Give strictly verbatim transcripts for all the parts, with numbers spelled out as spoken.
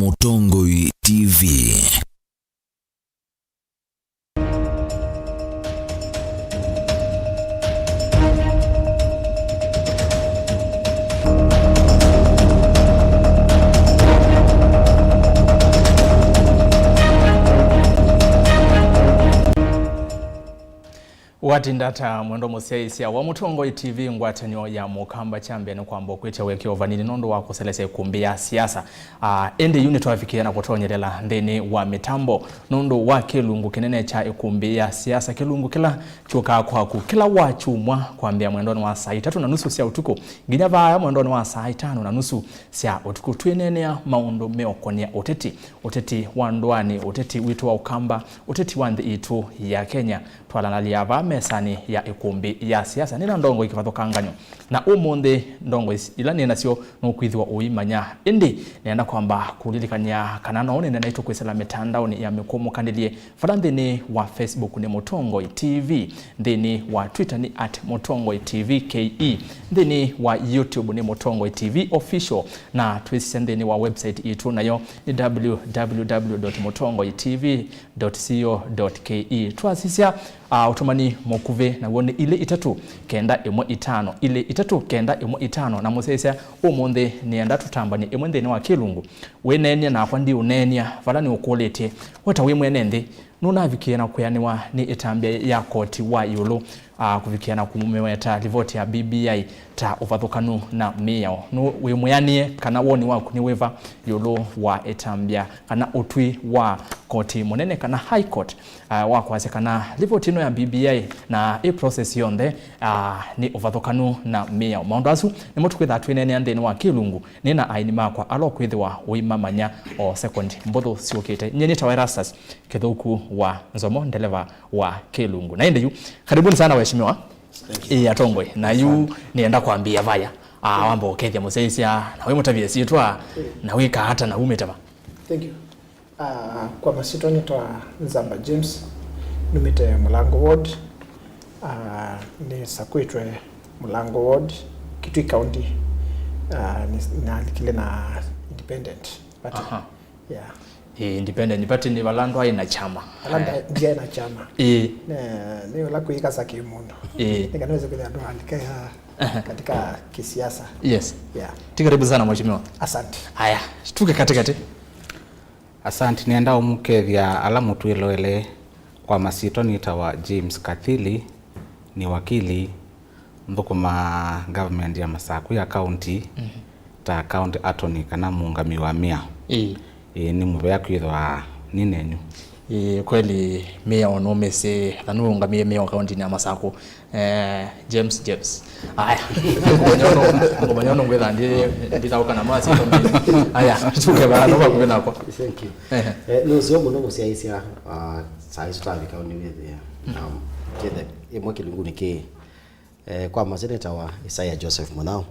Mũtongoi T V. Watinda ata mwendwa mũsyaĩĩsya wa Mũtongoi T V? Ngwatanĩo ya Mũkamba kya mbee nĩ kwamba kwĩtya wĩkĩo vanini nũndũ wa kũselesya ĩkũmbĩ ya siasa. Ah, ĩndĩ yu nĩtwavikĩe na kũtonyelela nthĩnĩ wa mĩtambo nũndũ wa kĩlungu kĩnene kya ĩkũmbĩ ya siasa, kĩlungu kĩla kyũkaa kwaku kĩla wakyumwa kwambĩa mwendonĩ wa saa itatũ na nusu sya ũtukũ nginya vaya mwendonĩ wa saa itano na nusu sya ũtukũ, twĩneenea maũndũ meũkonĩa ũteti, ũteti wa ndũanĩ, ũteti witũ wa Ũkamba, ũteti wa nthĩ itũ ya Kenya. Twalanalya vaa mesanĩ ya ĩkũmbĩ ya siasa nĩ na ndongoi kĩvathũkanganyo. Na ũmũnthĩ ndongoi ila nĩ nasyo nũkwĩthĩwa ũimanya. Ĩndĩ nĩenda kwamba kũlilikany'a kana no ũnene naitũ kwĩsĩla mĩtandaonĩ ya mĩkũmũkanĩlye, vala nthĩnĩ wa Facebook nĩ Mũtongoi T V, nthĩnĩ wa Twitter nĩ at Mũtongoi T V K E, nthĩnĩ wa YouTube nĩ Mũtongoi T V Official, na twĩsisya nthĩnĩ wa website itũ nayo nĩ www dot mũtongoi T V dot co dot K E. Twasisya, ah, ũtũmani mũkuvĩ, naw'o nĩ ilĩ itatũ kenda ĩmwe itano, ilĩ itatũ kenda ĩmwe itano, na mũsyaĩĩsya ũmũnthĩ nĩenda tũtambany'e ĩmwe nthĩnĩ wa kĩlungu. Wĩneenie nakwa ndiũneenia, vala nĩũkũlĩtye, we ta wĩ mwene nthĩ, nũnavikĩe na kwĩanĩwa nĩ ĩtambya ya koti wa ĩũlũ, ah, kũvikĩa na kũmĩweta livoti ya B B I ta ũvathũkanu na mĩao. Nũ wĩmwĩanĩe kana woni waku nĩ wĩva ĩũlũ wa ĩtambya kana ũtwi wa koti mũnene kana High Court, ah, wa kwasya kana livoti ĩno ya B B I na ĩ process yonthe, ah, nĩ ũvathũkanu na mĩao? Maũndũ asu nĩmo tũkwĩthaa twĩneenea nthĩnĩ wa kĩlungu. Nĩ na aini makwa ala ũkwĩthĩwa ũimamanya o sekondi mbũthũ syũkĩte. Nyie nĩtawa Erastus Kĩthũku wa Nzomo, ndeleva wa kĩlungu. Na ĩndĩ yu, karibuni sana waheshimiwa. Thank you. Ĩĩ, atongoi. Na yu asante. Nĩenda kwambĩĩa vaya. Ah, wamba ũkethya mũsyaĩĩsya, na wĩmũtavye syĩtwa, na wĩkaa ata, na umĩte va? Thank you. Ah, kwa masyĩtwa nĩtawa Nzamba James, numĩte Mũlango Ward. Ah, nĩsakwĩtwe Mũlango Ward, Kitui County. Ah, nĩ-, nalikile na Independent Party. Aha. Yeah. Ĩĩ, Independent Party nĩ vala andũ aĩ na kyama. Vala nda-, ndiaĩ na kyama. Ĩĩ. Ne-, nĩ ũla kwĩkasa kĩmũndũ. Ĩĩ. Nĩka nĩweze kwĩthĩa andũ alike ya katika kisiasa. Yes. Yeah. Ti karibu sana, mheshimiwa. Asante. Haya, tuke katikati. Asante, nĩenda ũmũkethya ala mũtwĩloele. Kwa masyĩtwa nĩtawa James Kathili, nĩ wakili, nthũkũmaa government ya Masaku ya county, mhm, ta county attorney kana mũũngamĩi wa mĩao. Ĩĩ. Ĩĩ, nĩ mũvea kwĩthwa nĩ nenyu. Ĩĩ, kweli mĩao nũmĩsĩ, na nũũngamĩe mĩao kauntinĩ ya Masaku. Eh, James, James. Aya. Ngũmanya ũno, ngũmanya ũno ngwĩtha ndi, ndithaũka na masi. Aya, tuke vaa, no vakuvĩ nakwa. Thank you. Ehe. Eh, nĩ ũseo mũno mũsyaĩĩsya, ah, saa isu tavika ũnĩwĩthĩa. Mm. Um, kĩthe, ĩmwe kĩlungunĩ kĩĩ, eh, kwa maseneta wa Isaiah Joseph Mũnyao.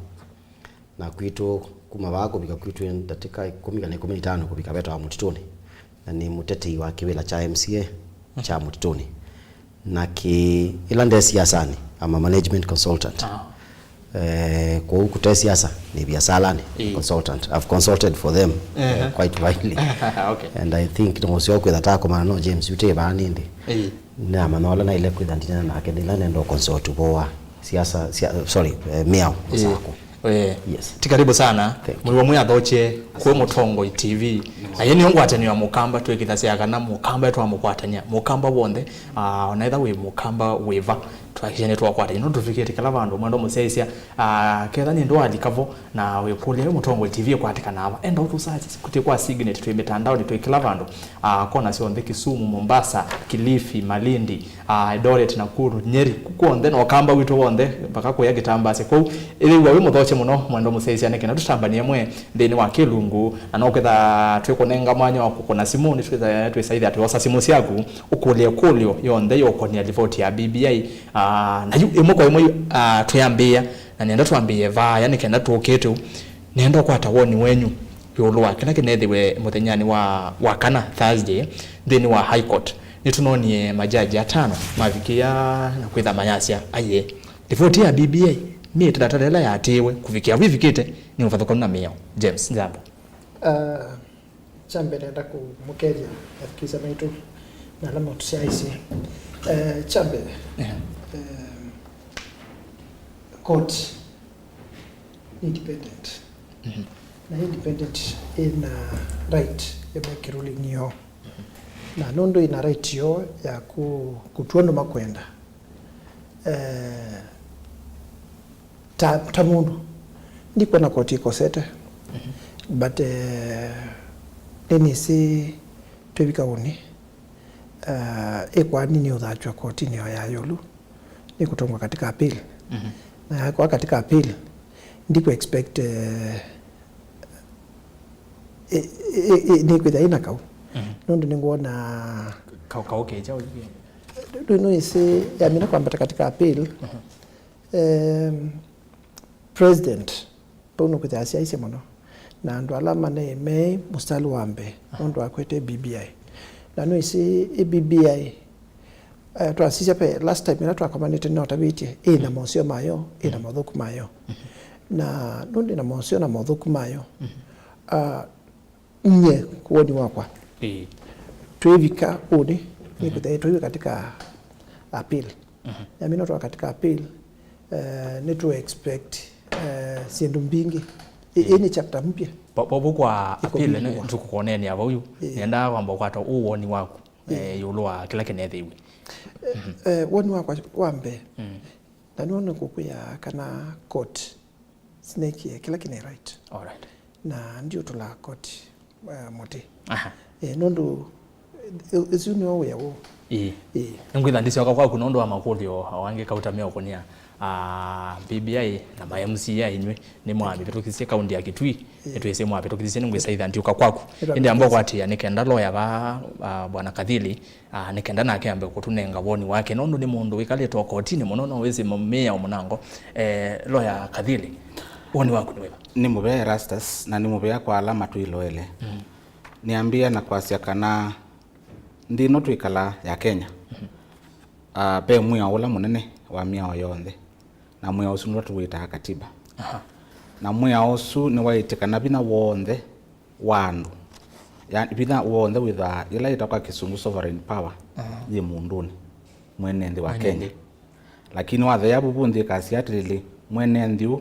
Na kwitũ, kuma vaa kũvika kwitũ ndatĩka ĩkũmi kana ĩkũmi na itano kũvika vetawa mũtitũnĩ. Na nĩ mũtetei wa kĩwĩla kya M C A kya mũtitũnĩ. Na kĩ, ĩla nde siasanĩ, I'm a management consultant. Ah. Eh, kwoou kũte siasa, nĩ viasalanĩ, ĩĩ, consultant. I've consulted for them, eh, ehe, quite widely. Okay. And I think nĩ ũseo kwĩtha takomana no James, yu tĩ vaa nĩndĩ. Ĩĩ. Namanya ũla naĩle kwĩtha ndinena nake, nĩla nenda ũconsult ũvoo wa siasa, sia-, sorry, eh, mĩao, ĩĩ, Masaku. Eh, yes. Ti karibu sana. Thank you. Mũiwa mwĩ athokye kwĩ Mũtongoi T V. Na yĩ nĩyo ngwatanĩo ya Mũkamba, twĩkĩthasya kana Mũkamba twamũkwatany'a. Mũkamba w'onthe, ah, ona ĩtha wĩ Mũkamba wĩva, twakishe nĩtwakwatany'a. No tũvikĩte kĩla vandũ, mwendwa mũsyaĩĩsya, ah, ketha nĩ ndwalika vo, na wĩkũlya, "Ĩ Mũtongoi T V ĩkwatĩkanaa va?" Enda ũtũsearch kũtĩ kwa Signet, twĩ mĩtandaonĩ, twĩ kĩla vandũ. Ah, kona syonthe, Kisumu, Mombasa, Kilifi, Malindi, ah, Eldoret, Nakuru, Nyeri, ku-, kw'onthe, na Ũkamba witũ w'onthe, mpaka kũya Kĩtambasya. Kwoou, ĩthĩwa wĩ mũthokye mũno, mwendwa mũsyaĩĩsya, nĩ kana tũtambany'e ĩmwe nthĩnĩ wa kĩlungu, na no kwĩtha twĩkũnenga mwanya wa kũkũna simũ, nĩtwĩtha-, twĩsaĩthya twĩosa simũ syaku, ũkũlye ĩkũlyo yonthe yũkonĩa livoti ya B B I. Ah, na yu ĩmwe kwa ĩmwe yu, ah, twĩambĩĩa, na nĩenda twambĩĩe vaa, yani kenda tũkĩte ũu, nĩenda ũkwata woni wenyu ĩũlũ wa kĩla kĩneethĩwe mũthenyanĩ wa, wa kana, Thursday, nthĩnĩ wa High Court. Nĩtũnonie majaji atano mavikĩa na kwĩtha mayasya, "Aiee, livoti ya B B I, mĩtalatala ĩla yaatĩĩwe kũvikĩa vu ĩvikĩte nĩ ũvathũkanu na mĩao." James Nzamba. Uh, Kya mbee nenda kũmũkethya athukĩĩsya maitũ na ala matũsyaĩĩsye. Eh, kya mbee, Yeah. eh, court nĩ independent. Mhm. Na independent ĩna right ya make ruling yoo. Na nũndũ ĩna right yoo ya kũ-, kũtw'a ũndũ makwenda, eh, ta, ta mũndũ, ndikwona koti ĩkosete. Mhm. But, eh, nĩnĩsĩ twĩvika ũnĩ, eh, ĩkwani nĩ ũthatw'a kotinĩ o ya ĩũlũ, nĩ kũtũngwa katika appeal. Mhm. Na yakwa katika appeal, ndiku expect, eh, ĩ-, ĩ-, ĩ-, nĩkwĩthĩa ĩna kau. Mhm. Nũndũ nĩngwona Kau, kau kecha ũyũ. Ndũ nũĩsĩ yamina kwambata katika appeal. Mhm. Em, president, vau nũkwĩthĩa asyaisye mũno. Na andũ ala mane me mũstari wa mbee, Aha. nũndũ akwete B B I. Na nũĩsĩ ĩ B B I, eh, twasisya pe last time ĩla twakomanĩte nĩnatavĩtye, ĩna moseo mayo, ĩna mothũku mayo. Na nũndũ ĩna moseo na mothũku mayo, ah, Nye, woni wakwa. Ĩĩ. Twĩvika ũnĩ, nĩkwĩthĩa twĩvika katika appeal. Mhm. Yamina twa katika appeal, eh, nĩtũ expect, eh, syĩndũ mbingĩ. Ĩ, ĩĩ nĩ chapter mpya. Bo-, bo-, bo kwa appeal nĩ Ĩkũvingũwa. Tũkũkoneenea vau yu. Ĩĩ. Nĩendaa kwamba ũkwata ũ woni waku, Ĩĩ. eh, ĩũlũ wa kĩla kĩnethĩiwe. Eh, eh, woni wakwa wa mbee. Mm. Na nĩwona kũkwĩa kana court sinekie kĩla kĩne right. Alright. Na ndiũtũla koti, eh, mũtĩ. Aha. Eh, nũndũ, eh, ũsu nĩo wĩa woo. Ĩĩ. Ĩĩ. Nĩngwĩtha ndĩsyoka kwaku nũndũ wa makũlyo angĩ kauta meũkũnĩa. Ah, B B I na ma M C A inyw'ĩ nĩmwamĩvĩtũkisye kaunti ya Kitui. Ĩĩ. Nĩtwĩsĩ mwavĩtũkisye, nĩngwĩsa itha ndiũka kwaku. Ĩĩ, ĩndĩ amba ũkwatĩĩa nĩ kenda lawyer va, ah, Bwana Kathili, Ah, nĩ kenda nake ambe kũtũnenga woni wake, nũndũ nĩ mũndũ wĩkalĩte o kotinĩ mũno, no wĩsĩ mĩao mũnango. Eh, Lawyer Kathili, woni waku nĩ wĩva? Nĩ mũvea Erastus, na nĩ mũvea kwa ala matwĩloele. Mm. Nĩambĩĩa na kwasya kana nthĩ ĩno twĩkalaa ya Kenya, Mhm. ah, ve mwĩao ũla mũnene wa mĩao yonthe, na mwĩao ũsu nĩw'o tũwĩtaa katiba. Aha. Na mwĩao ũsu nĩwaĩtye kana vinya w'onthe wa andũ. Ya, vinya w'onthe wĩthaa, ĩla yĩtawa kwa Kĩsũngũ sovereign power, Aha. yĩ mũndũnĩ, mwene nthĩ wa Mwene Kenya. nthĩ. Lakini watheea vuvu nthĩ ĩkasya atĩlĩlĩ, mwene nthĩ ũũ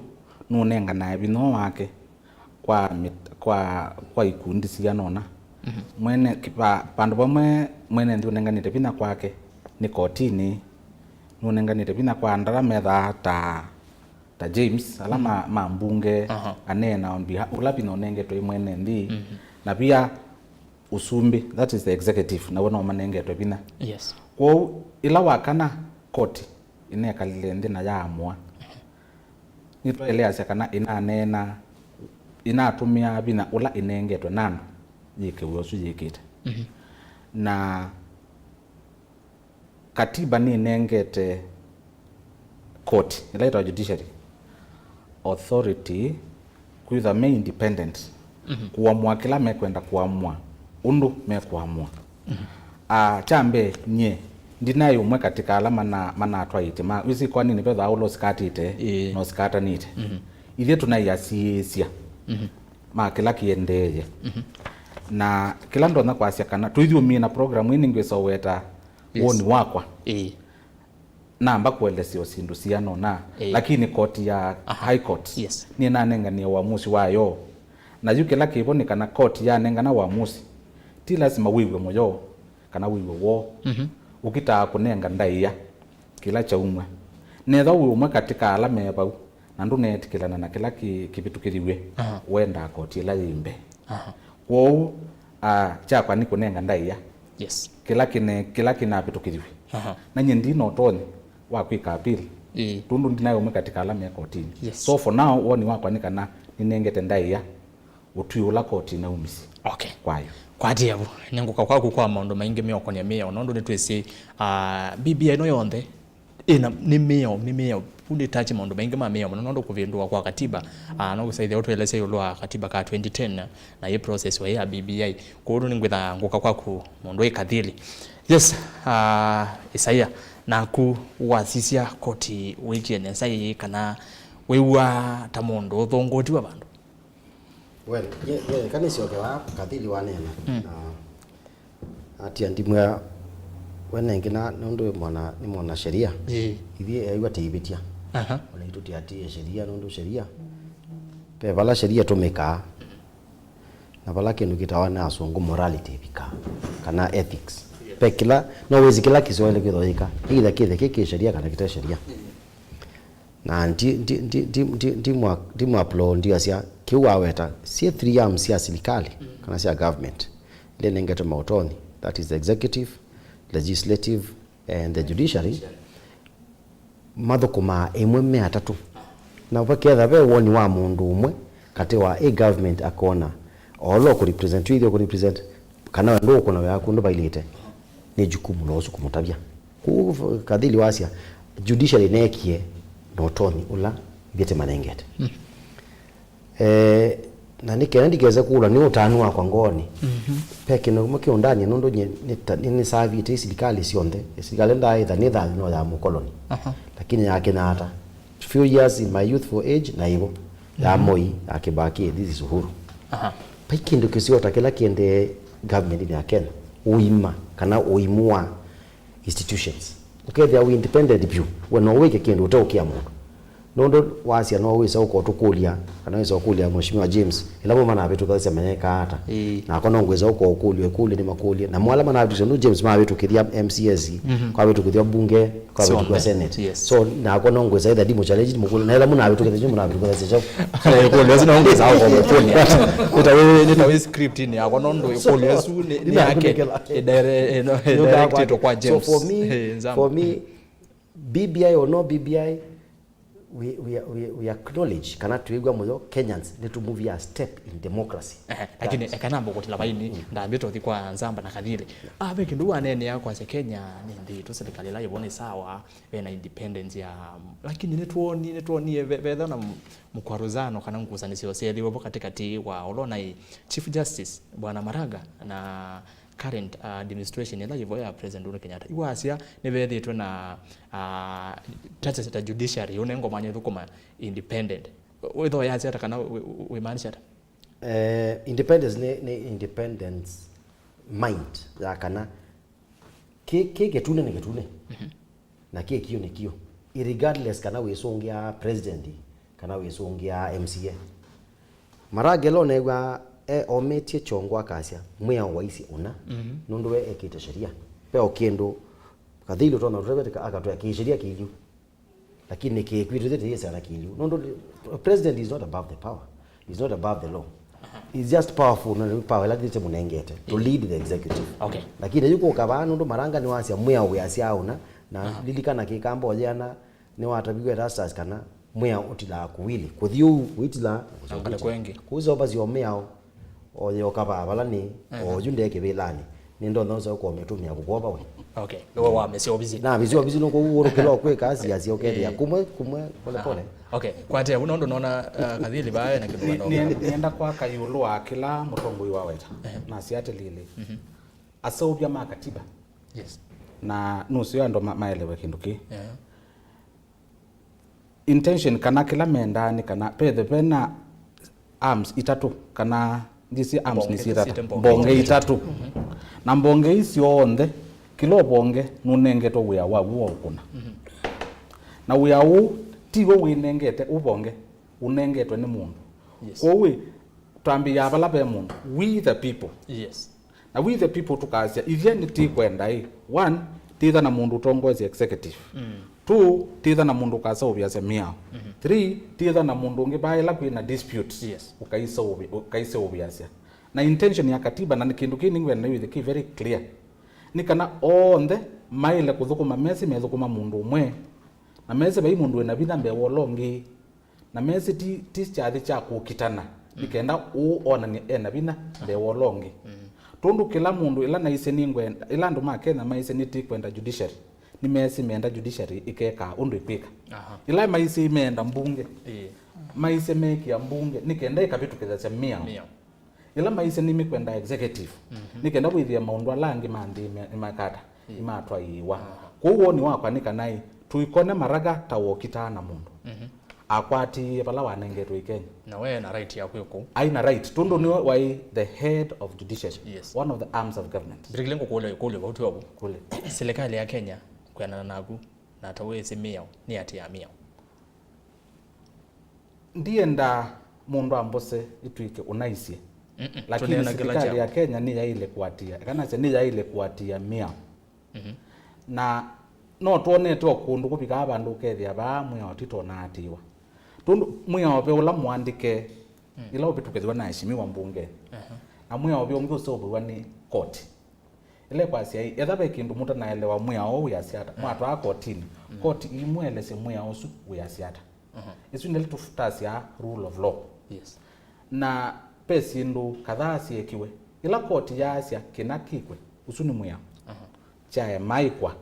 nũnenganae vinya ũũ wake kwa mĩt-, kwa, kwa ikundi siana ũna. Mhm. Mwene, ki-, va-, vandũ vamwe mwene nthĩ ũnenganĩte vinya kwake nĩ kotinĩ, nũnenganĩte vinya kwa andũ ala methaa ta ta James, ala ma, ma mbunge, Aha. aneena on behalf, ũla vinya ũnengetwe ĩ mwene nthĩ, Mhm. na via ũsumbĩ, that is the executive, naw'o no manengetwe vinya. Yes. Kwoou, ĩla wakana koti ĩnekalile nthĩ na yaamũa, nĩtwaeleasya kana ĩnaneena, ĩnatũmĩaa vinya ũla ĩnengetwe na andũ yĩke wĩa ũsu yĩkĩte. Mhm. Na Katiba nĩnengete koti, ĩla yĩtawa judiciary, authority kwĩthwa me independent, Mhm. kũamũa kĩla mekwenda kũamũa, ũndũ mekũamũa. Mhm. Ah, kya mbee, nyie, ndinaĩ ũmwe katika ala mana-, manatwaĩte, ma, wĩsĩ ĩkoaninĩ vethaa ũla ũsikatĩte, Ĩĩ. na ũsikatanĩte. Mhm. Ithyĩ tũnaĩ asiĩĩsya Mhm. ma kĩla kĩendeeye. Mhm. Na kĩla ndonya kwasya kana, tũithyũmĩe na program ĩĩ nĩngwĩsa ũweta Yes. woni wakwa. Ĩĩ. Namba kũelesya o syĩndũ siana ũna. Ĩĩ. Lakini koti ya Aha. High Court Yes. nĩnanenganie uamusi wayo. Na yu kĩla kĩvo nĩ kana koti yanengana uamusi, ti lasima wĩw'e mũyo kana wĩw'e woo. Mhm. Ũkitaa kũnenga ndaĩa kĩla kyaumw'a. Nethwa wĩ ũmwe katĩ ka ala me vau, na ndũneetĩkĩlana na kĩla kĩ-, kĩvĩtũkĩthiw'e, Aha. ũendaa koti ĩla yĩ mbee. Aha. Kwoou, ah, kyakwa nĩ kũnenga ndaĩa Yes. kĩla kĩne-, kĩla kĩnavĩtũkĩthiw'e. Aha. Na nyie ndina ũtonyi wa kwĩka appeal, Ĩĩ. tondũ ndinaĩ ũmwe katĩ ka ala me kotinĩ. Yes. So for now, woni wakwa nĩ kana nĩnengete ndaĩa ũtwi ũla koti inaumisye Okay. kwayo. Kwatĩĩa vu, nĩngũka kwaku kwa maũndũ maingĩ meũkonĩa mĩao, nũndũ nĩtwĩsĩ, ah, B B I ĩno yonthe ĩna, nĩ mĩao, nĩ mĩao. Vu nĩtache maũndũ maingĩ ma mĩao mũno, nũndũ kũvĩndũa kwa katiba, ah, no kũsaithĩa ũtũelesya ĩũlũ wa katiba ka twenty ten na, na yĩ process wa ya B B I. Kwoou nĩngwĩtha ngũka kwaku mũndũ wĩ Kathili. Yes, ah, Isaia, naku wasisya koti wĩkie nesa ĩĩ kana wĩw'aa ta mũndũ ũthũngũtiwe vandũ? Well, ye, ye, kanĩsyoke wa Kathili waneena. Mm. Na atia ndimwĩa we nengĩ na nũndũ wĩ mwana, nĩ mwana sheria. Ĩĩ. Ithyĩ ewa tĩivĩtya. Aha. Ona itũ tiatie sheria nũndũ sheria. Ve vala sheria ĩtũmĩkaa. Na vala kĩndũ kĩtawa nĩ asũngũ morality ĩvikaa, kana ethics. Yes. Ve kĩla, no wĩsĩ kĩla kĩsyoele kwĩthwa yĩka, either kĩthe kĩ kĩ sheria kana kĩte sheria. Na ndi, ndi, ndi, ndi, ndi, ndimwa-, ndimwaplo ndiasya kĩu waweta, syĩ three arms sya silikalĩ, mm, kana sya government, ila inengetwe maũtonyi, that is the executive, legislative, and the judiciary, mathũkũmaa ĩmwe me atatũ. Na vaketha ve woni wa mũndũ ũmwe katĩ wa ĩ government akona, o ũla ũkũrepresent, ithyĩ ũkũrepresent, kana we ndũũkũna wĩa waku ndũvailĩte, nĩ jukumu la ũsu kũmũtavya. Kũu Kathili wasya, judiciary neekie na ũtonyi ũla ithyĩ tĩmanengete. Mm. Eh, na nĩ kenda ndikese kũlwa nĩ ũtanu wakwa ngoonĩ. Mhm. Ve kĩndũ kĩmwe kĩũndany'a nũndũ nyie nĩta-, nĩ-, nĩsavĩte silikalĩ syonthe. Silikalĩ ndaĩtha nĩ thayũ no ya mũkoloni. Aha. Lakini ya Kenyatta, few years in my youthful age, na ĩvo ya, mhm, Moi, ya Kibaki, this is Uhuru. Aha. Vai kĩndũ kĩseo ta kĩla kĩendee government ya Kenya, ũima kana ũimu wa institutions. Ũkethĩa wĩ independent vyũ, we no wĩke kĩndũ ũteũkĩa mũndũ. Nũndũ wasya no wĩsa ũkotũkũlya, kana wĩsa ũkũlya Mheshimiwa James, ĩla mo manavĩtũkasya menekaa ata. Ĩĩ. Nakwa no ngwĩsa ũkokũlya ĩkũlyo nĩ makũlye. Na mo ala manavĩtũkĩsya, nũndũ James mavĩtũkĩthya M C As, mhm, kwavĩtũkĩthya bunge, kwavĩtũkĩthya Senate. Yes. So, nakwa no ngwĩsa either ndimũ challenge, ndimũkũlya. Na ĩla mũnavĩtũkĩthya, mũnavĩtũkĩthya. Ĩkũlyo ĩsu no ngwĩsa ũkũkũlya. Nĩ ta wĩ, nĩ ta wĩ script-inĩ yakwa, nũndũ ĩkũlyo ĩsu nĩ, nĩ yake. Ĩdire-, ĩno, ĩdirectĩtwe kwa James. So for me, eh, Nzama, for me, B B I or no B B I, we, we, we, we acknowledge kana twĩw'a mũyo Kenyans nĩtũmuvia a step in democracy. Ehe, lakini eka nambe kũtila vaini, mm, ndambĩte ũthi kwa Nzamba na Kathili. Ah, ve kĩndũ waneenea kwasya Kenya nĩ nthĩ itũ, serikali ĩla yĩvo nĩ sawa, ve na independence ya, lakini nĩtwonie, nĩtwonie ve-, vetha na m-, mkwaruzano kana ngusanĩsyo syethĩwe vo katĩkatĩ wa ũla ũnaĩ Chief Justice Bwana Maraga na current, uh, administration ĩla yĩvo ya President Uhuru Kenyatta. Iwasya nĩvethĩtwe na, uh, ta, ta, ta judiciary, ũnengo mwanya ĩthũkũma independent. Wĩtho yasya ata kana wĩ-, wĩ-, wĩmaanisha ata? Eh, independence nĩ, nĩ independence mind ya kana kĩ, kĩ kĩtune nĩ kĩtune. Mhm. Na kĩ kĩu nĩ kĩu. Irregardless kana wĩsũngĩa president, kana wĩsũngĩa M C A. Maraga ĩla ũneew'aa e omĩtye kyongo akasya, mwĩao waisye ũna, mhm, nũndũ we ekĩte sheria. Ve o kĩndũ Kathili ũtonya ũtũtavya akatwĩa kĩ sheria kĩilyũ. Lakini kĩ kwitũ ĩthe tĩyĩsana kĩilyũ. Nũndũ president is not above the power. Is not above the law. Aha. He's just powerful, no nĩ power ĩla tĩtĩ mũnengete to, yeah, lead the executive. Okay. Lakini yu kũka vaa nũndũ Maraga nĩwasya mwĩao wĩasya ũna, na, aha, lilikana kĩkamba ũyĩana nĩwataviw'e Erastus kana mwĩao ũtilaa kũwili. Kũthi ũu, ũitilaa, na ũkale kwengĩ. Kũu sovasya o mĩao, o yoka vaa vala nĩ, ehe, o yu nde kĩvĩlanĩ. Nĩndonya ũsa ũkomĩtũmĩa kũkwova we. Okay. Nĩwe wamesya ovisi. Na ovisi, ovisi nũkũ ũrũkĩla ũkwĩka siasa ũkethĩa, eh, kumwe, kumwe, pole, aha, pole. Okay. Kwate, ũno ndo naona, uh, Kathili vaa na kĩndũ. Nĩ-, nĩ-, nĩenda kwaka ĩũlũ wa kĩla mũtongoi waweta. Ehe. Na siatĩlile. Mhm. Aseũvya ma katiba. Yes. Na nũseo andũ ma-, maelewe kĩndũ kĩ. Yeah. Intention kana kĩla mendaa nĩ kana pethe vena arms itatũ, kana ndisi arms nĩ mbonge syĩtata, syĩte mbonge, mbonge itatũ. Mhm. Na mbonge ii syonthe, kĩla ũvonge nũnengetwe wĩa waw'o wa ũkũna. Mhm. Na wĩa ũũ tiw'o wĩnengete ũvonge, ũnengetwe nĩ mũndũ. Yes. Kwoou ĩ, twambĩĩaa vala ve mũndũ, we the people. Yes. Na we the people tũkasya, ithyĩ nĩtĩkwenda ĩ, one, tĩtha na mũndũ ũtongoesya executive. Mm. Two, tĩtha na mũndũ ũkaseũvĩasya mĩao. Mhm. Three, tĩtha na mũndũ ũngĩ vaa ĩla kwĩ na dispute, yes, ũkaiseũvĩ-, ũkaiseũvĩasya. Na intention ya katiba, na nĩ kĩndũ kĩĩ nĩngwenda nĩwĩthĩ kĩ very clear, nĩ kana onthe maĩle kũthũkũma mesĩ methũkũma mũndũ ũmwe, na mesĩ vai mũndũ wĩna vinya mbee wa ũla ũngĩ. Na mesĩ ti, ti kyathĩ kya kũkitana, nĩ kenda ũũ onany'e e na vinya mbee wa ũla ũngĩ. Mm. Tondũ kĩla mũndũ ĩla naisye nĩngwenda, ĩla andũ ma Kenya maisye nĩtĩkwenda judiciary, nĩmeesĩ meenda judiciary ĩkekaa ũndũ ĩkwĩka. Aha. Ĩla maisye meenda mbunge, ĩĩ, maisye meekĩa mbunge nĩ kenda ĩkavĩtũkĩthasya mĩao. Mĩao. Ĩla maisye nĩmĩkwenda executive, mhm, nĩ kenda wĩthĩe maũndũ ala angĩ ma nthĩ me-, nĩmakata, ĩĩ, nĩmatwaĩĩwa. Aha. Kwoou woni wakwa nĩ kana ĩ, tũikone Maraga ta wokitaa na mũndũ. Mhm. akwatiie vala wanengetwe i Kenya. Na we na right ya kwĩ kũu. Aina right, tondũ nĩwe waĩ the head of judiciary, yes, one of the arms of government. Mbĩtĩkĩle ngũkũlya ĩkũlyo vau twĩ ovu. Kũlya. Silikalĩ ya Kenya, kwĩanana naku, na ta wĩsĩ mĩao, nĩ ati ya mĩao. Ndienda mũndũ ambose ĩtw'ĩke ũnaisye. Mm-mm. Lakini tũneena kĩla silikalĩ kya ya Kenya nĩyaĩle kũatĩĩa, kana nĩyaĩle kũatĩĩa mĩao. Mhm. Na no twonete o kũndũ kũvikaa vandũ ũkethĩa vaa mwĩao ti tonaatĩĩwa. Tondũ mwĩao ve ũla mũandĩke, mm, ĩla ũvĩtũkĩthw'a na aheshimiwa mbunge. Aha. Na mwĩao ve ũngĩ ũseũvĩw'a nĩ koti. Ĩla ĩkwasya ĩ, etha ve kĩndũ mũtanaelewa mwĩao ũũ wĩasya ata, mm, mwatwaa kotinĩ, mm, koti ĩimũelesya mwĩao ũsu wĩasya ata. Mhm. Ĩsu nĩla tũtasya rule of law. Yes. Na ve syĩndũ kadhaa syeekiwe. Ĩla koti yaasya kĩna kĩkwe, ũsu nĩ mwĩao. Mhm. Kyaemaĩkwa,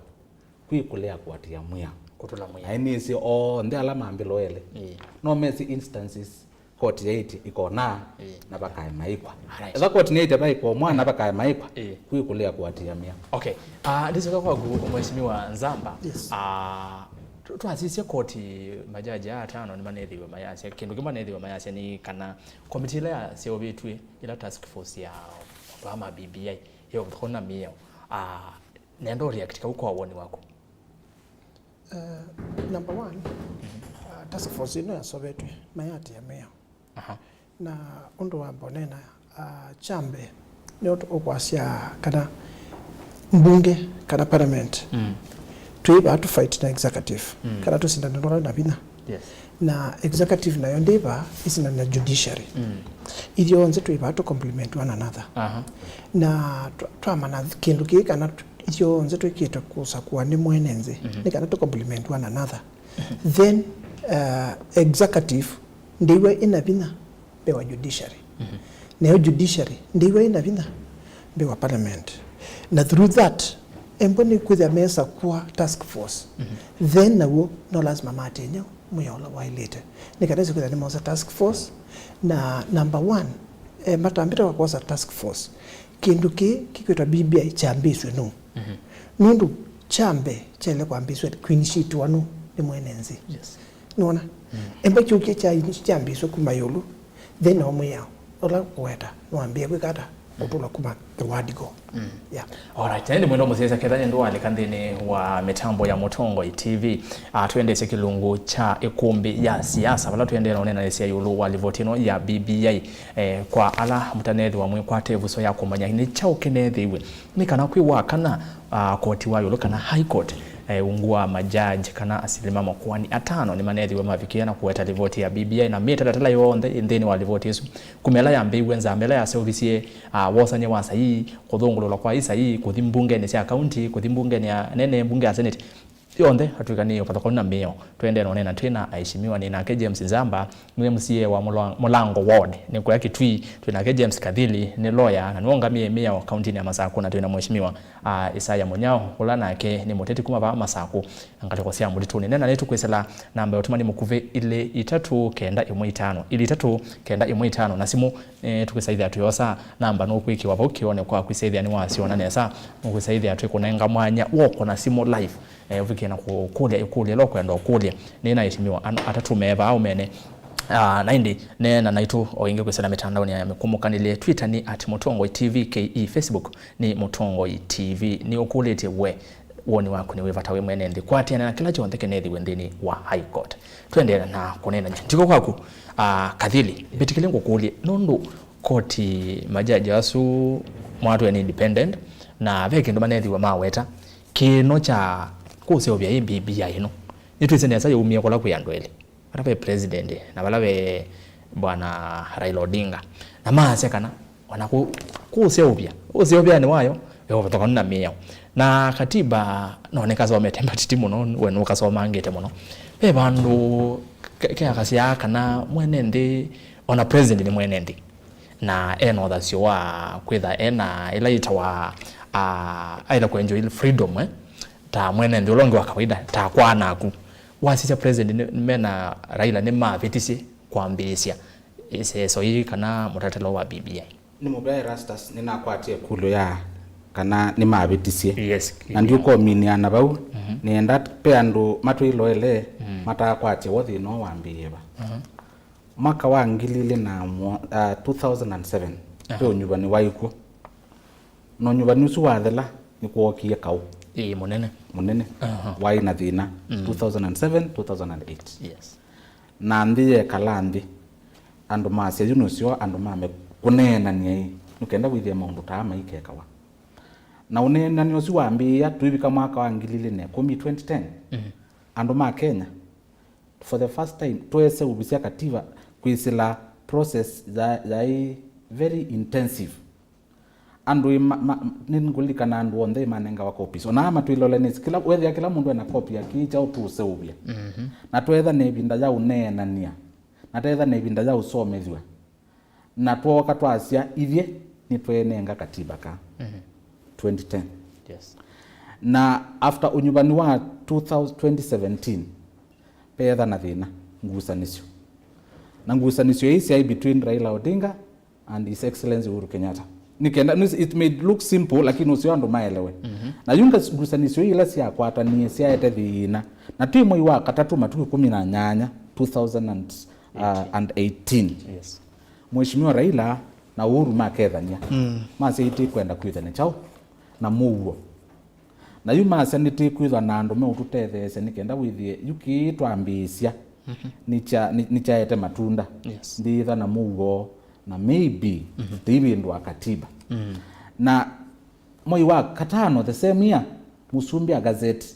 kwĩ kũlea kũatĩĩa mwĩao. Kũtũla mwĩao. Na nĩsĩ onthe ala mambĩloele. Ĩĩ. No mesĩ instances koti yaĩtye ĩkona, ĩĩ, na vakaemaĩkwa. Alright. Etha koti nĩyaĩtye vaĩkwa mwana, ĩĩ, vakaemaĩkwa, ĩĩ, kwĩ kũlea kũatĩĩa mĩao. Okay. Ah, ndĩsyoka kwaku, Mheshimiwa Nzamba. Yes. Ah, tw-, twasisya koti, majaji aa atano nĩmanethĩiwe mayasya, kĩndũ kĩmwe manethĩiwe mayasya nĩ kana komiti ĩla yaseũvĩtw'e, ĩla task force ya maũndũ aa ma B B I, yo kũthokana na mĩao. Ah, nenda ũreact kau kwa woni waku. Uh, number one, mhm, uh, task force ĩno yaseũvĩtw'e, mayatĩĩa mĩao. Aha. Na ũndũ wa mbonena, uh, kya mbee, nĩ ũndũ ũkwasya kana mbunge, kana parliament, mm, twĩ vaa tũ fight na executive, mm, kana tũsindane na ũla wĩ na vinya. Yes. Na executive nayo ndĩ vaa ĩsindane na judiciary. Mm. Ithyonthe twĩ vaa tũ complement one another. Aha. Na twa-, twamana kĩndũ kĩĩ kana tw-, ithyonthe twĩkĩte kũsakũa nĩ mwene nthĩ, mhm, nĩ kana tũ complement one another. Mhm. Then, uh, executive ndĩw'a ĩna vinya mbee wa judiciary. Mhm. Nayo judiciary ndĩw'a ĩna vinya mbee wa parliament. Na through that, embwa nĩ kwĩthĩa mesakũa task force. Mhm. Then naw'o no lazima matĩny'a mwĩao ũla waĩlĩte. Nĩ kana ĩsu kwĩthĩa nĩmosa task force, na number one, eh, matambĩte wa kwosa task force. Kĩndũ kĩĩ kĩkwĩtwa B B I kyambĩĩsw'e nũũ? Mhm. Nũndũ kya mbee kyaĩle kwambĩĩsw'a, kũinitiatiwa nũũ? Nĩ mwene nthĩ. Yes. Nĩwona? Mm. Embwa kyũkie kya-, kyambĩĩsw'e kuma ĩũlũ, then no mwĩao ũla kũweta nĩwambĩĩe kwĩka ata? Mm. Kũtũla kuma the word go. Mm. Yeah. Alright, na ĩndĩ mwendwa mũsyaĩĩsya, ketha nĩ ndũalĩka nthĩnĩ wa mĩtambo ya Mũtongoi T V, ah, tũendeesye kĩlungu kya ĩkũmbĩ ya siasa, vala tũendee na ũneenanĩsya ĩũlũ wa livoti ĩno ya B B I. Eh, kwa ala mũtaneethĩwa mwĩkwata ĩvuso ya kũmanya nĩ kyaũ kĩneethĩiwe, nĩ kana kwĩ wa kana, ah, koti wa ĩũlũ kana High Court, eh, ungu wa majaji kana asili ma makoani atano nĩmaneethĩiwe mavikĩĩa na kũweta livoti ya B B I na mĩtalatala yonthe ĩ nthĩnĩ wa livoti ĩsu, kuma ĩla yambĩĩiw'e, nzama ĩla yaseũvisye, ah, wosany'a wa saii, kũthũngũlũlwa kwa isaii, kũthi mbungenĩ sya kaunti, kũthi mbungenĩ ya nene, mbunge ya senate. Yonthe atw'ĩka nĩ ũvathũkanu na mĩao. Tũendee na ũneena twĩ na aheshimiwa, nĩ nake James Nzamba, nĩ M C A wa Mũla-, Mũlango Ward, nĩ kũya Kitui, twĩ nake James Kathili, nĩ lawyer, na nĩwe ũngamĩe mĩao kauntinĩ ya Masakũ, na twĩ na Mheshimiwa, ah, Isaya Mũnyao, ũla nake nĩ mũteti kuma vaa Masakũ, ngalĩko sya Mũtitũnĩ. Neena nĩtũkwĩsĩla namba ya ũtũmani mũkuvĩ ilĩ itatũ kenda ĩmwe itano, ilĩ itatũ kenda ĩmwe itano, na simũ, eh, tũkwĩsa ĩthĩa twĩosa namba nũkwĩkĩwa vau kĩonĩ kwaku, ĩsa ĩthĩa nĩwasyona nesa, nũkwĩsa ĩthĩa twĩkũnenga mwanya wokũna simũ live. Eh, ũvikĩe na kũkũlya ĩkũlyo ĩla ũkwenda ũkũlye. Nĩ na aheshimiwa an-, atatũ me vaa ũmene. Ah, na ĩndĩ neena naitũ o ĩngĩ kwĩsĩla mĩtandaonĩ ya mĩkũmũkanĩlye. Twitter nĩ at Mũtongoi T V K E, Facebook nĩ Mũtongoi T V. Nĩ ũkũlĩtye we, woni waku nĩ wĩ vata wĩ mwene nthĩ kwatĩana na kĩla kyonthe kĩneethĩwe nthĩnĩ wa High Court. Tũendee na kũneena nthiko kwaku, ah, Kathili, mbĩtĩkĩle ngũkũlye, nũndũ koti majaji asu mwatwĩe nĩ independent, na ve kĩndũ maneethĩwe maweta, kĩno kya kũseũvya ĩ B B I ĩno. Nĩtwĩsĩ nesa yaumie kũla kwĩ andũ elĩ, vala ve president na vala ve Bwana Raila Odinga, na maasya kana ona kũ-, kũseũvya, ũseũvyanĩ wayo ve ũvathũkanu na mĩao. Na katiba no nĩkasomete mbatiti mũno, we nũkasomangĩte mũno. Ve vandũ ke-, keakasyaa kana mwene nthĩ, ona president nĩ mwene nthĩ. Na ena ũthasyo wa kwĩtha ena ĩla yĩtawa, ah, aĩle kũenjoy freedom, eh, ta mwene nthĩ ũla ũngĩ wa kawaida, ta kwa naku. Wasisya president nĩ, mena Raila nĩmavĩtisye kwambĩĩsya ĩseso yĩĩ kana mũtalatala wa B B I. Nĩ mũvea Erastus, nĩnakwatie ĩkũlyo ya kana nĩmavĩtisye. Yes, na ndiũkominĩa na vau, nĩenda pe andũ matwĩloele matakwatĩwa thĩna ũũ wambĩĩe va. Mwaka wa ngili ilĩ na mũ- ah, two thousand and seven, ve ũnyuvani waĩ kw'o. Na ũnyuvani ũsu wathela, nĩkwookie kaũ Ĩĩ, mũnene. mũnene Aha. waĩ na thĩna two thousand and seven, two thousand and eight. Yes. Na nthĩ yekala nthĩ, andũ masya, yu nũseo andũ mame kũneenany'a ĩ, nĩkenda wĩthĩe maũndũ taa maikekawa. Na ũneenany'a ũsu wambĩĩa, twĩvika mwaka wa ngili ilĩ na ĩkũmi, twenty ten, andũ ma Kenya, for the first time, tweseũvĩsya katiba kwĩsĩla process ya, yaĩ very intensive. Andũ ĩ ma, ma, nĩngũlilikana andũ onthe ĩ manengawa copies. Ona aa matwĩloele nĩsĩ, kĩla, wethĩa kĩla mũndũ ena copy ya kĩĩ kyaũ tũũseũvya. Na tweetha na ĩvinda ya ũneenany'a. Na teetha na ĩvinda ya ũsomethw'a. Na twooka twasya ithyĩ nĩtweenenga katiba ka twenty ten. Yes. Na after ũnyuvani wa two thousand, twenty seventeen, peetha na thĩna ngusanĩsyo. Na ngusanĩsyo ii syaĩ between Raila Odinga and His Excellency Uhuru Kenyatta. Nĩkenda, nĩ- it may look simple, lakini ũseo andũ maelewe. Na yu ngas- ngusanĩsyo ii ila syakwatanie syaete thĩna. Na twĩ mwei wa katatũ matukũ ĩkũmi na nyanya, two thousand and, uh, and eighteen. Yes. Mheshimiwa Raila na Uhuru makethany'a. Masya itikwenda kwĩthwa nĩ kyaũ na mũuo. Na yu masya nĩtĩkwĩthwa na andũ meũtũtetheesya nĩkenda wĩthĩe yu kĩĩ twambĩĩsya nĩkya- nĩ- nĩkyaete matunda. Yes. Ndĩĩtha na mũuo na maybe tĩivĩndũa katiba. Na mwei wa katano the same year, mũsumbĩ a gazette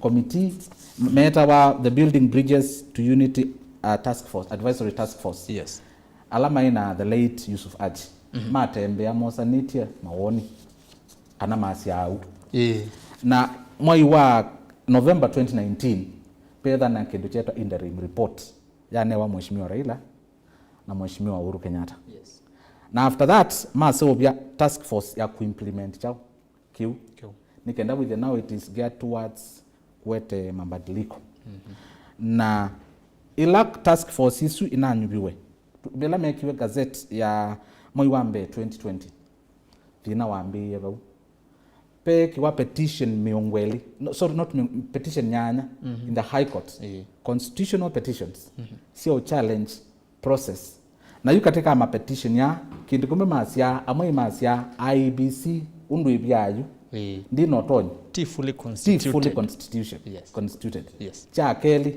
committee metawa the Building Bridges to Unity, uh, Task Force, Advisory Task Force. Yes. Ala maĩ na the late Yusuf Haji matembea mosanĩtye mawoni kana masyaa ũu. Ĩĩ. Na mwai wa November twenty nineteen, petha na kĩndũ kyeetwa interim report yanewa Mheshimiwa Raila na Mheshimiwa Uhuru Kenyatta. Yes. Na after that, maseũvya task force ya kuimplement kyaũ kĩu. Kĩu. Nĩ kenda wĩthĩe now it is geared towards kũete mabadiliko. Na ĩla task force isu inanyuviwe, ĩla mekiwe gazette ya mwai wa mbee twenty twenty, thĩna wambĩĩe vau. Pekiwa petition mĩongo ĩlĩ, no, sorry, not mĩongo- petition nyanya in the High Court. Ĩĩ. Constitutional petitions sya challenge process. Na yu katika mapetition ya kĩndũ kĩmwe masya, amwe masya I E B C ũndũ ĩvyayu Ĩĩ. Ndinotonya. Ti fully Ti fully constituted. Constitution, Yes. Constituted. Yes. Kya kelĩ,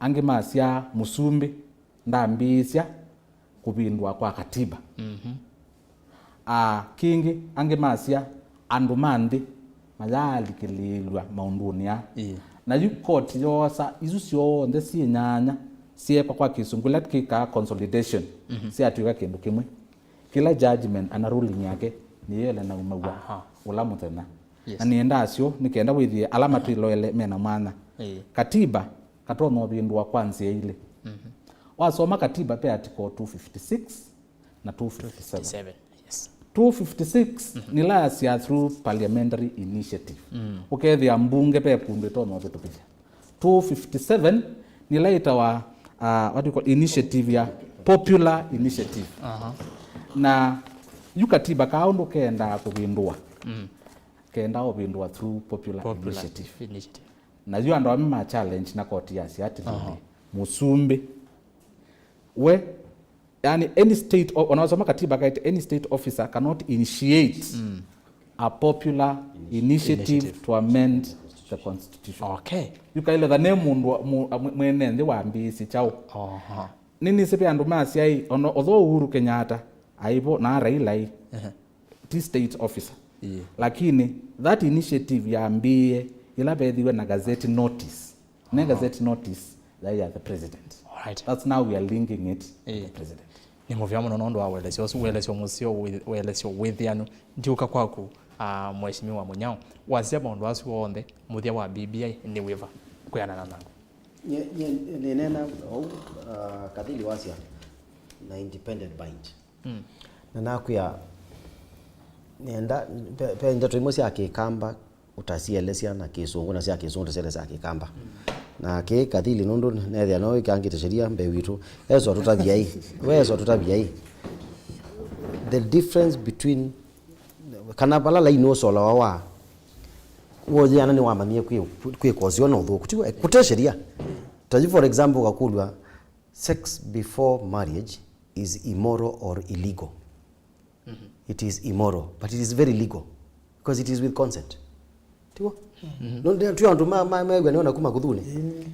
angĩ masya mũsumbĩ ndambĩĩsya kũvĩndũa kwa katiba. Aa, kĩngĩ, angĩ masya andũ ma nthĩ mayaalikĩlĩĩlw'a maũndũnĩ aa. Ĩĩ. Na yu koti yoosa isu syonthe syĩ nyanya syeekwa kwa kĩsũngũ ĩla kĩkaa consolidation, syatw'ĩka kĩndũ kĩmwe. Kĩla judgment ana ruling yake nĩyo ĩla naumaw'a Aha. ũla mũthenya. Yes. Na nĩendaa syo nĩ kenda wĩthĩe ala matwĩloele mena mwanya. Ĩĩ. Katiba katonya ũvĩndũa kwa nzĩa ilĩ. Wasoma katiba pe article two fifty-six na two fifty-seven. Two fifty-seven, yes. Two fifty-six nĩla yasya through parliamentary initiative. Ũkethĩa mbunge ve kũndũ ĩtonya ũvĩtũkĩthya. Two fifty-seven nĩla ĩtawa, uh, what do you call, initiative ya popular initiative. Aha. Na yu katiba kaa ũndũ kendaa kũvĩndũa. Kendaa ũvĩndũa through popular Popular initiative. Initiative. Na yu andũ amwe ma challenge na koti yasya atĩlĩlĩ, mũsumbĩ we, yani, any state o- ona wasoma katiba kaĩte, any state officer cannot initiate a popular initiative Initiative. To amend the constitution. Okay. Yu kaĩle tha nĩ mũndũ wa- mu- a- mwe- mwene nthĩ wambĩĩsye kyaũ. Oho. Nĩnĩsĩ ve andũ masyaĩ ona although Uhuru Kenyatta aivo na Raila ĩ, ti state officer. Ĩĩ. Lakini that initiative yambĩĩe ĩla vethiwe na gazette notice. Ne gazette notice yaĩ ya the president. Alright. That's now we are linking it to the Ĩĩ. President. Nĩ mũvea mũno nũndũ wa ũelesyo ũsu, ũelesyo mũseo, wĩ- ũelesyo wĩthĩanu. Ndiũka kwaku, ah, Mheshimiwa Mũnyao. Wasya maũndũ asu onthe, mũthya wa B B I nĩ wĩva kwĩanana naku? Nye- nye- nĩneena ou, ah, Kathili wasya na independent bench. Na nakwĩa, nenda, ve, ve ndeto imwe sya Kĩkamba ũtasielesya na Kĩsũngũ, na sya Kĩsũngũ ũtasielesya na Kĩkamba. Na kĩĩ Kathili, nũndũ nethĩa no wĩkangĩte sheria mbee witũ, eswa tũtavyai, we eswa tũtavyai. The difference between the Kana vala laini ũsolawa wa, woyĩana nĩwamanyie kwĩ, kwĩka ũseo na ũthũku, tiwe kũte sheria. Ta yu, for example, ũkakũlw'a, sex before marriage is immoral or illegal. It is immoral, but it is very legal because it is with consent. Tiwo? No, nĩ- tu andũ ma- ma- mew'a nĩona kuma kũthunĩ.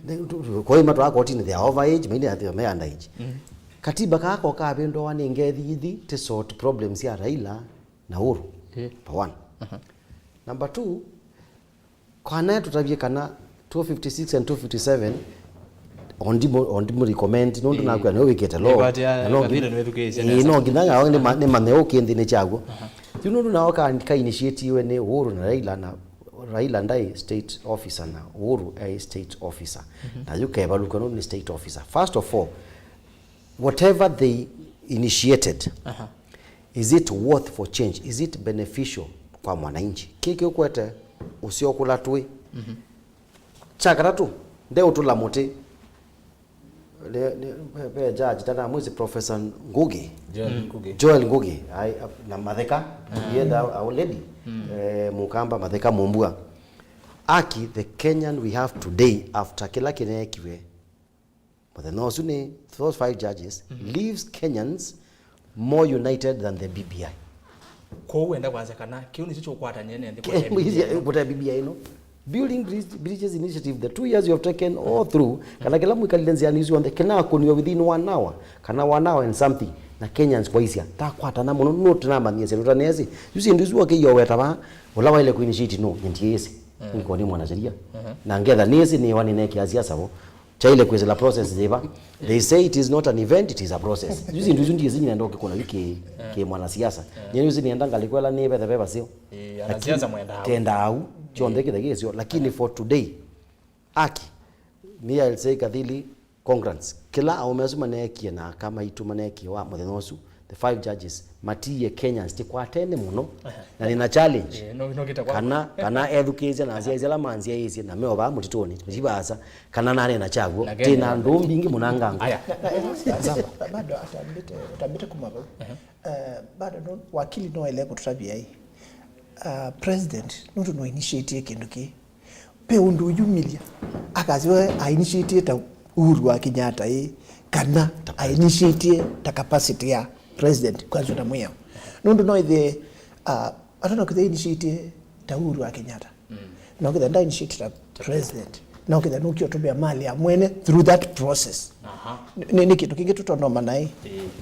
Nĩ- tu- tu- kwa hiyo matwaa kotini, they are over age, maine they are under age. Katiba kako kavĩndũawa nĩ ngethi ithi ti sort problems ya Raila na Uhuru. Number two, kana tũtavye kana two fifty-six and two fifty-seven, o ndimũ- o ndimũ recommend, nũndũ nakwĩa nĩwe wĩkĩte law. Nĩkwatĩa na no ngi- Kathile nĩwĩthukĩĩsye ĩĩ, nesa. No nginya nao nĩma- nĩmanye ũkĩ nthĩnĩ kyaw'o. Yu nũndũ nao ka- ka initiatiwe nĩ Uhuru na Raila, na Raila ndaĩ state officer na Uhuru aĩ state officer. Na yu kevalũka nũndũ nĩ state officer. First of all, whatever they initiated, is it worth for change? Is it beneficial kwa mwananchi? Kĩĩ kĩũkwete ũseo kũla twĩ. Kya katatũ, ndeũtũla mũtĩ. Nĩ- nĩ- ve- ve judge tanamwĩsĩ, Professor Ngugi. Joel Ngugi. Joel Ngugi, ai- na Matheka, yenda our lady, eh, Mũkamba Matheka Mumbua. Aki, the Kenyan we have today, after kĩla kĩneekiwe mũthenya ũsu nĩ those five judges, leaves Kenyans more united than the B B I. Kwoou wenda kwasya kana kĩu nĩkyo kĩũkwatany'a ene nthĩ kũte B B I ĩno? Kũte B B I ĩno. Building Bridge- Bridges Initiative, the two years you have taken all through, kana kĩla mwĩkalile nzĩanĩ isu onthe, kĩnakũniwa within one hour, kana one hour and something, na Kenyans kwaisya, takwatana mũno, no tũnamanyĩsya tũtanesi. Yu syĩndũ isu wakĩioweta vaa, ũla waile kũinitiate no, nyendiĩsĩ. Nĩkoni mwanasheria. Na ngetha nĩsĩ nĩwa nĩnekĩa siasa vo. Kyaile kwĩsĩla process yĩva? They say it is not an event, it is a process. Yu syĩndũ isu ndiĩsĩ nyinenda ũkĩkũna yu kĩ, kĩ mwanasiasa. Nyie nĩsĩ nĩenda ngalĩko ĩla nĩvethe ve vaseo. Ĩĩ, anasiasa mwendaa au. Kendaa au. Kyonthe kĩthe kĩsyo. Lakini for today, aki, me, I'll say Kathili, congrats. Kĩla aũme asu maneekie na aka maitũ maneekie wa mũthenya ũsu, the five judges, matiie Kenyans tĩkwatene mũno. Na nĩna challenge. Ĩĩ, no- nokĩte kwa- Kana, kana ethukĩĩsya na asyaĩsya ala manzyaĩĩsye na meo vaa mũtitũnĩ, ti vaasa, kana nanena kyaw'o, na twĩ na Kenya ndũũ mbingĩ mũnangangũ. Aya. Na, na, na, na, bado atambĩte, atambĩte kuma vau. Eh, bado no, wakili no ele kũtũtavya ĩ. Uh, president nũndũ no initiate kĩndũ kĩĩ. Pe ũndũ ũyumĩlya akasya we a initiate ta Uhuru wa Kenyatta ĩ, kana a initiate ta capacity ya president kwanzwa na mwĩao. Nũndũ no ĩthĩe, uh, atona kĩthĩa initiate ta Uhuru wa Kenyatta. No kĩthĩa nda initiate ta president. No kĩthĩa nũkĩotũmĩa mali ya mwene through that process. Aha. Nĩ, nĩ kĩndũ kĩngĩ tũtonoma naĩ,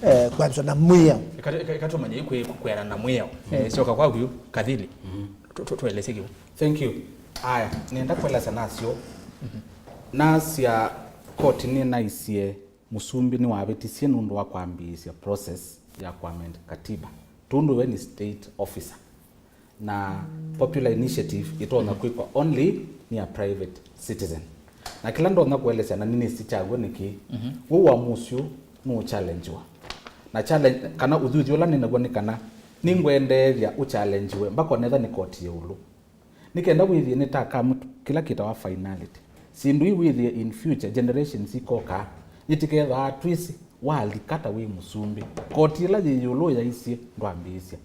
eh, kwanzwa na mwĩao. Ĩka- ĩka- ĩka tũmanye kwĩ- kwĩana na mwĩao. Eh, syoka kwaku yu, Kathili. Tu- tu- tuelesye kĩu. Thank you. Aya, nenda kuelesya nasyo. Nasya koti nĩnaisye mũsumbĩ nĩwavĩtisye nũndũ wa kwambĩĩsya process ya kuamend katiba. Tũndũ we nĩ state officer. Na popular initiative ĩtonya kwĩkwa only nĩ a private citizen. Na kĩla ndonya kũelesya na nĩnĩsĩ kyaw'o nĩ kĩĩ, wĩ ũamusi ũũ nũũchallengiwa. Na challenge, kana ũthuthyo ũla nĩ naw'o nĩ kana nĩngwendeethya ũchallengiwe mpaka onetha nĩ koti ya ĩũlũ. Nĩ kenda wĩthĩe nĩtaka kĩla kĩtawa finality. Syĩndũ ii wĩthĩe in future, generations ikoka, yĩtikethaa twĩsĩ walika ta wĩ mũsumbĩ. Koti ĩla yĩ ĩũlũ yaisye ndwambĩĩsya.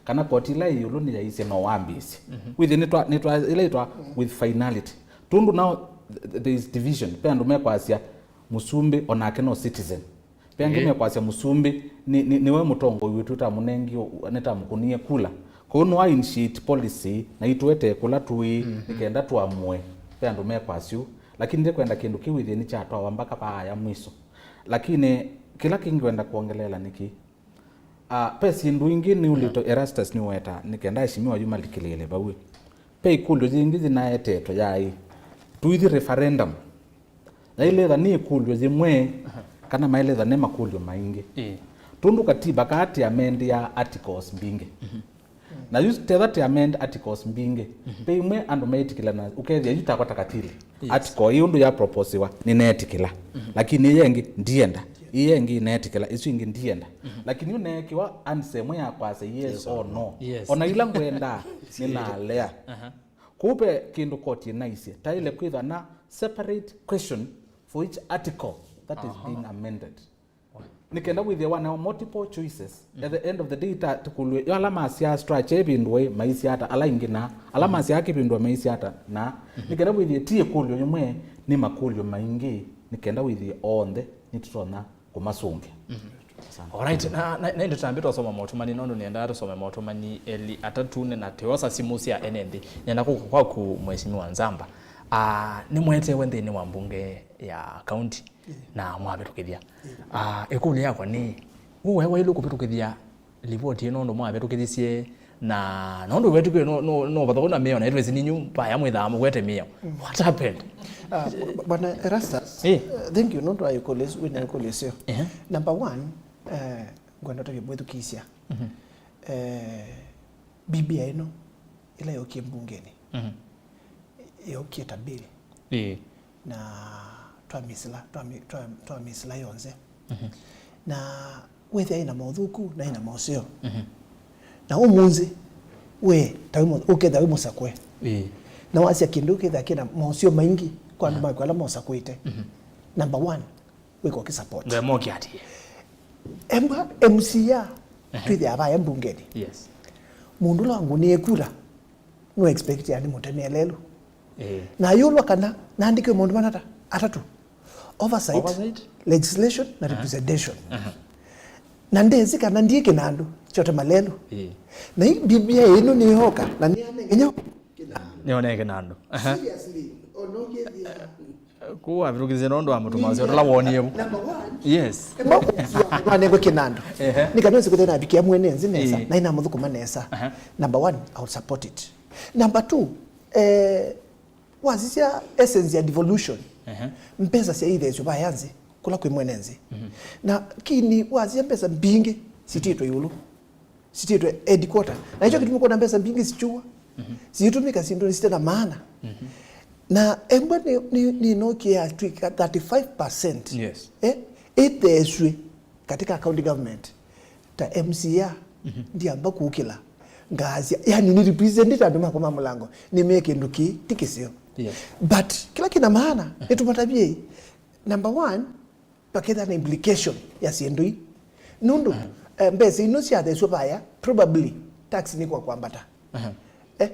Kana koti ĩla yĩ ĩũlũ nĩyaisye no wambĩĩsye. Wĩthĩe nĩtwa, nĩtwa, ĩla ĩtwa with finality. Tũndũ now th- there is division. Pe andũ mekwasya mũsumbĩ onake no citizen. Pe angĩ mekwasya mũsumbĩ nĩ, nĩ, nĩwe mũtongoi witũ, tamũnengie, nĩtamũkũnie kula. Kwoou nĩwa initiate policy na itũetee kũla tũĩ, nĩ kenda tũamũe. Pe andũ mekwasya ũu. Lakini ndikwenda kĩndũ kĩu ĩthĩe nĩkyatwawa mpaka vaaya mwiso. Lakini kĩla kĩngĩ ngwenda kwongeleela nĩ kĩĩ, ah, pe syĩndũ ingĩ nĩũlĩtwe Erastus nĩweta, nĩ kenda aheshimiwa yu malikĩlĩĩle vau. Pe ikũlyo yĩngĩ yĩnaetetwe yaĩ, tũithi referendum. Yaĩle ĩtha nĩ ĩkũlyo yĩmwe, kana maĩle ĩtha nĩ makũlyo maingĩ. Ĩĩ. Tũndũ katiba kaa tĩamendĩaa articles mbingĩ. Na yu tetha tĩamend articles mbingĩ, ve imwe andũ meĩtĩkĩla na ũkethĩa yu takwa ta Katili. Article ĩĩ ũndũ ya proposiwa nĩneetĩkĩla. Lakini ĩĩ ĩngĩ ndienda. Ĩĩ ĩngĩ neetĩkĩla, ĩsu ĩngĩ ndienda. Lakini yu neekĩwa answer ĩmwe ya kwasya yes or no. Ona ila ngwendaa, nĩnalea. Kũu ve kĩndũ koti ĩnaisye, taĩle kwĩthwa na separate question for each article that is being amended. Nĩ kenda wĩthĩe waneo multiple choices. At the end of the day, ta tũkũlw'e, yo ala masyaa structure ĩvĩndũe maisye ata, ala ingĩ na, ala masyaa kĩvĩndũe maisye ata, na nĩ kenda wĩthĩe ti ĩkũlyo yĩmwe, nĩ makũlyo maingĩ, nĩ kenda wĩthĩe onthe nĩtũtonya kũmasũngĩa. Asante. Alright, na, na, na ĩndĩ tũtambe twasoma motũmani, nũndũ nĩendaa tũsome motũmani elĩ atatũ, na tũyosa simũ sya ene nthĩ. Nĩenda kũka kwaku, Mheshimiwa Nzamba. Ah, nĩmwetewe nthĩnĩ wa mbunge ya kaunti na mwavĩtũkĩthya. Ah, ĩkũlyo yakwa nĩ, we waĩle kũvĩtũkĩthya livoti ĩno ũndũ mwavĩtũkĩthisye, na nũndũ wetĩkĩe no, no, no vathaũ na mĩao, na ĩtwĩsĩ ninyu vaya mwĩthaa mũkwete mĩao. What happened? Ah, b-, Bwana Erastus, eh, thank you nũndũ wa ĩkũlyo ĩsu, wĩna ĩkũlyo ĩseo. Ehe. Number one, eh, ngwenda tũtavye mwĩthukĩĩsya. Eh, B B I ĩno, ĩla yokie mbungenĩ, yokie ta bill. Ĩĩ. Na twamĩsĩla, twamĩ-, twa-, twamĩsĩla yonthe. Na wĩthĩa ĩna maũthũku na ĩna maũseo. Na ũmũnthĩ, we, ta wĩ mũ-, ũketha wĩ mũsakũe. Ĩĩ. Na wasya kĩndũ ũketha kĩna maũseo maingĩ kwa andũ maku ala mosakũĩte. Number one, wĩka ũkĩsupport. Ngemoke atie. Embwa M C A twĩthĩa vaya mbungenĩ. Yes. Mũndũ ũla wangũnĩe kura, no expect yani mũtemee lelu. Eh. Na yũlwa kana naandĩkiwe maũndũ manata atatũ. Oversight, oversight, legislation na representation. Na ndesi kana ndiĩ kĩnandũ kyote malelu. Eh. Na hii B B I ĩno nĩyoka na nĩanengenya kĩnandũ. Nĩoneke na andũ. Seriously, ona ũkĩthĩa Kũu avĩtũkĩsye nũndũ wa mũtũma ũseo tũla wonie vu. Number one, yes, ema kũsua mwana nengwe kĩnandũ. Ehe. Nĩ kana ũsĩ kũthĩa navikia mwene nzi nesa, ĩĩ, na inamũthũkũma nesa. Aha. Number one, I will support it. Number two, eh, wasisya essence ya devolution. Ehe. Mbesa sya itheesyo vaya nzi, kũla kwĩ mwene nzi. Mhm. Na kini wasisya mbesa mbingĩ sitĩtwe ĩũlũ. Sitĩtwe headquarter. Na nĩkyo kĩtumi kwona mbesa mbingĩ sikyũwa. Mhm. Siitũmĩka syĩndũnĩ site na maana. Mhm. Na embwa nĩ, nĩ, nĩnokie yatw'ĩka thirty-five percent. Yes. Eh? Ĩtheesw'e katika county government. Ta M C A, mhm, ndiamba kũkĩla. Ngaasya, yani nĩ represent andũ makwa ma mũlango. Nĩmee kĩndũ kĩĩ, ti kĩseo. Yes. But kĩla kĩna maana, mhm, nĩtũmatavye, number one, pakethĩa na implication ya syĩndũ ii. Nũndũ, eh, mbesa ino syathesw'e vaya, probably tax nĩkwa kwambata. Aha. Eh,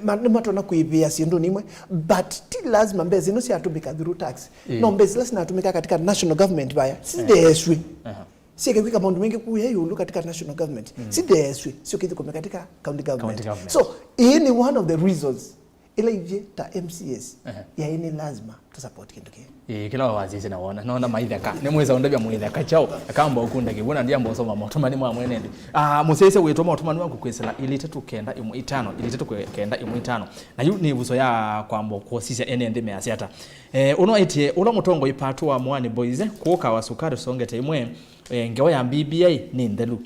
ma-, nĩmatona kwĩvĩa syĩndũnĩ imwe, but ti lazima mbesa ino syatũmĩka through tax. Ĩĩ. No mbesa ila sinatũmĩka katika national government vaya, sitheesw'e. Aha. Syeke kwĩka maũndũ maingĩ kũya ĩũlũ katika national government. Mm. Sitheesw'e, syũke ithũkũme katika county government. County government. So, ĩĩ nĩ one of the reasons ĩla ithyĩ ta M C As, ehe, yaĩ nĩ lazima tũsupport kĩndũ kĩĩ. Ĩĩ, kĩla wawasisye na wona, nona maitheka. Nĩ mwĩsa ũndavya mũitheka kyaũ, akamba ũkunda kĩw'ũ na ndiamba ũsoma motũmani mwa mwene nthĩ. Ah, mũsyaĩĩsya wĩtũ motũmani waku kwĩsĩla ilĩ itatũ kenda ĩmwe itano, ilĩ itatũ kenda ĩmwe itano. Na yu nĩ ĩvuso ya kwamba kũsisya ene nthĩ measya ata. Eh, ũno etie, ũla mũtongoi Patu wa Mwani Boys, kũka wa sukari tũsongete imwe, eh, ngewa ya B B I nĩ nthelu.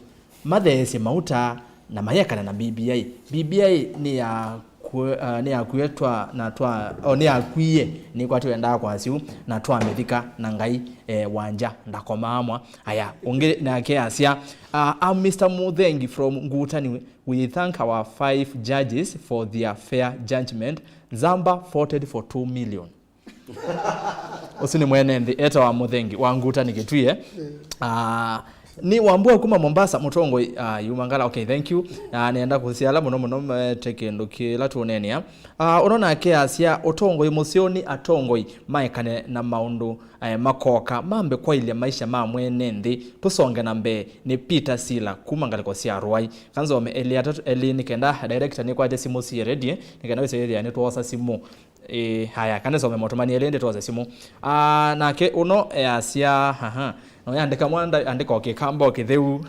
Matheesye mauta na mayekana na B B I. B B I nĩ ya kue-, ah, nĩ yakuie twa na twa, o, nĩ yakwie, nĩkwatĩ wendaa kwasya ũu, na twamĩthika na Ngai, eh, wa ngya ndakomaa mwa. Aya, ũngĩ nake asya, ah, I'm Mister Muthengi from Ngutani. We thank our five judges for their fair judgment. Nzamba voted for two million. Ũsu nĩ mwene nthĩ, etawa Mũthengi wa Ngutani Kĩtwie. Ah, nĩ Wambua kuma Mombasa, mũtongoi, ah, yumangala. Okay, thank you. Ah, nĩenda kũsiala mũno mũno mete kĩndũ kĩla tũneenea. Ah, ũno nake asya, ũtongoi mũseo nĩ atongoi maekane na maũndũ, eh, makoka, mambe kwaĩlya maisha ma mwene nthĩ. Tũsonge na mbee. Nĩ Peter Sila kuma ngalĩko sya Rwai. Kanzome elĩ atatũ, elĩ nĩ kenda director nĩkwate simũ sie ready, nĩ kenda wĩsĩthĩa nĩtwosa simũ. Ĩĩ, haya, kana nĩsome motũmani elĩ ĩndĩ twose simũ. Ah, nake ũno easya, aha, no yandĩka mwanda, andĩka o Kĩkamba o kĩtheu,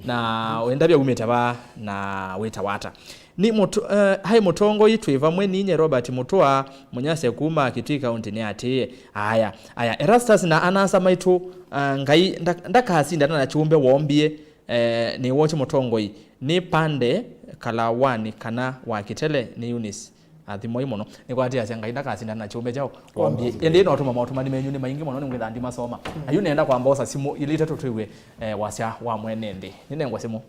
na wĩndavya umĩte va, na wĩtawa ata? Nĩ mũtu-, eh, hai mũtongoi twĩ vamwe ninye Robert Mũtũa, mũnyasya kuma Kitui County nĩ atĩĩe. Aya, aya, Erastus na anasa maitũ, ah, Ngai nda-, ndakasindana na kyũmbe wombie, eh, nĩ wokye mũtongoi, nĩ Pande Kalawani kana wa Kitele nĩ Eunice. Athimwai mũno. Nĩkwatĩasya Ngai ndakasindana na kyũmbe kyaũ wombie. Ĩndĩ no tũma motũmani menyu nĩ maingĩ mũno, nĩngwĩtha ndimasoma. Na yu nenda kwamba osa simũ ilĩ itatũ twĩw'e, eh, wasya wa mwene nthĩ. Nĩnengwa simũ.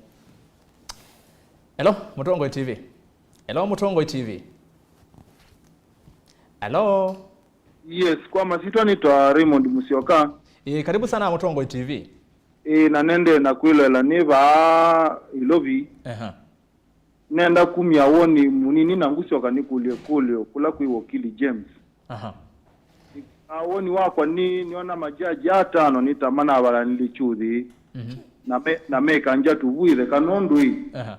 Hello, Mũtongoi T V. Hello, Mũtongoi T V. Hello. Yes, kwa masitwa nĩtwa Raymond Musyoka. Eh, karibu sana Mũtongoi T V. Ĩĩ, na nendee na kwĩloela nĩ vaa Ilovi. Aha. Nenda kumya woni mũnini na ngũsyoka nĩkũlye kũlyo kũla kwĩ wakili James. Aha. Na woni wakwa nĩ, nĩona majaji atano nĩ ta manavalanile kyũthi. Mhm. Na me, na mekangya tũvuĩthe kana ũndũ ĩ. Aha.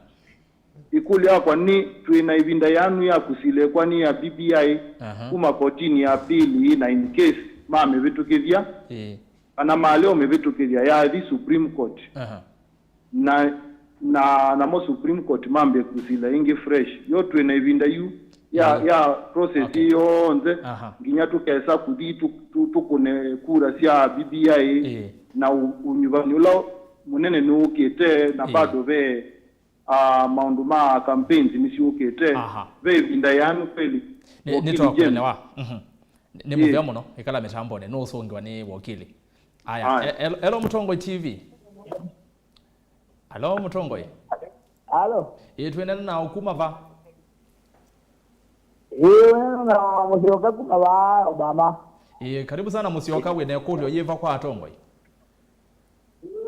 Ĩkũlyo yakwa nĩ, twĩ na ĩvinda yanu ya kũsila ĩkoani ya B B I. Aha. Kuma kotini ya pili, na in case mamĩvĩtũkĩthya, ĩĩ, kana malea ũmĩvĩtũkĩthya, yathi Supreme Court. Aha. Na, na, namo Supreme Court mambie kũsila ĩngĩ fresh. Yo twĩ na ĩvinda yu ya, ĩĩ, ya process, okay, ĩ yonthe, aha, nginya tũkesa kũthi tũ-, tũ-, tũkũne kura sya B B I, ĩĩ, na ũ-, ũnyuvani ũla mũnene nĩwũkĩte, na, ĩĩ, bado ve, ah, maũndũ ma campaigns nĩsyũkĩte. Aha. Ve ĩvinda yanu kweli. Nĩ, wakili James. Nĩtwakũelewa. Mhm. Nĩ, nĩ mũvea, ĩĩ, mũno. Ĩkala mĩtambonĩ, nũũsũngĩwa nĩ wakili. Aya. Aya. E-, elo, elo Mũtongoi T V. Alo, Mũtongoi. Alo. Ĩĩ, twĩnena na ũkuma va? Ĩĩ, wĩnena na Mũsyoka kuma va Obama. Ĩĩ, karibu sana Mũsyoka, wĩna ĩkũlyo yĩva kwa atongoi?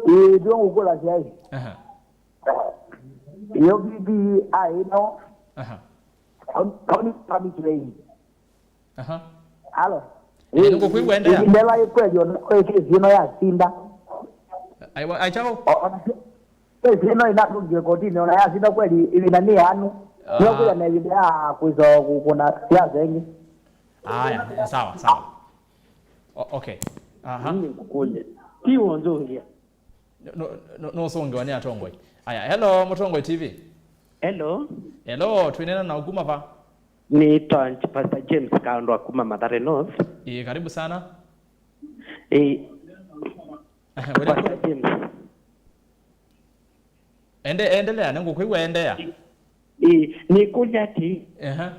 Ĩĩ, twĩ ngũkũlasya ĩ. Aha. Yo B B I ĩno. Aha. Kau, kau nĩ kami train. Aha. Alo. Ĩĩ, nĩngũkwĩw'a, endeea. Ĩvinda ĩla ĩkwelyo na kwĩ kesi ĩno yasinda. Aiwa, ai kyaũ? O, ona kesi ĩno ĩnatũngie kotini, ona yasinda kweli, ĩvinda nĩ yanu. Ah. Nĩyo kwĩya na ĩvinda ya kwĩsa kũkũna siasa ĩngĩ. Aya, sawa, sawa. O, okay. Aha. Nĩngũkũlya. Ti wonzũngĩa. No, no, no, nũsũngĩwa nĩ atongoi. Aya, hello, Mũtongoi T V. Hello. Hello, twĩnena na ũkuma va? Nĩtwa Pastor James Kaondwa kuma Mathare North. Ĩĩ, karibu sana. Ĩĩ. Aha, wĩna Pastor James. Ende-, endelea, nĩngũkwĩw'a, endeea. Ĩĩ, nĩkũlya atĩ, aha,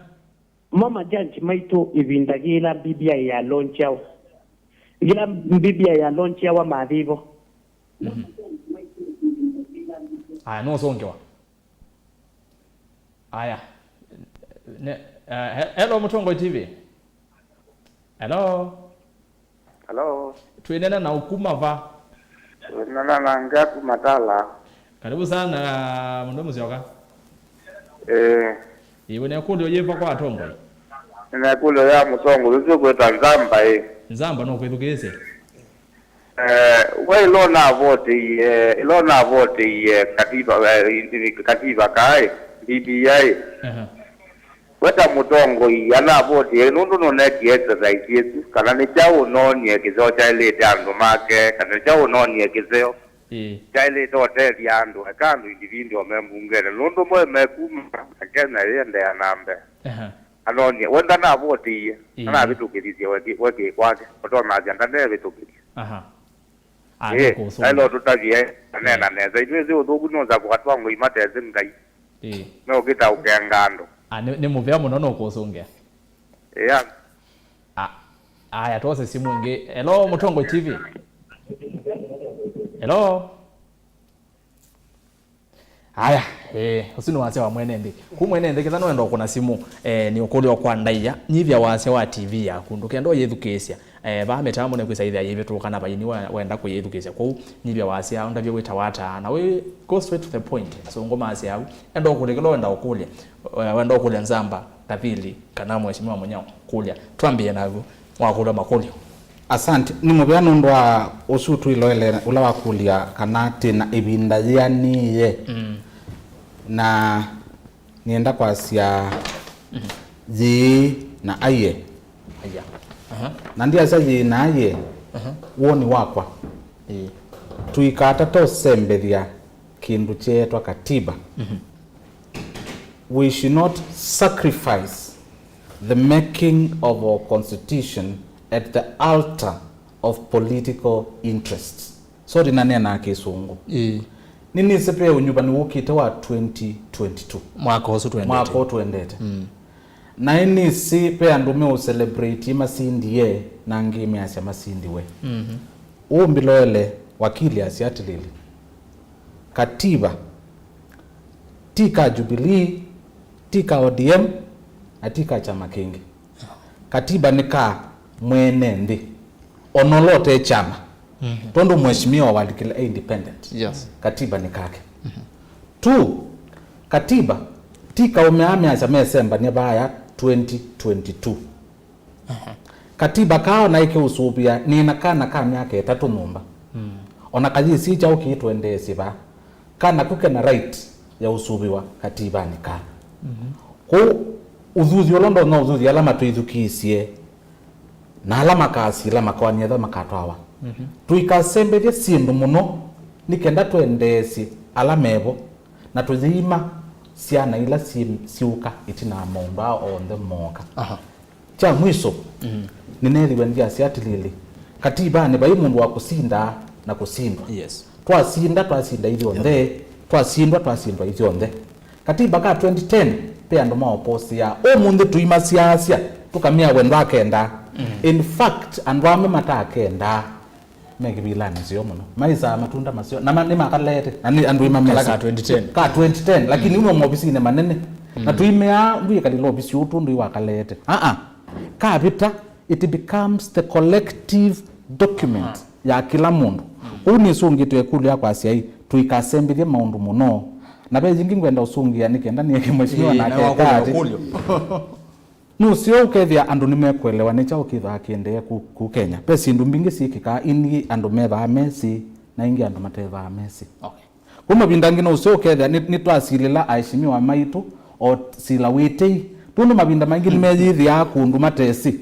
mo majaji maitũ ĩvinda yĩla B B I ya launchiawa, yĩla B B I ya launchiawa mathĩvo? Mhm. Aya, nũsũngĩwa. Aya. Ne, eh, he-, hello, Mũtongoi T V. Hello. Hello. Twĩnena na ũkuma va? Twĩnena na Ngea kuma Tala. Karibu sana, mũndũ Mũsyoka. Eh. Ĩĩ, wĩna ĩkũlyo yĩva kwa atongoi? Nĩna ĩkũlyo ya mũtongoi ũsu kwĩta Nzamba ĩ. Nzamba no kwĩthukĩĩsye. Eh, we ĩla ũnavotĩie, ĩla ũnavotĩie katiba, eh, katiba kaĩ, B B I. Aha. We ta mũtongoi anavotĩe, nũndũ nũnekie exercise ĩsu, kana nĩ kyaũ ũnoonie kĩseo kyaĩlĩte andũ make, kana nĩ kyaũ ũnoonie kĩseo, ĩĩ, kyaĩlĩte ũtethya andũ, eka andũ individual me mbungenĩ, nũndũ mo mekuma na Kenya ĩendeea na mbee. Aha. Anoonie, we ndanavotĩie, ĩĩ, anavĩtũkĩthisye we kĩ-, we kĩ kwake, ũtonasya ndanevĩtũkĩthya. Aha. Ah, ĩĩ, nĩkũsũngĩa. Aĩle ũtũtavye, aneena, ĩĩ, nesa. Itwĩsĩ ũthũku nũsa kũatwangwa imatesĩ Ngai. Ĩĩ. Meũkĩta ũkenga andũ. Ah, nĩ, nĩ mũvea mũno nũkũsũngĩa. Ĩĩ. Ah, aya, twose simũ ĩngĩ. Hello, Mũtongoi T V. Hello. Aya, eh, ũsu nĩ wasya wa mwene nthĩ. Kũ mwene nthĩ, ketha nũenda ũkũna simũ, eh, nĩ ũkũlyo kwa ndaĩa, nyivya wasya wa T V yaku, ndũkenda ũyĩthukĩĩsya. Eh, vaa mĩtambo nĩkwĩsa ĩthĩa yĩvĩtũka na vaini wa-, wenda kũyĩthukĩĩsya. Kwoou, nyivya wasya, ũndavye wĩtawa ata, na wĩ go straight to the point. Sũngũ masya au, enda ũkũlye kĩla wenda ũkũlye. Eh, wenda ũkũlya Nzamba, Kathili, kana Mheshimiwa Mũnyao, kũlya. Twambĩe naku, wakũlwa makũlyo. Asante. Nĩ mũvea nũndũ wa ũsu twĩloele ũla wakũlya kana twĩ na ĩvinda yĩanĩĩe. Mm. Na nĩenda kwasya, mhm, yĩĩ na aiee. Aya. Aha. Na ndiasya yĩĩ na aiee, aha, woni wakwa. Ĩĩ. Tũikatata ũsembethya kĩndũ kyeetwa katiba. Mhm. We should not sacrifice the making of our constitution at the altar of political interests. Sorry, naneenaa Kĩsũngũ. Ĩĩ. Nĩnĩsĩ ve ũnyuvani wũkĩte wa twenty twenty-two. Mwaka ũsu twendete. Mwaka ũũ twendete. Mm. Na nĩnĩsĩ ve andũ meũcelebrate masindie, na angĩ measya masindiwe. Mhm. Ũũ mbĩloele wakili asya atĩlĩlĩ, katiba ti ka Jubilee, ti ka O D M, na ti ka kyama kĩngĩ. Katiba nĩ ka mwene nthĩ, ona ũla ũte kyama. Tondũ mheshimiwa walikile e independent. Yes. Katiba nĩ kake. Two, katiba ti kaũme aa measya mesembany'a vaya twenty twenty-two. Katiba kaa ona ĩkĩũsũvĩa nĩna kana ka myaka ĩtatũ nyũmba. Ona kayĩsĩ kyaũ kĩtwendeesye vaa. Kana ku kena right ya ũsũvĩwa katibanĩ kaa. Kwoou ũthuthi ũla ndonya ũthuthya ala matwĩthukĩĩsye na ala makasila makoanie etha makatwawa. Tũikasembethye syĩndũ mũno nĩ kenda twendeesye ala mevo na tũyĩima syana ila syĩ- syũka ĩtina wa maũndũ aa onthe mooka. Aha. Kya mwiso, nĩneethiwe ndyasya atĩlĩlĩ, katibanĩ vai mũndũ wa kũsinda na kũsindwa. Yes. Twasinda, twasinda ithyonthe, twasindwa, twasindwa ithyonthe. Katiba ka twenty ten, ve andũ maoposia. Ũmũnthĩ tũimasyaasya, tũkamea we ndwakendaa. In fact, andũ amwe matakendaa me kĩvilanĩ seo mũno. Maisaa matunda maseo, na ma- nĩmakaleete, na nĩ andũ imamesa. Kala ka twenty ten. Ka twenty ten, lakini umo maovisinĩ manene. Na tũimeaa, ndwĩkalile ovisi ũũ tũndũ iwakaleete. Aa, kavita, it becomes the collective document ya kĩla mũndũ. Kũu nĩsũngĩtwe ĩkũlyo ya kwasya ĩ, tũikasembethye maũndũ mũno. Na ve yĩngĩ ngwenda ũsũngĩa nĩ kenda nĩeke mheshimiwa Ĩĩ, nake na wakũlya eka atĩ, ũkũlyo. Nũseo ũkethĩa andũ nĩmekũelewa nĩ kyaũ kĩthaa kĩendee ku, ku Kenya. Ve syĩndũ mbingĩ syĩkĩkaa ingĩ andũ methaa mesĩ, na ingĩ andũ matethaa mesĩ. Okay. Kũu mavinda angĩ no ũseo ũkethĩa nĩ, nĩtwasilĩla aheshimiwa maitũ o sila wĩtei. Tondũ mavinda maingĩ nĩmeyĩthĩaa kũndũ matesĩ.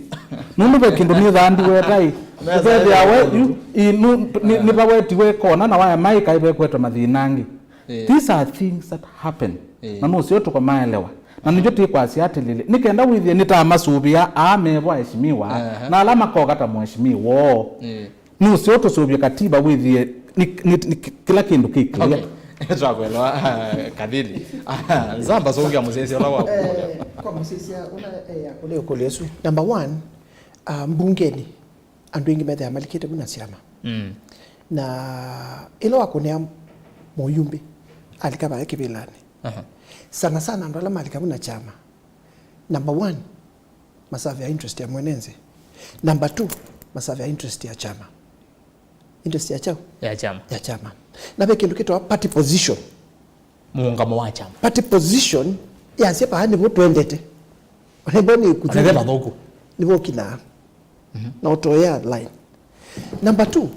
Nũndũ ve kĩndũ nĩthaa ndiweta ĩ, ũkethĩa we yu, ĩ, nũ- nĩ- nĩvawetiwe kona na waya maĩ kaĩ vekwetwe mathĩna angĩ. Ĩĩ. These are things that happen. Ĩĩ. Na nũseo tũkamaelewa. Na nĩkyo twĩkwasya atĩlĩlĩ, nĩ kenda wĩthĩe nĩtamasũvĩa aa mevo aheshimiwa, na ala makoka ta mũheshimiwa oo. Ĩĩ. Nũseo tũsũvye katiba wĩthĩe nĩ, nĩ, nĩ kĩla kĩndũ kĩ clear. Okay. Twakwelewa, ah, Kathili. Ah, Nzamba sũngĩa mũsyaĩĩsya ũla wakũlya. Eh, kwa mũsyaĩĩsya ũla, eh, akũlya ĩkũlyo ĩsu. Number one, ah, mbungenĩ, andũ aingĩ methĩawa malikĩte vu na syama. Mm. Na ĩla wakũnĩa mũyumbe, alika vaya kĩvĩlanĩ. Aha. Sana sana andũ ala malika vu na kyama. Number one, masavea interest ya mwene nzĩ. Number two, masavea interest ya kyama. Interest ya kyau? Ya kyama. Ya kyama. Na ve kĩndũ kĩtawa party position. Mũũngamo wa kyama. Party position yasya vaa nĩvo twendete. Nĩvo nĩ kũthi- Nĩvo ũkinaa. Mhm. Na ũtoea line. Number two,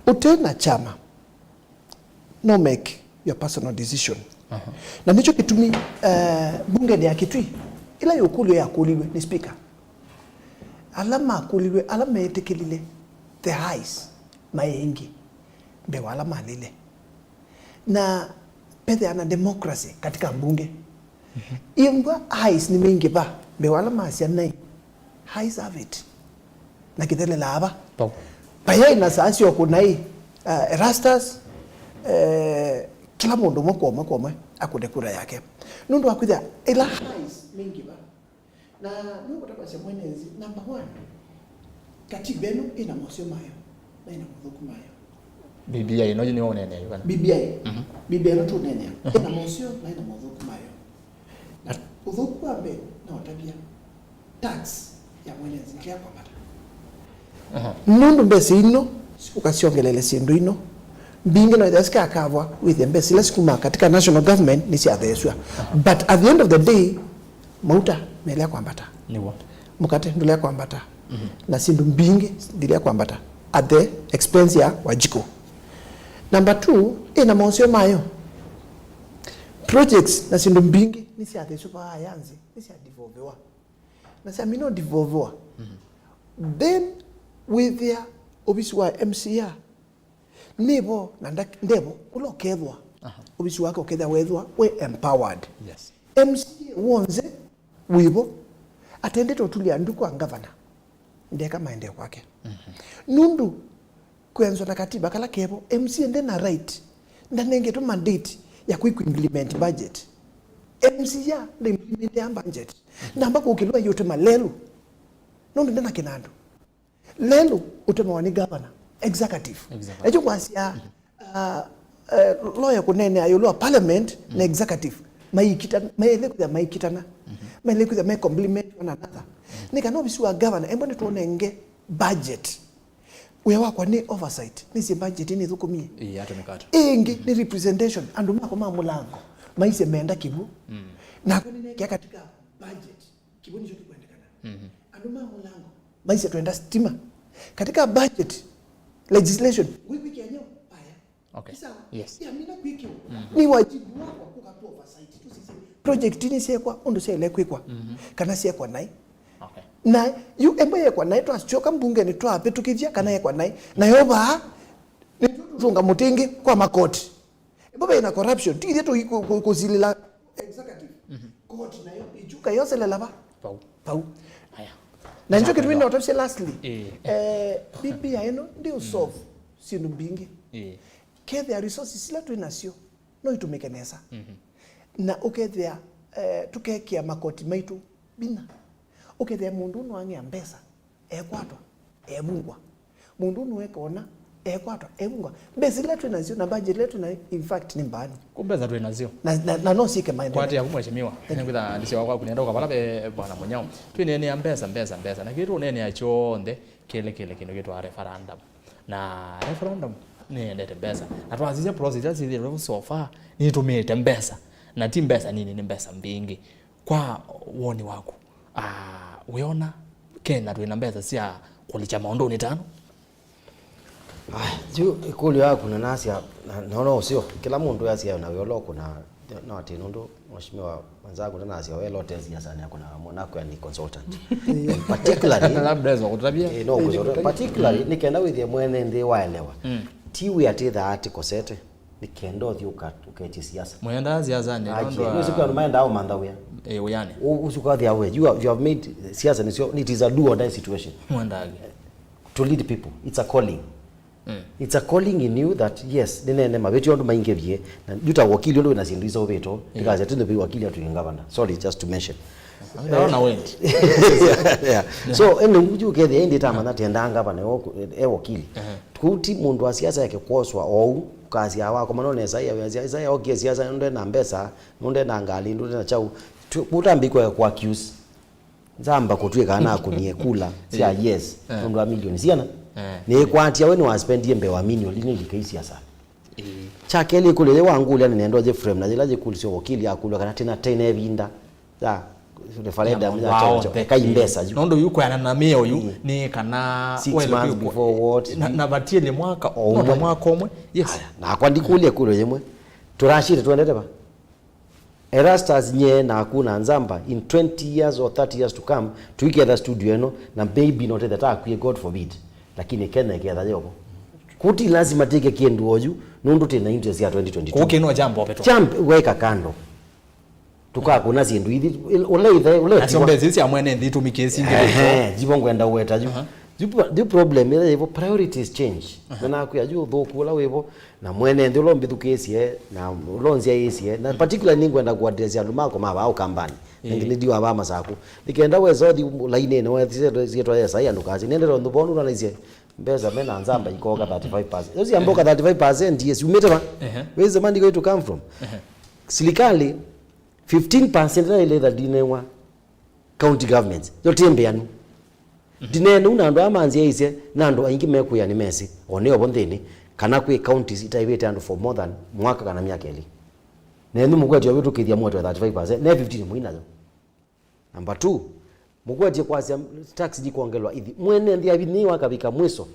ũte na kyama, no make your personal decision. Aha. Na nĩkyo kĩtumi, eh, mbungenĩ ya Kitui, ĩla yũkũlyo yakũliwe nĩ speaker, ala makũliwe, ala metĩkĩlile, the highs, maĩ aingĩ mbee wa ala malile. Na pethĩana democracy katika mbunge. Imbwa highs nĩmeingĩva, mbee wa ala masya naĩ. Highs have it. Na kĩthelelaa va. Vau. Vayai na saa syo kũnai, uh, Erastus, eh, kĩla mũndũ ũmwe kwa ũmwe kwa ũmwe akũne kura yake. Nũndũ wa kwĩthĩa ĩla highs meingĩva. Na nũkũtavasya mwene nzĩ, number one, katiba ĩno ĩna moseo mayo, na ĩna mothũku mayo. B B I ĩno nĩyo ũneenea yu kana? B B I. Mhm. B B I ĩno tũneenea. Mhm. Ĩna moseo, na ĩna mothũku mayo. Na ũthũku wa mbee, na ũtavya tax ya mwene nzĩ nĩkĩa kwambata. Aha. Nũndũ mbesa ino, ũkasyongelele syĩndũ ino, mbingĩ no ĩthĩa sikakavwa, wĩthĩa mbesa ila sikumaa katika national government nĩsyatheesw'a. Aha. But at the end of the day, mauta melea kwambata. Nĩw'o. Mũkate ndũlea kwambata. Mhm. Na syĩndũ mbingĩ ndilea kwambata at the expense ya Wanjikũ. Number two, ĩna moseo mayo. Projects na syĩndũ mbingĩ nĩsyatheesw'a vaa ya nzĩ, nĩsya devolviwa. Na syamina devolviwa. Mhm. Then wĩthĩa ovisi wa M C A nĩvo na nda- ndevo ũla ũkethwa. Aha. Ovisi wake ũkethwa wethwa we empowered. Yes. M C A wonze wĩvo atendete ũtulya ndu kwa ngavana ndeka maendeo kwake. Mhm. Nũndũ kwenzwa na katiba kala kevo, M C A ndena right, ndanengetwe mandate ya kwĩ implement budget. M C A nda implementea budget. Namba kũkĩlwa yote malelu. Nũndũ ndena kĩnandũ. Lelũ ũtemawa nĩ governor, executive. Executive. Ekyo kwasya, uh, uh, lawyer kũneenea ĩũlũ wa parliament na executive maikita- maĩle kwĩthĩa maikitana, maĩle kwĩthĩa me complement one another. Nĩ kana ovisi wa governor embwa nĩtũnenge budget. Wĩa wakwa nĩ oversight, nĩsĩ budget nĩthũkũmie. Ĩĩ, atũmĩka ata? Ĩngĩ nĩ representation, andũ makwa ma mũlango maisye menda kĩw'ũ. Mm. Nakwa nĩnekĩa katika budget, kĩw'ũ nĩkyo kĩkwendekana. Mhm. Andũ ma mũlango maisye twenda stima. Katika budget, legislation, ngwĩkwĩkĩa nyoo, aya. Okay. Sawa? Yes. Ya mina kwĩkĩwa. Mm. Nĩ wajibu wakwa kũka tu oversight, tusisye project nĩ syekwa ũndũ syaĩle kwĩkwa. Mhm. Kana syekwa naĩ. Okay. Na yu embwe yekwa naĩ twasyoka mbungeni twavĩtũkĩthya kana yekwa naĩ. Nayo vaa, nĩtũtũnga mũtĩngĩ kwa makoti. Embwe vena corruption, ti ithe tũi kũ-, kũ-, kũsilĩla executive. Mhm. Court nayo, ĩkyuka yoselela va? Vau. Vau. Aya. Na nĩkyo kĩtumi notavye lastly. Ĩĩ. Eh, B B I ĩno, ndi ũsolve syĩndũ mbingĩ. Ĩĩ. Kethĩa resources ila twĩ nasyo, no itũmĩke nesa. Mhm. Na ũkethĩa, eh, tũkekĩa makoti maitũ vinya. Ũkethĩa mũndũ nũang'ĩa mbesa, ekwatwa, evungwa. Mũndũ nũeka ũna, ekwatwa, evungwa. Mbesa ila twĩ nasyo, na budget ila twĩ nayo, in fact, nĩ mbaanu. Kũ mbesa twĩ nasyo. Na, na, na no syĩke maendeleo. Kwatĩ yaku mheshimiwa. Nĩkwĩtha ndisyo wakwa kunenda ũkavala ve bwana Mũnyao. Twĩneenea mbesa, mbesa, mbesa. Na kĩtũ ũneenea kyonthe, kĩlekele kĩndũ kĩtwa referendum. Na referendum nĩyendete mbesa. Na twasisya process ila syĩthĩwe so far, nĩtũmĩĩte mbesa. Na ti mbesa nini, nĩ mbesa mbingĩ. Kwa woni waku, ah, wĩona Kenya twĩna mbesa sya kũlikya maũndũnĩ tano? Ah, yu ĩkũlyo yaku na nasya, na, no, no, ũseo. Kĩla mũndũ asya na wĩolo kuna, no, atĩ nũndũ Mheshimiwa mwenzangu ndanasya wela ũtesi ya sana kuna mwana kwa ni consultant. Particularly, labda eza kũtavya. Eh, no, consultant. Particularly, nĩ kenda wĩthie mwene nthĩ waelewa. Mm. Ti wĩ atĩ thaa ati kosete. Nĩ kenda ũthi ũka-, ũketye siasa. Mwendaa siasanĩ, nĩ ũndũ wa nĩ ũsiku andũ maendaa ũmantha wĩa. Eh, wĩanĩ. Ũsu ũkathĩa we, you have, you have made siasa nĩsyo, it is a do or die situation. Mwendage. To lead people, it's a calling. Mm. It's a calling in you that, yes, nĩnene mavĩtyo andũ maingĩvie, na yu ta wakili ũndũ wĩna syĩndũ iseũvĩtwo, ndikasya tũnĩ wakili atuĩke ngavana. Sorry, just to mention. Ndaona wendi. Yeah, yeah. So, ene yu ũkethĩa ĩndĩ tamanya tenda ngavana e wakili. Kũu ti mũndũ wa siasa yake kwoswa ou, ũkasya wakoma no nesa ya siasa, ya okie siasa, nũndũ ena mbesa, nũndũ ena ngalĩ, nũndũ ena chau. Kũu tambĩkwa kwa accuse. Nzamba kũtw'ĩka nakunie kula sya yes, nũndũ wa milioni siana. Nĩkwatia we nĩwaspendie mbee wa milioni nĩ ilikai siasa. Kya kelĩ kũlĩ yĩ wangũlya nĩ nendo je frame na yĩla yĩkulisyo wakili akulwa kana tena tena ĩvinda. Ya, referendum ya chama cha kai mbesa yu. Nũndũ yu kweana na mĩao yu nĩ kana six months before what? Na, na vatiele mwaka, o no ta mwaka ũmwe. Yes. Aya, nakwa ndikũlya kũlyo yĩmwe. Tũrashĩte twendete va? Erastus nye naku na Nzamba, in twenty years or thirty years to come, tuiketha studio ĩno, na maybe not the takwie, God forbid. Lakini Kenya ĩketha yovo. Kuti lazima tike kĩndũ oyu, nũndũ tena interest ya twenty twenty-two. Kũkĩ no jambo opeto. Champ, weka kando. Tũkakũna syĩndũ ithi, ũla ithe, ũla nasyo mbesa isu sya mwene nthĩ itũmĩkĩe singĩ. Ehe, jivo ngwenda ũweta yu. Yu pro-, yu problem ĩla yĩvo, priorities change. Na nakwĩa yu ũthũku ũla wĩvo, na mwene nthĩ ũla ũmbĩthukĩĩsye, na ũla ũnzyaĩĩsye, na particularly nĩngwenda kũaddress andũ makwa ma vaa Ũkambani. Na ngĩnĩ ndiwa vaa Masaku. Nĩkenda wesa ũthi lainĩnĩ, wethĩe syĩtwa yesa, andũ kasi. Nĩendete ũndũ vondu nanaisye, mbesa mena Nzamba ikoka thirty-five percent. Those amboka thirty-five percent, yes, umĩte va? Where is the money going to come from? Silikalĩ, fifteen percent na ĩla ĩtha ndinewa county governments. Yo ti mbĩanu. Ndineenu na andũ aa manzyaĩĩsye, na andũ aingĩ mekwĩa nĩmesĩ, o nĩ ovo nthĩnĩ, kana kwĩ counties itaĩvĩte andũ for more than mwaka kana myaka ĩlĩ. Nenyu mũkwetya ũvĩtũkĩthya mwetwe thirty-five percent, ne fifteen mũi nayo. Number two, mũkwetye kwasya tax ndikwongelwa ithi. Mwene nthĩ avinyĩĩwa akavika mwiso.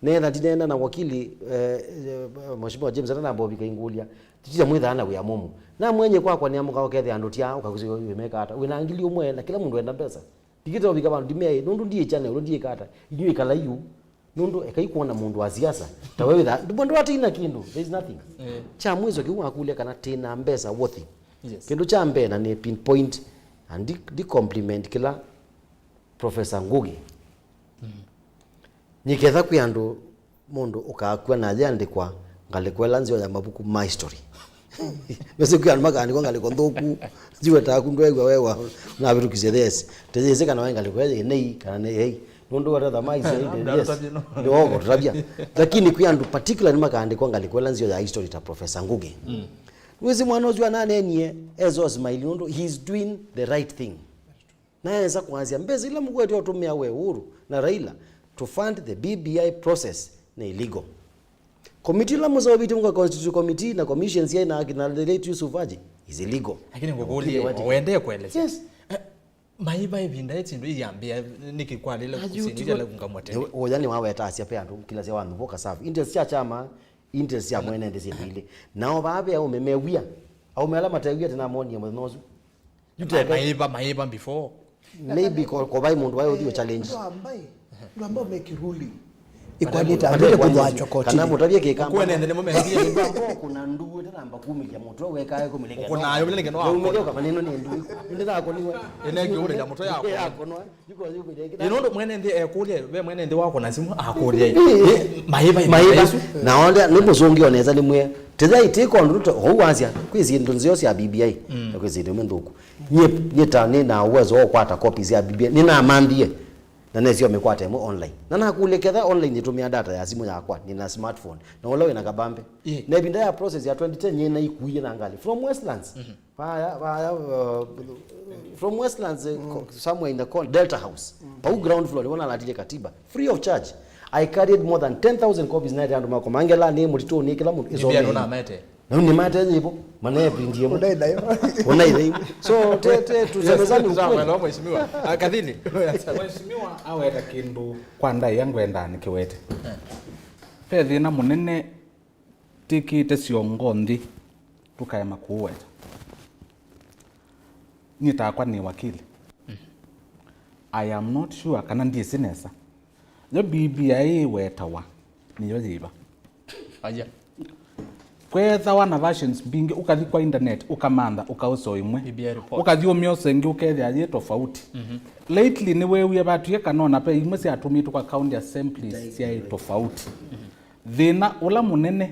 Neetha ndineena na wakili, eh, eh, Mheshimiwa James atanamba ũvika ingũlya. Titita mwĩthaa na wĩa mũmũ. Na mwenye kwakwa nĩamũka ũkethĩa andũ tya, ũkakusi wĩmeka ata. Wĩna ngili ũmwe na kĩla mũndũ enda mbesa. Ndikĩte ũvika vandũ ndimea, nũndũ ndiĩ channel, nũndũ ndiĩka ata. Inyuĩ ĩkalai yu. Nũndũ ekai kuona mũndũ wa siasa. Ta we wĩtha, ndũmwe ndwatĩina kĩndũ. There is nothing. Eh. Kya mwiso kĩu wakũlya kana tĩna mbesa worthy. Yes. Kĩndũ kya mbee na nĩ pinpoint and ndi, ndi compliment kĩla Professor Ngugi. Mm. Nyiketha kwĩ andũ mũndũ ũkakw'a na yandĩkwa ngalĩko ĩla nzeo ya mavuku ma history. Mese kwĩ andũ makaandĩkwa ngalĩko nthũku, jiwe taku ndwew'a wewa navĩtũkisye this. Teyĩsĩ kana waĩ ngalĩko ya yĩnei, kana nĩ yei. Nũndũ wata thama isi, yes. Nĩ woko, tũtavya. Lakini kwĩ andũ particularly makaandĩkwa ngalĩko ĩla nzeo ya history ta Professor Ngugi. Mm. Wĩsĩ mwana ũsu ananenie, ezo smile, nũndũ he is doing the right thing. Na esa kwasya, mbesa ila mũkwete ũtũmĩa we Uhuru na Raila, To fund the B B I process nĩ illegal. Committee ĩla mũseũvĩtye mũka constitute committee na commissions yaĩ na akina the late Yusuf Haji is illegal. Lakini ngũkũlye, wendee kũelesya. Yes. Eh, maiva ĩvinda ĩ syĩndũ iyambĩa nĩkĩ kwalile kusini ila kunga motene. Ũya nĩ waweta asya pe andũ kila sya wandu boka safu. Interest sya chama, interest sya mwene nthĩ syĩndũ ilĩ. Nao vaa ve aume mewia. Aume ala matewia tena monie mũthenya ũsu. Yu teke. Maiva, maiva before. Maybe ko, ko vai mũndũ waĩ ũthiũ challenge. Ndwambai. Ndwamba ũmeki ruling. Ikwanĩte ambĩte kũthwa chokoti. Kana mũtavye kĩkamba. Kwene nthĩ nĩmo mendie. Ndwamba kuna nduwe tena amba kumĩlya mũtwe wekae kumĩlya. Kuna ayo vile ngeno. Umĩlya kama neno nĩ nduwe. Ndĩrakoniwe. Ene ngiũrĩlya mũtwe yakwa. Yakonwa. Ĩ, nũndũ mwene nthĩ ekũlya, ve mwene nthĩ wakwa na simũ akũlya ĩ. Ĩ, maĩva, maĩva. Maĩva. Na onde nĩ mũsũngĩo nesa nĩ mwĩa. Tĩthai tĩ kondũ tũ hou wasya kwĩ syĩndũ nzeo sya B B I, mm, na kwĩ syĩndũ imwe nthũku. Nyie, nyie ta nĩ na uwezo wa kũkwata copies ya B B I, nĩ namanthie. Na nesio mĩkwata ĩmwe online. Na nakũlya ketha online nĩtũmĩa data ya simũ yakwa, nĩ na smartphone. Na ũla wĩ na kabambe. Ĩ. Na ĩvinda ya process ya twenty ten nyie naikuie na ngalĩ from Westlands. Mhm. Vaya, vaya, uh, from Westlands, uh, co-, somewhere in the corner, Delta House. Pau ground floor, nĩvo nalatile katiba. Free of charge. I carried more than ten thousand copies naete andũ makwa. Mangela nĩ mũtitũ nĩ kila mũndũ. Isomeni. Nĩmaete. Na nĩmaete nyĩvo. Manaepindie mo. Unaenda hiyo. Unaenda hiyo. So, te, te, tusemezane ukweli. Sawa, mheshimiwa. Ah, Kathini. Mheshimiwa aweta kĩndũ kwa ndaĩa ngwenda nĩkĩwete. Eh. Ve thĩna mũnene tĩkĩte syongo nthĩ, tũkaema kũũweta. Nyie takwa nĩ wakili. I am not sure kana ndyĩsĩ nesa. Yo B B I ĩwetawa nĩyo yĩva? Aja. Kwethawa na versions mbingĩ, ũkathi kwa internet, ũkamantha, ũkaosa ĩmwe. B B I report. Ũkathi ũmyosa ĩngĩ, ũkethĩa yĩ tofauti. Mhm. Lately, nĩweewie vatwie kana ona ve imwe syatũmĩtwe kwa county assemblies syaĩ tofauti. Mhm. Thĩna ũla mũnene,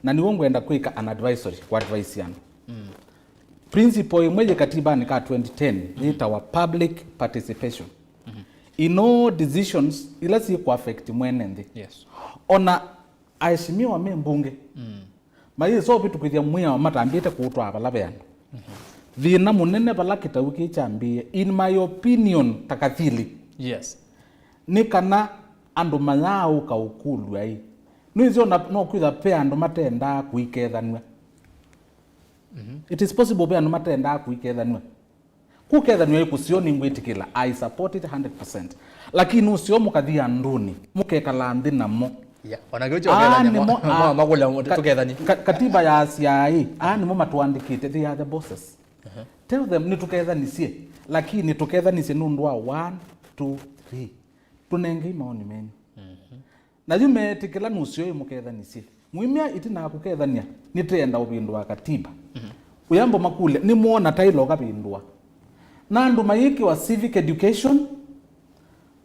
na nĩw'o ngwenda kwĩka an advisory, kũ advise andũ. Mm. Principle ĩmwe yĩ katibanĩ ka twenty ten, mm, yĩtawa public participation. Mm-hmm. In all decisions ila syĩ kũ affect mwene nthĩ. Yes. Ona aheshimiwa me mbunge, mm, mayĩsa ũvĩtũkĩthya mwĩao matambĩte kũũtwaa vala ve andũ. Mm-hmm. Thĩna mũnene vala kĩtau kĩĩ kyambĩĩe, in my opinion, ta Kathili. Yes. Nĩ kana andũ mayaaũka ũkũlw'a-ĩ, nĩwĩsĩ ona no kwĩtha ve andũ matendaa kũikethanw'a. Mhm. It is possible ve andũ matendaa kũikethanw'a. Kũkethanw'a ĩ kũseo nĩngwĩtĩkĩla, I support it hundred percent. Lakini nũseo mũkathi andũnĩ, mũkekala nthĩ namo. Yeah. Ona kĩu kyo aa, kethania nĩmo, mwa-, aa, mwa-, makũlya mũndũ ka-, tũkethanie. Ka-, katiba ya asya-ĩ, aa nĩmo matũandĩkĩte, they are the bosses. Uh-huh. Tell them, nĩtũkethanisye, lakini tũkethanisye nũndũ wa one, two, three. Tũnengei maoni menyu. Mhm. Na yu meetĩkĩla nũseo ĩ mũkethanisye. Mwĩmya ĩtina ya kũkethania, nĩtĩenda ũvĩndũa katiba. Mhm. Ũyamba makũlya, nĩmwona taĩla ũkavĩndũa? Na andũ mayĩkĩwa civic education,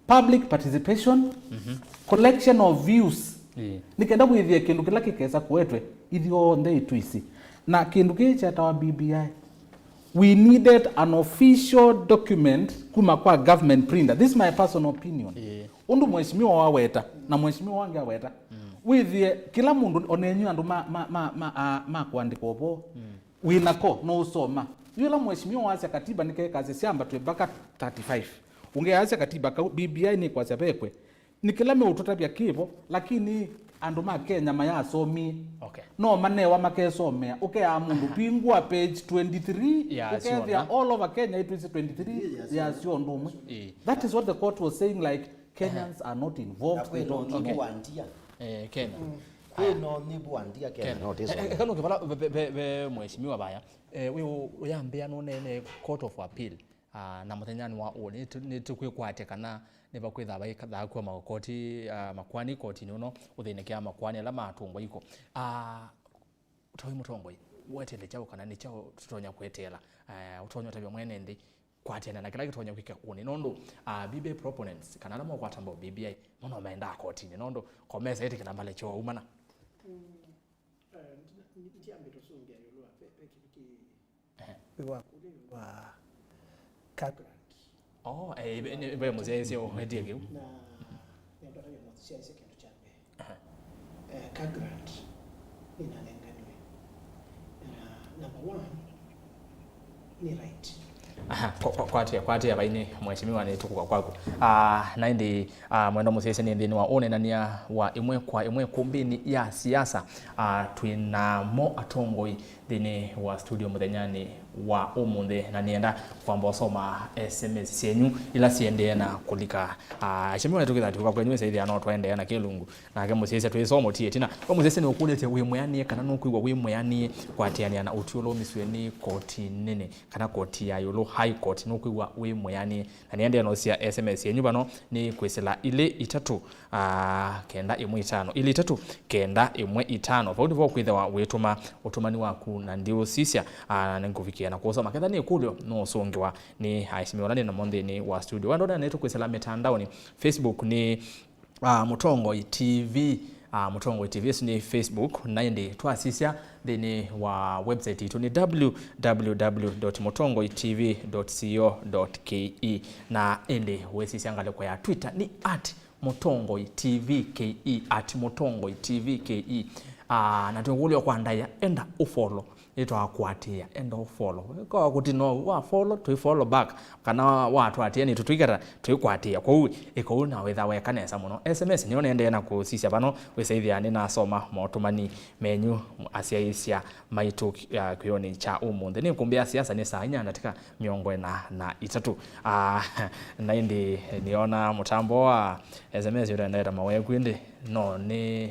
public participation, mhm, collection of views. Ĩĩ. Nĩ kenda wĩthĩe kĩndũ kĩla kĩkesa kũetwe, ithyonthe ĩtwĩsĩ. Na kĩndũ kĩĩ kyetawa B B I. We needed an official document kuma kwa government printer. This is my personal opinion. Ĩĩ. Ũndũ mheshimiwa waweta, na mheshimiwa wangĩ aweta. Mm. Wĩthĩe, kĩla mũndũ, ona enyu andũ ma, ma, ma, ma, a, ma kũandĩka ũvoo, mm, wĩ nako, no ũsoma. Yu ĩla mheshimiwa wasya katiba nĩkekasya syambatwe mpaka thirty-five. Ũngĩ asya katiba kau, B B I nĩkwasya vekwe. Nĩ kĩla meũtũtavya kĩvo, lakini andũ ma Kenya mayasomie. Okay. No manewa makesomea. Ũkeaa mũndũ, aha, vingũa page twenty-three, ya, ũkethĩa syona. All over Kenya itwĩsĩ twenty-three, ya, ya, syona. Syo ũndũ ũmwe. Ĩĩ. That is what the court was saying, like, Kenyans, aha, are not involved, they don't know. Na kwĩ no nĩvu wa ndia. Eh, Kenya. Mm. Kwĩ no nĩvu wa ndia Kenya. Kenya. No, this one. Eh, eh, eka nũke vala ve, ve, ve, ve mheshimiwa vaya. Eh, we u-, ũyambĩa nũneene Court of Appeal. Ah, na mũthenyanĩ wa ũũ, nĩtũ-, nĩtũkwĩkwatya kana nĩvakwĩtha vaikathaakw'a makoti, ah, makoani kotinĩ ũno, ũthĩnĩkĩa makoani ala matũngwa iko. Ah, ta wĩ mũtongoi, weteele kyaũ kana nĩ kyaũ tũtonya kweteela? Ah, ũtonya ũtavya mwene nthĩ kwatĩana na kĩla kĩtonya kwĩka ũnĩ, nũndũ, ah, B B I proponents, kana ala maũkwata mbau B B I, mũno mendaa kotinĩ, nũndũ komesa ĩtĩkĩla mbale kyoo umana. Mm, eh, ndi-, ndi-, ndiambĩte ũsũngĩa ĩũlũ wa ve, ve kĩndũ kĩ Ehe. Wĩ wa kũlya wa car grant. Oh, eh, ve, ve mũsyaĩĩsya ũwetie kĩu. Na nĩndonavya mũsyaĩĩsya kĩndũ kya mbee. Aha. Eh, car grant nĩnanenganiwe. Na number one, nĩ right. Aha, kwa- kwa- kwatia kwatia vaini, mheshimiwa, nĩ tũkũka kwaku. Ah, na ĩndĩ, ah, mwendo mũsyaĩsya nĩ nthĩnĩ wa ũnenania wa ĩmwe kwa ĩmwe ĩkũmbĩnĩ ya siasa. Ah, twĩ namo atongoi nthĩnĩ wa studio mũthenyanĩ wa ũmũnthĩ, na nĩenda kwamba ũsoma S M S syenyu ila siendee na kũlika. Ah, mheshimiwa, nĩtũkĩtha tũkũka kwenyu, ĩsaĩthĩa no twaendeea na kĩlungu. Nake mũsyaĩsya twĩsoma ũtie ĩtina. We mũsyaĩsya nĩũkũlĩtye wĩ mwĩanĩe kana nũkwĩw'a wĩ mwĩanĩe kũatĩanĩa na ũtwi ũla ũmisw'e nĩ koti nene kana koti ya ĩũlũ, High Court, nũkwĩw'a wĩ mwĩanĩe? Na nĩendee nosya S M S yenyu vano nĩ kwĩsĩla ilĩ itatũ, ah, kenda ĩmwe itano, ilĩ itatũ kenda ĩmwe itano. Vau nĩvo ũkwĩthĩwa wĩtũma ũtũmani waku na ndiũsisya, ah, na nĩngũvikĩa na kũsoma. Ketha nĩ ĩkũlyo, nũũsũngĩwa nĩ aisimi ala nĩ namo nthĩnĩ wa studio. Wendo nĩ tũkwĩsĩla mĩtandaonĩ. Facebook nĩ Ah, Mũtongoi T V. Ah, Mũtongoi T V, ĩsu nĩ Facebook, na ĩndĩ twasisya nthĩnĩ wa website itũ nĩ w w w dot mũtongoi t v dot co dot k e, na ĩndĩ wĩsisya ngalĩko ya Twitter nĩ at mũtongoi t v k e, at mũtongoi t v k e. Ah, na twĩkũlya kwa ndaĩa, enda ũfollow. Nĩtwakũatĩĩa, enda ũfollow. Kwa kũtina ũu, wa follow, twĩ follow back. Kana watũatĩĩa, nĩtũtwĩkata twĩkũatĩĩa. Kwoou ĩka ũu na wĩtha weka nesa mũno. S M S nĩyo nendee na kũsisya vano, wĩsaĩthĩa nĩnasoma motũmani menyu, asyaĩĩsya maitũ, ah, kĩw'ũnĩ kya ũmũnthĩ. Nĩ ĩkũmbĩ ya siasa nĩ saa inya na ndatika mĩongo ĩna na itatũ. Ah, na ĩndĩ nĩona mũtambo wa S M S ũtendete maweku ĩndĩ. No nĩ,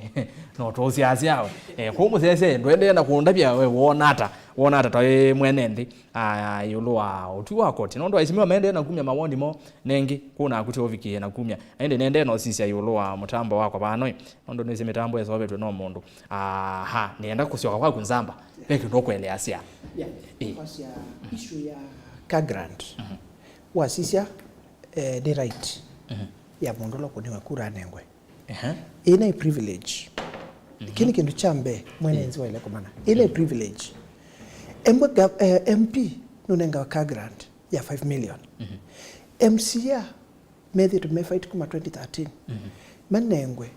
no tũsyaasya. Eh, kũu mũsyaĩsya, ndwendee na kũndavya we wona ata, wona ata twaĩ mwene nthĩ, ah, ĩũlũ wa ũtwi wa koti? Nũndũ aisimiwa maendee na kumya mawoni mo, nengĩ kũu naku tũũvikĩe na kumya. Na ĩndĩ nendee na ũsisya ĩũlũ wa mũtambo wakwa vano ĩ, nũndũ nĩsĩ mĩtambo ĩseũvĩtw'e no mũndũ. Aha, nĩenda kũsyoka kwaku Nzamba, ve kĩndũ ũkũeleasya. Yeah. Eh. Kwasya issue ya car grant. Mhm. Wasisya, eh, nĩ right, mhm, ya mũndũ ũla ũkũniwe kura anengwe. Ehe. Ĩĩ nĩ privilege. Mhm. Kĩĩ nĩ kĩndũ kya mbee mwene, mm, nzĩ waĩle kũmanya. Ĩĩ nĩ, mm, privilege. Embwe gav-, eh, M P nũnengawa car grant ya five million. Mhm. M C A methĩĩtwe me fight kuma twenty thirteen. Mhm. Manengwe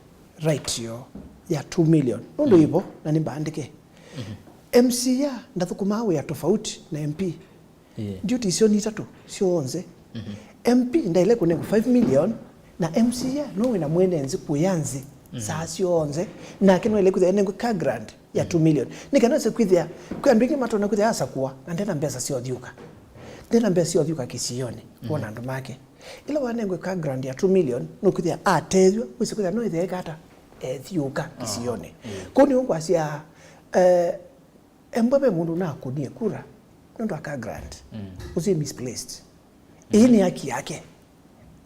right yoo ya two million. Nũndũ, mm, ĩvo na nĩ mbaandĩke. Mhm. M C A ndathũkũmaa wĩa tofauti na M P. Yeah. Duty syo nĩ itatũ syonthe. Mhm. M P ndaĩle kũnengwa five million, na M C A no wĩna mwene nzĩ kũya nzĩ, mhm, saa syonthe, nake no aĩle kwĩthĩa enengwe car grant ya, mhm, two million. Nĩ kana ese kwĩthĩa, kwĩ andũ aingĩ matonya kwĩthĩa asakũwa, na ndena mbesa sya ũthyũka. Ndena mbesa sya ũthyũka kĩsionĩ, mhm, kwona andũ make. Ĩla wanengwe car grant ya two million, nũkwĩthĩa atethw'a, wĩsĩ kwĩthĩa no ĩthĩa eka ata, ethyũka, aha, kĩsionĩ. Yeah. Kwoou nĩw'o ngwasya, eh, Embwa ve mũndũ nakũnie kura nũndũ wa car grant. Mm. Ũsĩ misplaced. Mm. Ĩĩ nĩ haki yake.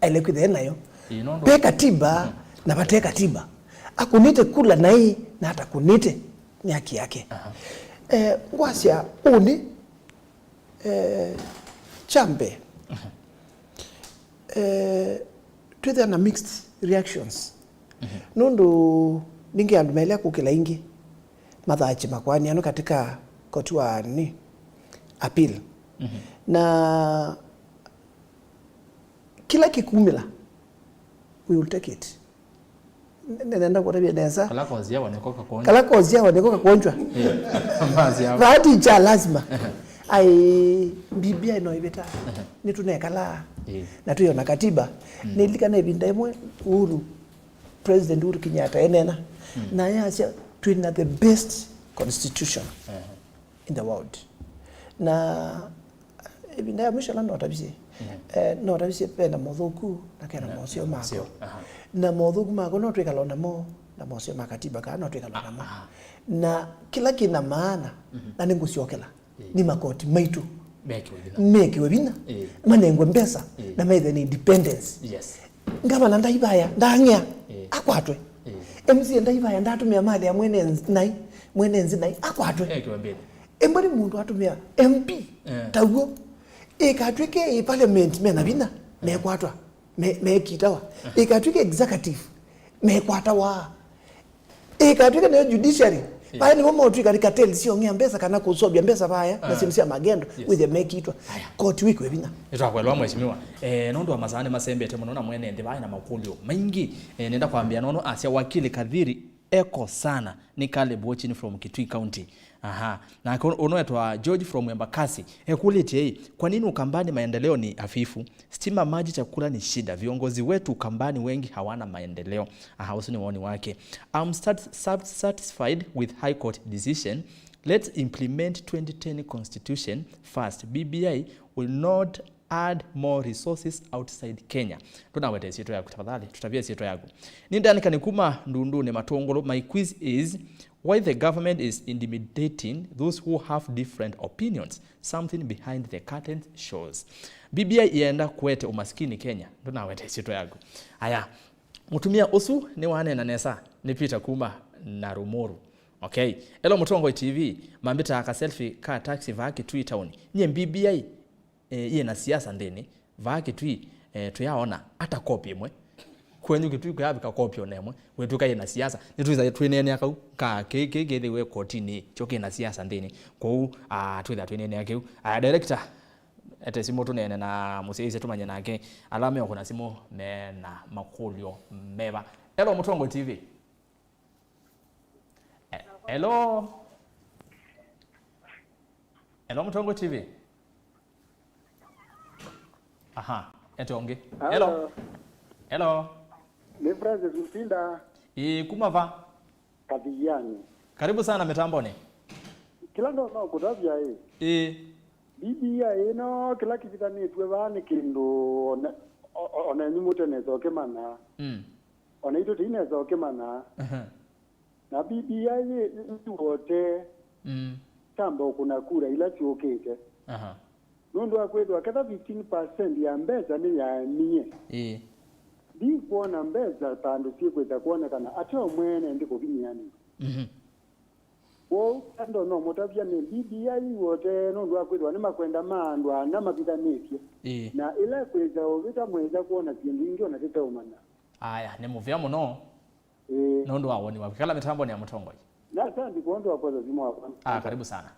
Aĩle kwĩthĩa nayo. Ĩĩ, nũndũ ve katiba, mm, na vate katiba. Akũnĩte kula naĩ na atakũnĩte nĩ haki yake. Aha. Eh, ngwasya ũnĩ, eh, kya mbee. Aha. Eh, twĩthĩa na mixed reactions. Mhm. Nũndũ ningĩ andũ maĩle kũkĩla ingĩ mathaakye makoani ano katika koti wa nĩ appeal. Mhm. Na kĩla kĩkumĩla, we will take it. N-, nenda kũtavya nesa. Kala koziawa nĩko kakwonjwa. Kala koziawa nĩko kakwonjwa. Eh, maziawa. Vaati cha lazima. Ai, B B I no ĩvĩta. Nĩtũnekalaa. Eh. Na twĩona katiba. Mm. Nĩlikana ĩvinda ĩmwe Uhuru, President Uhuru Kenyatta enena. Mm. Na yasya, "Twĩna the best constitution." Eh. In the world. Na ĩvinda ya mwisho la notavisye, mhm, eh, notavisye ve na mothũku na kena, na moseo mako. Moseo, aha. Na mothũku mako no twĩkala namo, na moseo ma katiba kaa no twĩkala namo. Aha. Na kĩla kĩna maana, mhm, na nĩngũsyokela, eh, nĩ makoti maitũ. Mekĩwe vinya. Mekĩwe vinya. Eh. Manengwe mbesa, eh, na methe nĩ independence. Yes. Ngavana ndaivaya, ndang'ea, eh, akwatwe. Eh. M C A ndaivaya, ndatũmĩa mali ya mwene nz-, nai, mwene nzĩ nai, akwatwe. Eh, kĩwambĩnĩ. Embwa nĩ mũndũ atũmĩa M P, eh, taw'o. Ĩkatw'ĩke ĩ parliament mena vinya, eh, mekwatwa, me-, mekitawa. Eh. Ĩkatw'ĩke executive, mekwatawa. Ĩkatw'ĩke nayo judiciary. Yeah. Vaya nĩvo motw'ĩka nĩ cartel syong'ea mbesa kana kũsovya mbesa vaya na, ah, syĩndũ sya magendo, yes, wĩthĩa mekitwa. Aya. Koti wĩkĩwe vinya. Nĩtwakwelewa, mheshimiwa. Eh, nũndũ wa masaa nĩmasembete mũno na mwene nthĩ vaya na makũlyo maingĩ, eh, nenda kwambĩa nono asya wakili Kathiri eko sana. Nĩ Caleb watching from Kitui County. Aha. Nake ũnũ etwa George from Embakasi. Ekũlĩtye ĩ, kwa nini Ukambani maendeleo ni hafifu? Stima, maji, chakula ni shida. Viongozi wetu Ukambani wengi hawana maendeleo. Aha, ũsu nĩ woni wake. I'm sat, sat, satisfied with High Court decision. Let's implement twenty ten constitution first. B B I will not add more resources outside Kenya. Ndũnawete ĩsyĩtwa yaku, tafadhali, tũtavye ĩsyĩtwa yaku. Nĩ Duncan kuma Ndundunĩ Matũngũlũ. My quiz is, why the government is intimidating those who have different opinions? Something behind the curtain shows. B B I yenda kũete umaskini Kenya. Ndũnawete ĩsyĩtwa yaku. Aya, mũtumĩa ũsu nĩwaneena nesa, nĩ Peter kuma Narumuru. Okay. Hello Mũtongoi T V, mambĩtaa ka selfie ka taxi vaa Kitui town. Nyie B B I, eh, yĩ na siasa nthĩnĩ. Vaa Kitui, eh, tũyaona ata kopi ĩmwe. Kwenyu Kitui kũyavika kopi ona ĩmwe. Wĩtwĩka yĩ na siasa. Nĩtwĩsa twĩneenea kau ka kĩ, kĩ, kĩthĩwe kotinĩ, kyo kĩ na siasa nthĩnĩ. Kwoou, ah, twĩtha twĩneenea kĩu. Ah, director, ete simũ tũneene na mũsyaĩĩsya tũmanye nake. Ala meũkũna simũ me na makũlyo meva. Hello Mũtongoi T V. Eh, hello. Hello Mũtongoi T V. Aha, ete ũngĩ. Hello. Hello. Hello. Nĩ Francis Mtinda. Ĩĩ, kuma va? Kathiani. Karibu sana mitamboni. Kĩla ndonya kũtavya ĩ. Ĩĩ. B B I ĩno kĩla kĩvithanĩtw'e vaa nĩ kĩndũ ona, o-, o-, ona enyu mũte nesa ũkĩmanya. Mm. Ona itũ tũinesa ũkĩmanya. Aha. Na B B I yĩ, yĩ, yĩwote. Mm. Tamba ũkũna kura ila syũkĩte. Aha. Nũndũ wa kwĩthĩwa ketha fifteen percent ya mbesa nĩyaemie. Ĩĩ. Ndikwona mbesa ta andũ syĩkwĩsa kwonekana ate o mwene ndi kũvinyĩanĩwa. Mhm. Kwoou ando no mũtavya nĩ B B I yĩwote nũndũ wa kwĩthĩwa nĩ makwenda ma andũ ana mavithanĩtye. Ĩĩ. Na ĩla ĩkwĩsa ũvĩta mwĩsa kwona syĩndũ ingĩ ona tĩteũmanya. Aya, nĩ mũvea mũno. Ĩĩ. Nũndũ wa woni waku. Kala mĩtamboni ya Mũtongoi. Na asante kwa ũndũ wa kwosa simũ wakwa. Ah, karibu sana.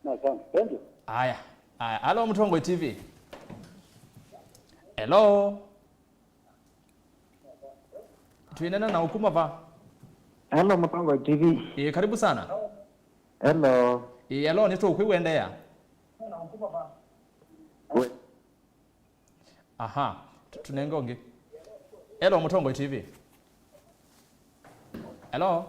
Na asante. Thank you. Aya, aya. Alo Mũtongoi T V. Hello. Twĩnena na ũkuma va? Hello, Mũtongoi T V. Ĩĩ, karibu sana. Hello. Ĩĩ, hello, nĩtũkwĩw'a, endeea. We- Aha, tu-, tũnenge ũngĩ. Hello, Mũtongoi T V. Hello?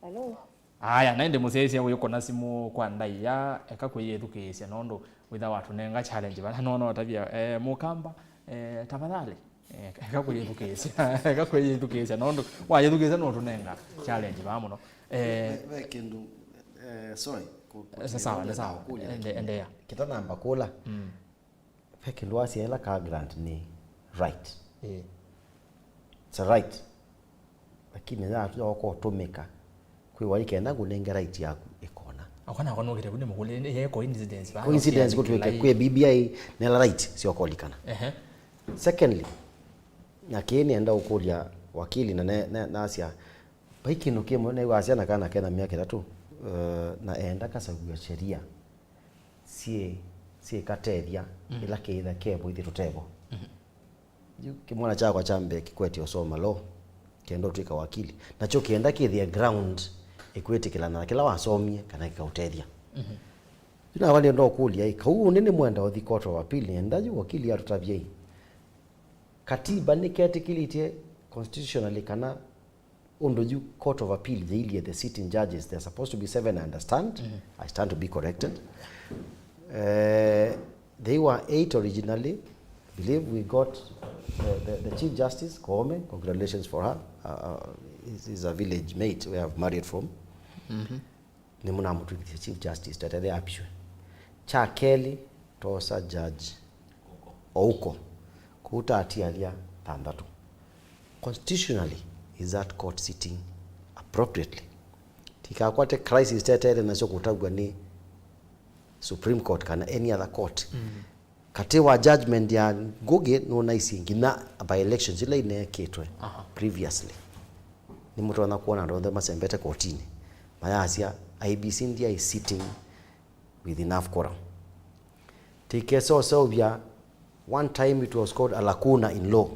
Hello? Aya, na ĩndĩ mũsyaĩĩsya wĩkũna simũ kwa ndaĩa, eka kwĩyĩthukĩĩsya nũndũ wĩtha watũnenga challenge vana nona ũtavya, eh, Mũkamba, eh, tafadhali, eh, eka kwĩyĩthukĩĩsya, eka kwĩyĩthukĩĩsya nũndũ wayĩthukĩĩsya nũtũnenga challenge vaa mũno. Eh, ve, ve kĩndũ, eh, sorry, kũ-, kũ-, sawa, nĩ sawa. Kũlya ende-, endeea. Kĩtanamba kũla. Mm. Ve kĩndũ wasya ĩla ka grant nĩ right. Ĩĩ. It's a right. Lakini yatũya ũkotũmĩka kwĩ wai kenda ngũnenge right yaku ĩkona. Akona akona ũkĩte kũnĩ mũkũlĩ, nĩ he coincidence, va? Coincidence kũtwĩke kwĩ B B I nela right syokolikana. Ehe. Secondly, na kĩĩ nĩenda ũkũlya wakili na ne-, ne-, nasya, vai kĩndũ kĩmwe nĩwasya na kana kena myaka ĩtatũ, eh, na enda kasavua sheria syĩ, syĩkatethya, mm, ĩla kĩitha kevo ithyĩ tũtevo. Mhm. Yu kĩmwana kyakwa kya mbee kĩkwetye ũsoma law, kĩenda ũtw'ĩka wakili. Nakyo kĩenda kĩthĩe ground ĩkwĩtĩkĩlana na kĩla wasomie kana kĩkaũtethya. Mhm. Yu nakwa nĩenda ũkũlya, ĩ, kau ũnĩ nĩmwenda ũthi Court of Appeal, nĩenda yu wakili atũtavye, ĩ, katiba nĩketĩkĩlĩtye constitutionally kana ũndũ yu Court of Appeal yĩilyĩ the sitting judges, they're supposed to be seven, I understand. Mm-hmm. I stand to be corrected. Eh, they were eight originally. I believe we got, uh, the, the Chief Justice, Koome, congratulations for her. Uh, uh, is, is a village mate where I've married from. Mm-hmm. Nĩmũnamũtw'ĩkĩthya Chief Justice, twetethea apishwe. Kya kelĩ, twosa Judge Ouko. Kũu tatialya thanthatũ. Constitutionally, is that court sitting appropriately? Tikakwate crisis teteele nasyo kũtavw'a nĩ Supreme Court kana any other court. Mm. Katĩ wa judgment ya Ngũgĩ nũnaisye nginya by-elections ila ineekĩtwe, aha, previously. Nĩmũtonya kwona andũ onthe masembete kotinĩ mayasya I E B C ndyaĩ sitting with enough quorum. Tikeseũseũvya, one time it was called a lacuna in law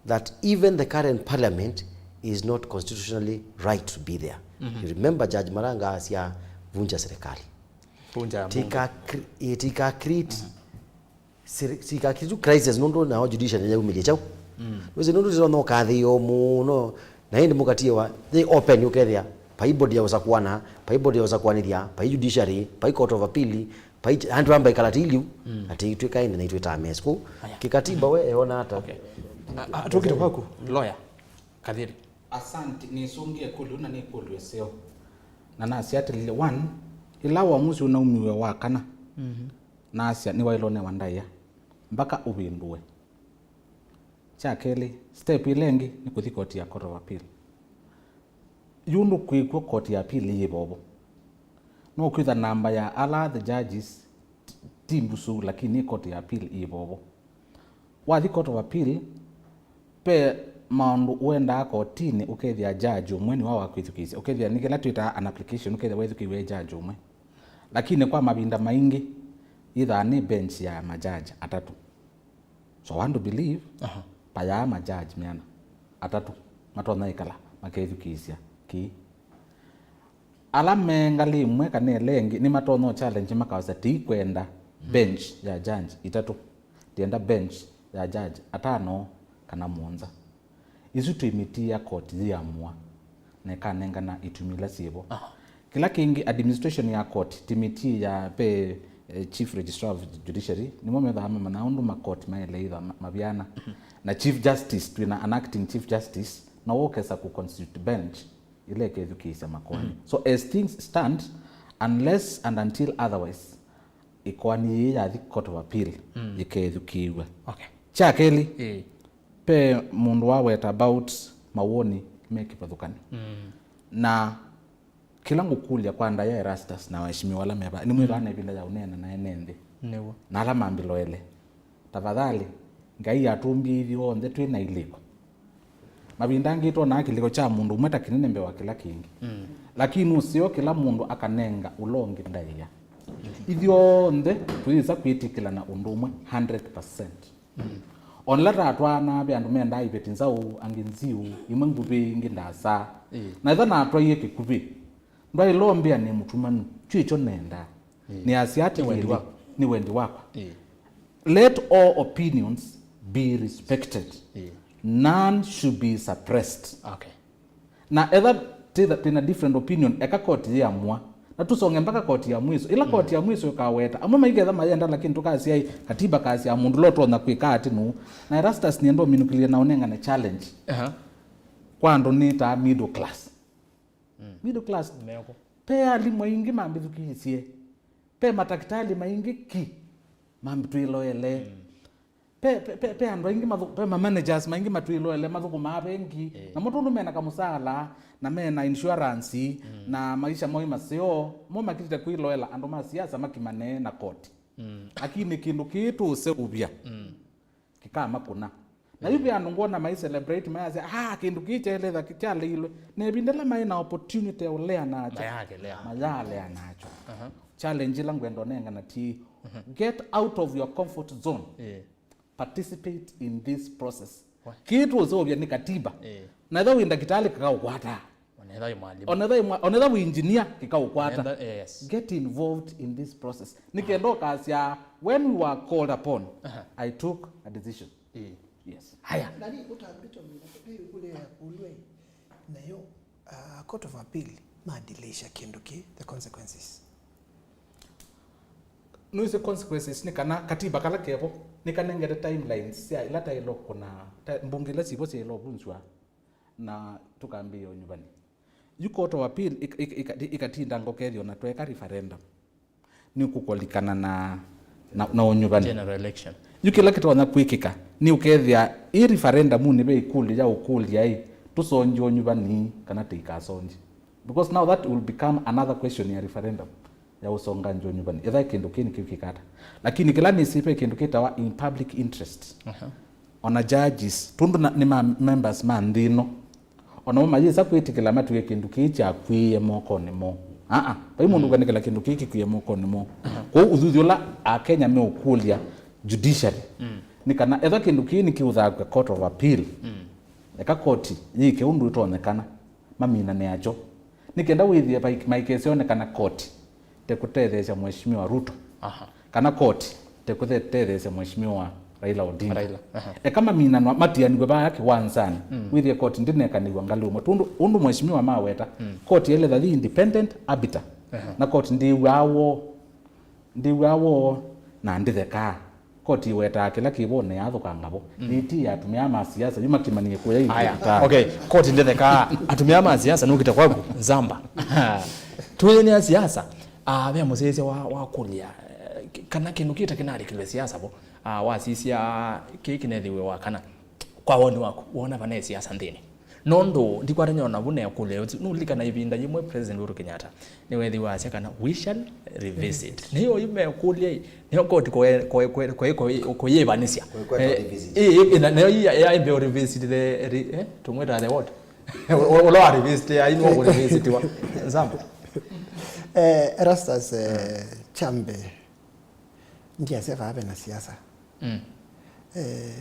that even the current parliament is not constitutionally right to be there. Mhm. You remember Judge Maranga asya Vunja serikali. Vunja ya bunge. Tika cre-, eh, tika create seri-, tika create crisis nũndũ nao judiciary yaumĩlye chau. Mm. Wĩsĩ nũndũ tũtonya ũkathĩĩo mũno. Na ĩndĩ mũkatie wa, they open ũkethĩa. Vai body ya ũsakuana, vai body ya ũsakuanĩthya, vai judiciary, vai court of appeal, vai andũ amba ikala tiliu, mm, atĩ twĩkae na itwĩtaa mess. Kũ, aya, kĩkatiba we eona ata? Okay. A, a, tũkite kwaku, lawyer, Kathiri. Asante, nĩsũngĩe ĩkũlyo na nĩ ĩkũlyo ĩseo. Na nasya atĩlĩ, one, ĩla ũamusi ũnaumiwe wa kana, mhm, nasya nĩwaĩlwe ũnewa ndaĩa, mbaka ũvĩndũe. Kya kelĩ, step ĩla ĩngĩ nĩ kũthi koti ya Court of Appeal. Yu ndũkwĩkw'a koti ya appeal yĩ vovo. No kwĩtha namba ya ala the judges ti, ti mbusuu, lakini court ya appeal yĩ vovo. Wathi court of appeal, ve maũndũ ũendaa kotinĩ, ũkethĩa judge ũmwe nĩwe wakwĩthukĩĩsya. Ũkethĩa nĩ kĩla twĩtaa an application, ũkethĩa wethukĩĩw'e judge ũmwe. Lakini kwa mavinda maingĩ, yĩthaa nĩ bench ya majaji atatũ. So I want to believe, aha, payaa majaji meana atatũ matonya ĩkala makethukĩĩsya kĩĩ. Ala me ngalĩ ĩmwe kana ĩla ĩngĩ nĩmatonya challenge makawasya, "Tĩikwenda bench ya judge itatũ, tienda bench ya judge atano kana mũonza." Isu twĩmĩtia koti yĩamũa na ĩkanengana itumi ila syĩvo. Aha. Kĩla kĩngĩ, administration ya court, timĩtie ya ve, eh, Chief Registrar of Judiciary, nĩmo methaa mamanya ũndũ makoti maĩle ĩtha ma-, mavyana. Mhm. Na Chief Justice, twĩna an acting Chief Justice, na wokesa ku constitute bench ĩla ĩkethukĩĩsya makoani. Mhm. So as things stand, unless and until otherwise, ĩkoani yĩĩ yathi Court of Appeal, mm, yĩkethukĩĩw'a. Okay. Kya kelĩ, ĩĩ, ve mũndũ waweta about mawoni me kĩvathũkany'o. Mm. Na kĩla ngũkũlya kwa ndaĩa Erastus na waheshimiwa ala me vaa, nĩmwĩthĩwa na ĩvinda ya ũneena na ene nthĩ. Nĩw'o. Na ala mambĩloele. Tafadhali, Ngai atũmbie ithyonthe twĩ na ilĩko. Mavinda angĩ twonaa kĩlĩko kya mũndũ ũmwe ta kĩnene mbee wa kĩla kĩngĩ. Mm. Lakini ũseo kĩla mũndũ akanenga ũla ũngĩ ndaĩa. Ithyonthe tũyĩsa kwĩtĩkĩlana ũndũ ũmwe hundred percent. Mm. Ona ĩla tatwaanaa ve andũ mendaa iveti nzaũ, angĩ nziũ, imwe nguvĩ, ingĩ ndaasa. Ĩĩ. Na ĩtha natwaie kĩkuvĩ, ndwaĩle ũmbĩa nĩ mũtumanu, kyu ĩkyo nendaa. Ĩĩ. Nĩasya atĩlĩ, nĩ wendi wakwa. Nĩ wendi wakwa. Ĩĩ. Let all opinions be respected. Ĩĩ. None should be suppressed. Okay. Na etha twĩtha-, twĩna different opinion, eka koti yĩamũa. Na tũsonge mpaka koti ya mwiso. Ĩla koti ya mwiso ĩkaweta, amwe maiketha mayenda, lakini tũkasya ĩ, katiba kasya mũndũ ũla ũtonya kwĩka atĩ nũũ. Na Erastus nĩenda ũminũkĩlye na ũnengane challenge. Aha. Kwa andũ nĩtaa middle class. Mm. Middle class. Meko. Pe alimũ aingĩ mambĩthukĩĩsye. Pe matakitali maingĩ ki mambĩtwĩloele. Mm. Pe, pe, pe, pe andũ aingĩ mathu-, pe ma managers maingĩ matwĩloele mathũkũmaa vengi. Eh. Namo tondũ mena kamũsaala, na mena insurance, mm, na maisha moo maseo, mo makitĩte kwĩloela andũ ma siasa makimane na koti. Mm. Lakini kĩndũ kĩĩ tũũseũvya, mm, kĩkamakũna. Na yu ve andũ ngwona mai celebrate, mayasya, "Ah, kĩndũ kĩĩ kyaĩle ĩtha kyaleilwe." Na ĩvinda ĩla maĩ na opportunity ya ũlea nakyo, mayakĩlea, mayalea nakyo. Aha. Challenge ĩla ngwenda ũnengana ti, mhm, get out of your comfort zone. Eh. Participate in this process. Wa- Kĩĩ tũũseũvya nĩ katiba. Eh. Na ĩtha wĩ ndakĩtalĩ kĩkaũkwata. Onetha wĩ mwalimũ. Onetha wĩ mwa-, onetha wĩ engineer kĩkaũkwata. Onetha, yes. Get involved in this process. Nĩ kenda ũkasya, when we were called upon, aha, I took a decision. Eh. Yes. Haya. Nani ũtambĩtwe mũno, pe ĩkũlyo ya kũlwa ĩ, nayo, uh, Court of Appeal madilisha kĩndũ kĩ, the consequences. Nũĩsĩ consequences nĩ kana katiba kala kevo nĩkanengete timelines sya ila taĩle kũna, ta, mbunge ila sivo syaĩle ũvunzwa na tũkambĩĩa ũnyuvani. Yu Court of Appeal ik-, ik-, ik-, ĩkatinda ngokethyo na tweka referendum. Nĩ kũkolikana na, na, na ũnyuvani. General election. Yu kĩla kĩtonya kwĩkĩka nĩ ũkethĩa ĩ referendum nĩ ve ĩkũlyo ya ũkũlya ĩ, tũsongye ũnyuvani kana tũikasongye. Because now that will become another question ya referendum ya ũsonga ngyũnyũvani, ethĩwa kĩndũ kĩĩ nĩkĩw'ĩkĩka ata. Lakini kĩla nĩsĩ ve kĩndũ kĩtawa in public interest. Aha. Ona judges, tondũ na, nĩ ma members ma nthĩ ĩno, ona mo mayĩsa kwĩtĩkĩla matwĩe kĩndũ kĩĩ kyakw'ĩĩe mokonĩ moo. Aa, vai mũndũ, mm, ũkanĩkĩla kĩndũ kĩĩ kĩkw'ĩĩe mokonĩ moo. Aha. Kwoou ũthuthyo ũla Akenya meũkũlya judiciary, mm, nĩ kana ethĩwa kĩndũ kĩĩ nĩkĩũthakw'a Court of Appeal, mm, eka koti yĩke ũndũ ĩtonyekana, maminane nakyo. Nĩ kenda wĩthĩe vai-, maikesyonekana koti tekũtetheesya Mheshimiwa Ruto. Aha. Kana koti tekũtetheesya Mheshimiwa Raila Odinga. Raila. Aha. Eka maminanwa matianĩw'e vaa kĩwanzanĩ. Mm. Wĩthĩe koti ndĩnekanĩw'a ngalĩ ũmwe. Tondũ ũndũ Mheshimiwa maweta, mm, koti yaĩle ĩthi independent arbiter. Aha. Na koti ndĩw'aa woo, ndĩw'aa woo na ndĩthekaa. Koti ĩwetaa kĩla kĩvo na yathũkanga vo. Mm. Ĩti ya atumĩa ma siasa, yu makĩmanie kũya. Aya, ĩvĩta. Okay, koti ndĩthekaa. Atumĩa ma siasa nũkĩte kwaku, Nzamba. Twĩyũnĩa siasa, ah, ve mũsyaĩĩsya wa, wakũlya, eh, kana kĩndũ kĩta kĩnalikilwe siasa vo, ah, wasisya kĩĩ kĩnethiwe wa kana. Kwa woni waku, wona vanaĩ siasa nthĩnĩ? Nũndũ ndikwatany'a o navu na ĩkũlyo ĩsu. Nũlilikana ĩvinda yĩmwe President Uhuru Kenyatta nĩweethĩwa asya kana, "We shall revisit." Nĩyo yu mekũlya-ĩ, nĩyo koti kũyĩvanĩsya. Kũyĩkweta revisit. Ĩ, ĩ, na nĩyo ĩ ya mbee revisit the, re-, eh, tũmwĩta the what? Ũla wa revisit, ai nĩwe kũ revisitiwa. Nzamba. Eh, Erastus, eh, Chambe, ndiasya vaa ve na siasa. Mm. Eh,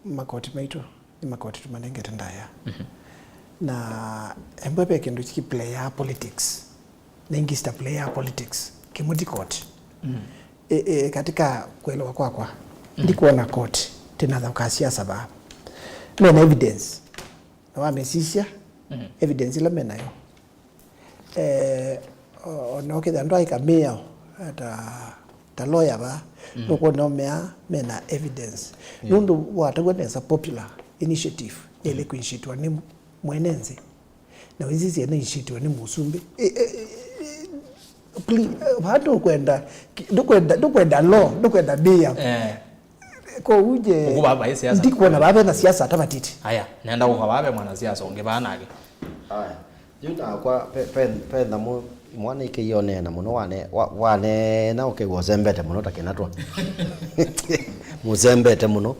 makoti maitũ nĩ makoti tũmanengete ndaĩa. Mhm. Na embwe ve kĩndũ kĩplayaa politics, na ingĩ sita playaa politics, kĩmwe ti koti. Mm. E, e, katika kuelewa kwakwa, mm, ndikuona koti tena thauka siasa vaa. Mena evidence, na wamesisya, mhm, evidence ila menayo. Eh, o- ona ũkethĩa andũ aika mĩao, ta, ta lawyer vaa, mm, nũkwona mea mena evidence. Yeah. Nũndũ wataw'a nesa popular initiative yaĩle, mm, kũinitiatiwa nĩ mwene nthĩ. Na wĩsisye na initiatiwa nĩ mũsumbĩ. Eh, eh, eh, eh, please, eh, vaa ndũkwenda, ndũkwenda, ndũkwenda law, ndũkwenda mĩao. Eh. Kwoou nje, ũkũ vaa vai siasa, ndikwona vaa ve na siasa ata vatiti. Aya, nenda kũka vaa ve mwanasiasa ũngĩ vaa nake. Aya. Yu nakwa ve, ve, ve nyamu mwana ĩkĩie ũneena mũno, wane, wa, waneena ũkew'a ũsembete mũno ta kĩnatwa. Mũsembete mũno.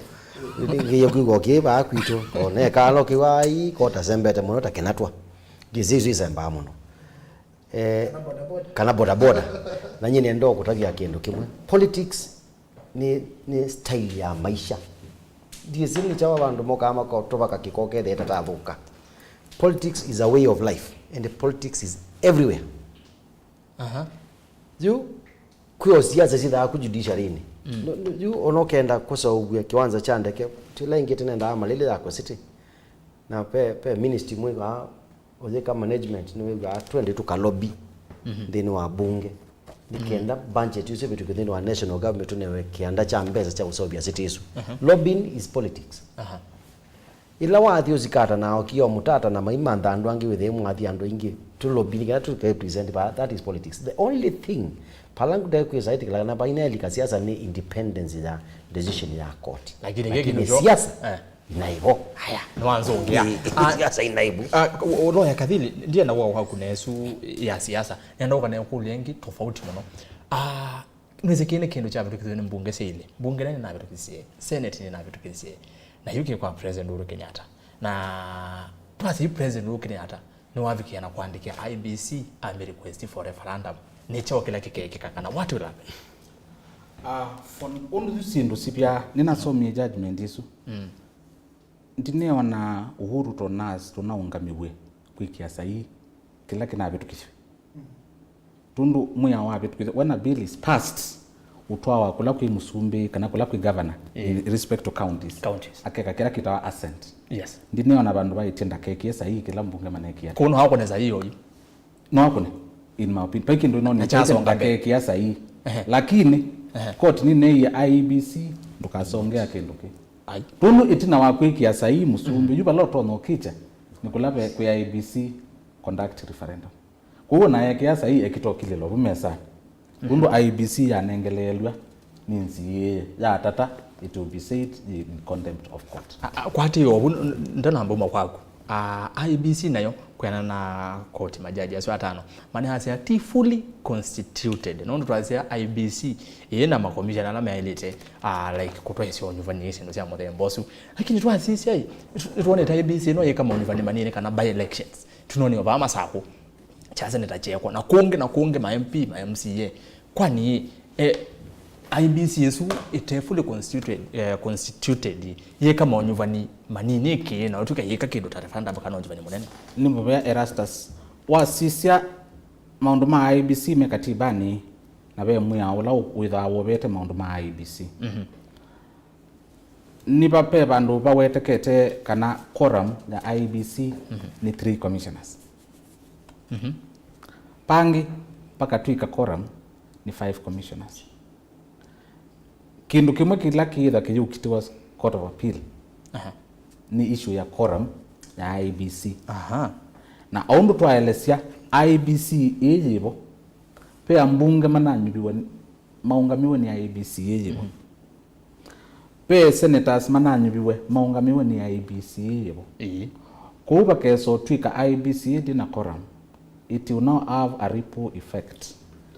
Ngiye kwigwa kĩ vaa kwitũ. Onekala ũkĩwa ai, ko tasembete mũno ta kĩnatwa. Ngĩsĩ isu isembaa mũno. Eh, kana bodaboda. Na nyie nĩenda kũtavya kĩndũ kĩmwe. Politics nĩ, nĩ style ya maisha. Ndiĩsĩ nĩ kyawa vandũ mokaa makotũvaka kĩko kethĩe tatathũka. Politics is a way of life and politics is everywhere. Aha. Yu kwĩ o siasa syĩthaa ku judiciary-inĩ. Mm. Yu ona ũkenda kũseũvw'a kĩwanza kya ndeke, kĩla ĩngĩ tũnendaa Malili yakwa city. Na ve, ve ministry mwĩw'aa ũyĩka management nĩwĩw'aa twende tũka lobby, mhm, nthĩnĩ wa bunge. Nĩ kenda budget ĩsu ĩvĩtũke nthĩnĩ wa national government, tũnewe kĩanda kya mbesa kya ũseũvya city ĩsu. Mhm. Lobbying is politics. Aha. Ĩla wathi ũsikata na okia mũtata na maimantha andũ angĩ wĩthĩe mwathi andũ aingĩ, tũ lobby nĩ kenda tũke present vaa, that is politics. The only thing, pala ngũte kwĩsa ĩtĩkĩla kana vainelika siasa nĩ independence ya decision ya court. Lakini kĩĩ kĩndũ kyo- siasa, eh, inaivo. Aya, nĩwanzũngĩa. Ah, siasa inaivu. Ah, u-, u-, lawyer Kathili, ndienda wa waku na ĩsu ya siasa. Nenda ũka na ĩkũlyo ĩngĩ tofauti mũno. Ah, nĩwĩsĩ kĩĩ nĩ kĩndũ kyavĩtũkĩthiwe nĩ mbunge sya ilĩ. Mbunge nene navĩtũkĩthisye, Senate nĩnavĩtũkĩthisye. Na yu kĩ kwa President Uhuru Kenyatta. Na twasya yu President Uhuru Kenyatta nĩwavikĩa na kũandĩkĩa I E B C amĩ request for referendum. Nĩ kyaũ kĩla kĩkeekĩka kana what will happen? Ah, for, ũndũ yu syĩndũ sivyaa, nĩnasomie judgment ĩsu. Mm. Ndineona Uhuru to nurse tũnaũngamĩw'e kwĩkĩa saii kĩla kĩnavĩtũkĩsye. Tondũ mwĩao wavĩtũkĩsye, when a bill is passed, ũtwawa kũla kwĩ mũsumbĩ kana kũla kwĩ governor in respect to counties. Counties. Akeka kĩla kĩtawa assent. Yes. Ndineona vandũ vaĩtye ndakekĩe saii kĩla mbunge manekĩa. Kũu no akũne saii oyu. No akũne, in my opinion. Vai kĩndũ ĩnonĩtye ndakekĩa saii. Ehe. Lakini, ehe, court nĩneie I E B C ndũkasongea kĩndũ kĩ. Ai. Tũndũ ĩtina wa kwĩkĩa saii mũsumbĩ, yu vala ũtonya ũkĩkya nĩ kũla ve kwĩ I E B C conduct referendum. Kwoou ona ekĩa saii ekĩtokilĩlwa vu mesanĩ. Tũndũ I E B C yanengeleelw'a nĩ N C A A yatata, it will be said in contempt of court. A, a, kwatĩĩa ũvu, n-, n-, ndanamba uma kwaku. A, I E B C nayo, kwĩanana na koti majaji asu atano, manĩasya ti fully constituted. Nũndũ twasya I E B C ĩĩ na makomishana ala meaĩlĩte, a, like, kũtwaĩsya ũnyuvani syĩndũ sya mũthemba ũsu. Lakini twasisya ĩ, nĩtwonete I E B C ĩno yĩka maũnyuvani manini kana by elections. Tũnonĩwe vaa Masakũ. Kya seneta kyekwa, na kũngĩ na kũngĩ, ma M P, ma M C A. Kwani, eh, I E B C ĩsu ĩte fully constituted, eh, constituted, yĩka maũnyuvani manini kĩĩ, na ũtw'ĩka yĩka kĩndũ ta referendum kana ũnyuvani mũnene? Nĩ mũvea Erastus, wasisya Maũndũ ma I E B C me katibanĩ, na ve mwĩao ũla wĩthaa wovete maũndũ ma I E B C. Mhm. Nĩ va, ve vandũ vawetekete kana quorum ya I E B C, mhm, nĩ three commissioners. Mhm. Pangĩ, pakatw'ĩka quorum nĩ five commissioners. Kĩndũ kĩmwe kĩla kĩĩtha kĩyũkitĩwa Court of Appeal, aha, nĩ issue ya quorum ya I E B C. Aha. Na o ũndũ twaelesya, I E B C ĩĩ yĩvo, ve ambunge mananyuviwe, maũngamiwe nĩ I E B C ĩĩ yĩvo. Mhm. Ve senators mananyuviwe maũngamiwe nĩ I E B C ĩĩ yĩvo. Ĩĩ. Kwoou vakesa ũtw'ĩka I E B C ĩĩ ndĩ na quorum, it will now have a ripple effect.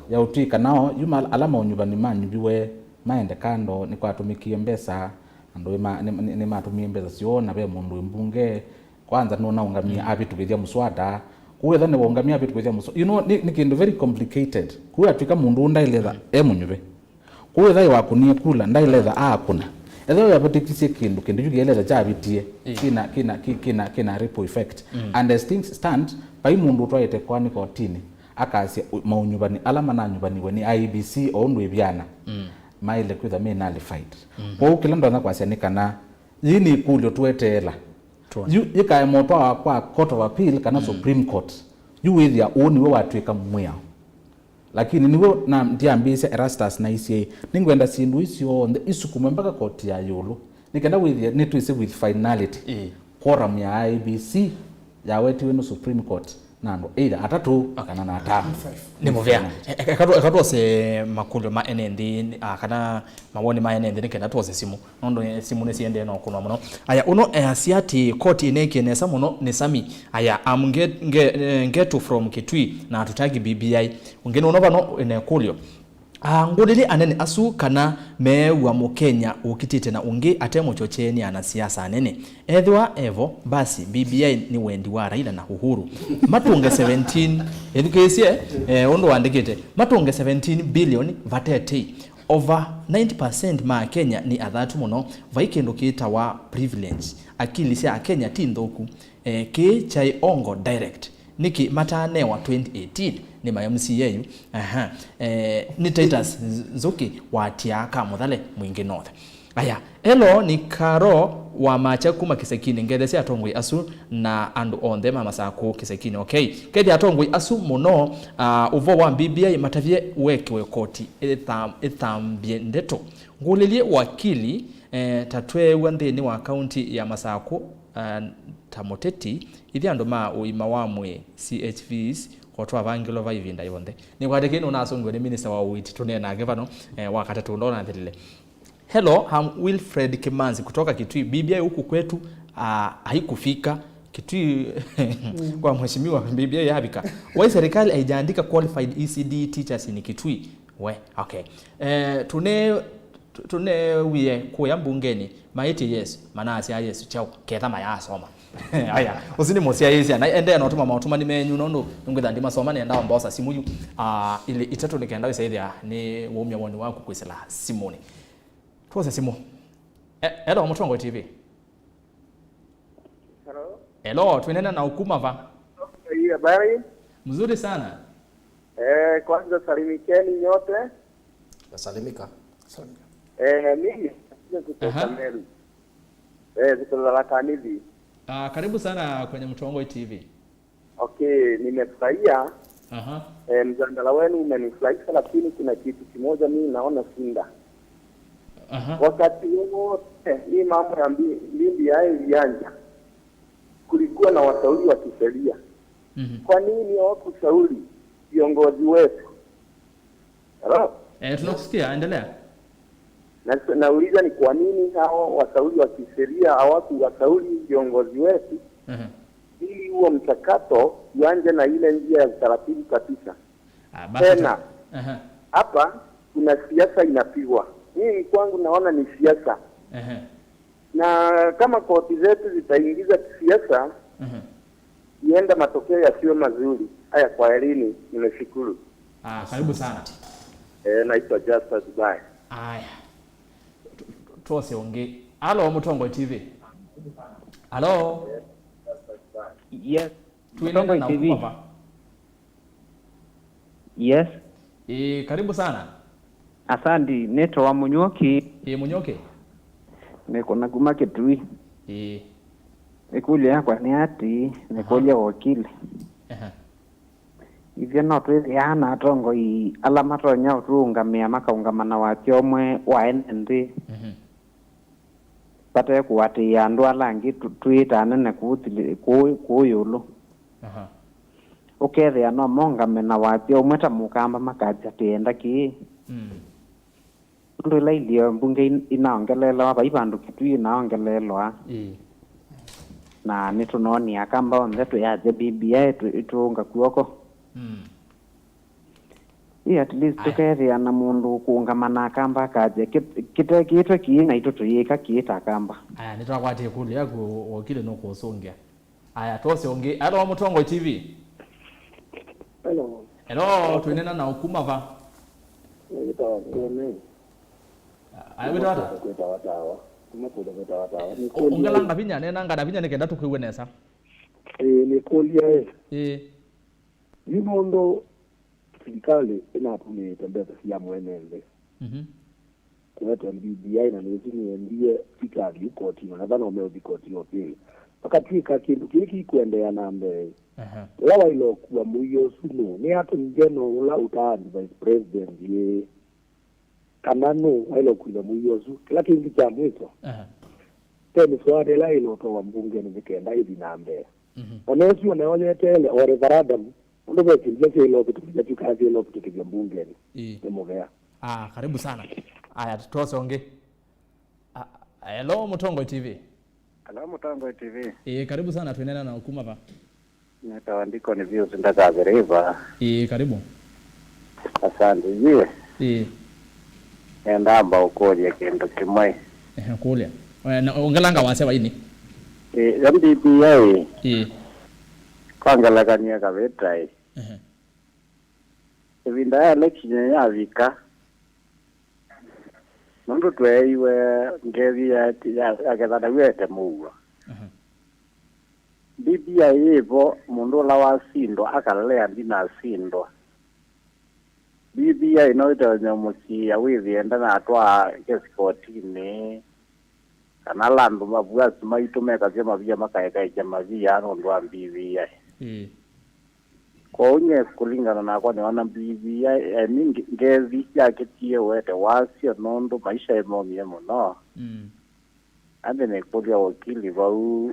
Ya ũtw'ĩka nao, yu ma-, ala maũnyuvani manyuviwe maende kando, nĩkwatũmĩkie mbesa, andũ nĩma-, nĩ-, nĩ-, nĩmatũmie mbesa syoo, na ve mũndũ wĩ mbunge, kwanza nũnaũngamie, mm, avĩtũkĩthya mũswada. Kwoou ethĩwa nĩwaũngamie avĩtũkĩthya mũswada, you know, nĩ, nĩ kĩndũ very complicated. Kwoou atw'ĩka mũndũ ũũ ndaĩletha, mm, e mũnyuve. Kwoou ethĩwa wakũnie kula, ndaĩletha aakũna. Ethĩwa wĩavĩtĩkisye kĩndũ, kĩndũ kyu kĩeletha kyavĩtie, ĩĩ, kĩna, kĩna, kĩ-, kĩna, kĩna ripple effect. Mm. And as things stand, vai mũndũ ũtwaĩte kwani kotinĩ, akasya ũ-, maũnyuvani ala mananyuvaniwe nĩ I E B C o ũndũ ĩvyana, mm, maĩle kwĩtha me nullified. Mm. Kwoou kĩla ndonya kwasya nĩ kana, yĩĩ nĩ ĩkũlyo tũeteela. Tuone. Yu yĩkaema ũtwawa kwa Court of Appeal kana, mm, Supreme Court. Yu wĩthĩa ũũ nĩwe watw'ĩka mwĩao. Lakini nĩw'o na ndiambĩĩsya Erastus naisye, nĩngwenda syĩndũ ii syonthe isukumwe mpaka koti ya ĩũlũ, nĩ kenda wĩthĩe nĩtwĩsĩ with finality, ĩĩ, quorum ya I E B C yawetiwe nĩ Supreme Court na andũ either atatũ, okay, kana na atano. Nĩ mũvea. E-, e-, eka tũ-, eka twose makũlyo ma ene nthĩ, ah, kana mawoni ma ene nthĩ nĩ kenda twose simũ. Nũndũ, eh, simũ nĩsiendee na ũkũnwa mũno. Aya, ũno easya atĩ koti ĩneekie nesa mũno nĩ Sami. Aya, am Nge-, Nge-, eh, Ngetu from Kitui na atutagi B B I. Ũngĩ nũno vano ĩna ĩkũlyo. Ah, ngũlĩlye anene asu kana meew'a Mũkenya ũkitĩte na ũngĩ ate mũchochee nĩ anasiasa anene. Ethĩwa evo, basi B B I nĩ wendi wa Raila na Uhuru. Matũnge seventeen, ĩthukĩĩsye, eh, ũndũ wandĩkĩte. Matũnge seventeen billion vatetei. Over ninety percent ma Akenya nĩ athatu mũno. Vai kĩndũ kĩtawa privilege. Akili sya Akenya ti nthũku. Eh, kĩĩ kyaĩ ongo direct. Nĩkĩ mataanewa twenty eighteen nĩ ma M C A yu? Aha. Eh, nĩ Titus Nz-, Nzũkĩ wa Tiaa ka Mũthale, Mwingĩ North. Aya, elo nĩ Karo wa Macha kuma Kĩsekinĩ, ngethesya atongoi asu na andũ onthe ma Masakũ Kĩsekinĩ. Okay. Kethya atongoi asu mũno, ah, ũvoo wa B B I matavye wekĩwe koti ĩtha-, ĩthambye ndeto. Ngũlĩlye wakili, eh, ta tweew'a nthĩnĩ wa kaunti ya Masakũ, ah, ta mũteti, ithyĩ andũ ma ũima wa mwĩĩ, C H Vs, ko twavangĩlwa va ĩvinda yonthe. Nĩkwatĩkĩe nũnasũngĩwe nĩ minista wa ũiiti, tũneenange vano, eh, wa katatũ ndona nthĩlĩle. Hello, I'm Wilfred Kimanzi kutoka Kitui. B B I huku kwetu, ah, haikufika. Kitui kwa mheshimiwa, B B I yavika. Why serikali haijaandika qualified E C D teachers in Kitui? We, okay. Eh, tune-, tu-, tunewie kuya mbungeni, maĩtye yes, manasya yes, chao, ketha mayasoma. Aya, ũsu nĩ mũsyaĩĩsya, na endee na ũtũma maũtũmani menyu, nũndũ nĩngwĩtha ndimasoma, nĩendaa mbosa simũ yu, ah, ilĩ itatũ nĩ kenda wĩsaĩthĩa nĩ waumya woni waku kwĩsĩla simũnĩ. Twose simũ. E-, hello, Mũtongoi T V. Hello. Hello, twĩnena na ũkuma va? Hii habari? Mzuri sana. Eh, kwanza salimikeni nyote. Nasalimika. Eh, mimi nakuja kutoka, aha, Meru. Eh, kutoka Tharaka Nithi. Ah, karibu sana kwenye Mtongoi T V. Okay, nimefurahia. Aha. Eh, mjadala wenu umenifurahisha, lakini kuna kitu kimoja mimi naona shinda. Aha. Wakati wote hii mambo ya mbi-, mbimbi ya ilianja, kulikuwa na washauri wa kisheria. Mhm. Kwa nini hawakushauri viongozi wetu? Hello? Eh, tunakusikia, endelea. Na, nauliza ni kwa nini hao washauri wa kisheria hawakuwashauri viongozi wetu, mhm, ili huo mchakato uanze na ile njia ya utaratibu kabisa. Ah, basi tena, aha, hapa kuna siasa inapigwa. Mimi kwangu naona ni siasa. Aha. Na kama koti zetu zitaingiza kisiasa, mhm, ienda matokeo yasiwe mazuri. Haya, kwaherini, nimeshukuru. Ah, karibu sana. Eh, naitwa Justus Dubai. Aya. Tu-, tu-, twose ũngĩ. Alo, Mũtongoi T V. Alo. Yes. Twĩnena Mũtongoi na T V. Ũkuma va? Yes. Ĩĩ, karibu sana. Asandi, nĩtawa Mũnyuoki. Ĩĩ, Mũnyuoki. Nĩkũna kuma Kĩtui. Ĩĩ. Ĩkũlyo yakwa nĩ ati, nĩkũlya wakili. Aha. Ithyĩ no twĩthĩaa na atongoi ala matonya ũtũũngamĩa makaũngama na wasya ũmwe wa ene nthĩ. Mhm. Vate kũatĩĩa andũ ala angĩ tũ-, twĩĩta anene kũu thili-, kũu, kũu ĩũlũ. Aha. Ũkethĩa no mongame na wasya ũmwe ta mũkamba makasya tĩenda kĩĩ. Mm. Nũndũ ĩla ilio mbunge in-, inaongeleelawa, vai vandũ Kĩtui inaongeleelwa. Ĩĩ. Na nĩtũnoonie akamba onthe twĩasya B B I tũ-, ĩtũũnga kw'oko. Mm. Ĩ, at least, aya, tũkethĩa na mũndũ ũkũũngama na akamba akasya kĩ-, kĩtekĩtwe kĩĩ naitũ tũyĩka kĩĩ ta akamba. Aya, nĩtwakwatie ĩkũlyo yaku, wakili nũkũũsũngĩa. Aya, twose ũngĩ. Alo, Mũtongoi T V. Hello. Hello, twĩnena na ũkuma va? Nĩtawa Kĩone. Aya, wĩtawa ata? Kwĩtawa Tawa. Kuma kũndũ kwĩtawa Tawa. Nĩ kũlya. Ongelanga vinya, nenanga na vinya nĩkenda tũkwĩw'e nesa. Ĩĩ, nĩ kũlya ĩ. Ĩĩ. Yu nũndũ silikalĩ ĩnatũmĩĩte mbesa sya mwene nthĩ. Mhm. Kũete B B I na nĩsĩ nĩendie sikalĩ yu kotinĩ, na vana ũmeũthi koti ya ũpili. Vakatw'ĩka kĩndũ kĩĩ kĩkũendeea na mbee. Aha. Ũla waĩle ũkua mũio ũsu nũũ? Nĩ Attorney General ũla ũtaani Vice President ĩ? Kana nũũ waĩle ũkuĩlya mũio ũsu? Kĩla kĩngĩ kya mwĩso, aha, ve mĩswada ĩla ĩĩle ũtwawa mbungenĩ nĩ kenda ĩthi na mbee. Mhm. O na ĩsu o nayo yeteele o referendum, nũndũ ve syĩndũ ila syaĩle ũvĩtũkĩthya, syukaa syaĩle ũvĩtũkĩthya mbungenĩ. Ĩĩ. Nĩ mũvea. Ah, karibu sana. Aya, twose ũngĩ. Ah, hello, Mũtongoi T V. Hello, Mũtongoi T V. Ĩĩ, karibu sana, twĩnena na ũkuma va? Nĩtawa Ndikoni Pius Ndakavĩrĩva. Ĩĩ, karibu. Asante. Yie. Ĩĩ. Nenda amba ũkũlya kĩndũ kĩmwe. Ehe, kũlya. Eh, na ongelanga wasya waini. Ĩĩ, ya B B I. Ĩĩ. Kwa ngelekany'o kavĩta ĩ. Ehe. Ĩvinda ya election yavika, nũndũ tweeiwe ngethi ya, ya, ya kethana wĩete mũuo. Aha. B B I yĩ vo, mũndũ ũla wasindwa akalea ndinasindwa. B B I no ĩtonya mũsiĩa wĩthĩe ndanatwaa kesi kotinĩ, kana ala andũ mavuasi maitũ mekasya mavia makaekaĩkya mavia nũndũ wa B B I. Ĩĩ. Kwoou nyie kũlingana nakwa nĩona B B I, I mean, nge-, ngethi yakĩtie ũete wasyo nũndũ maisha ĩmomie mũno. Mm. Andi nĩkũlya wakili vau,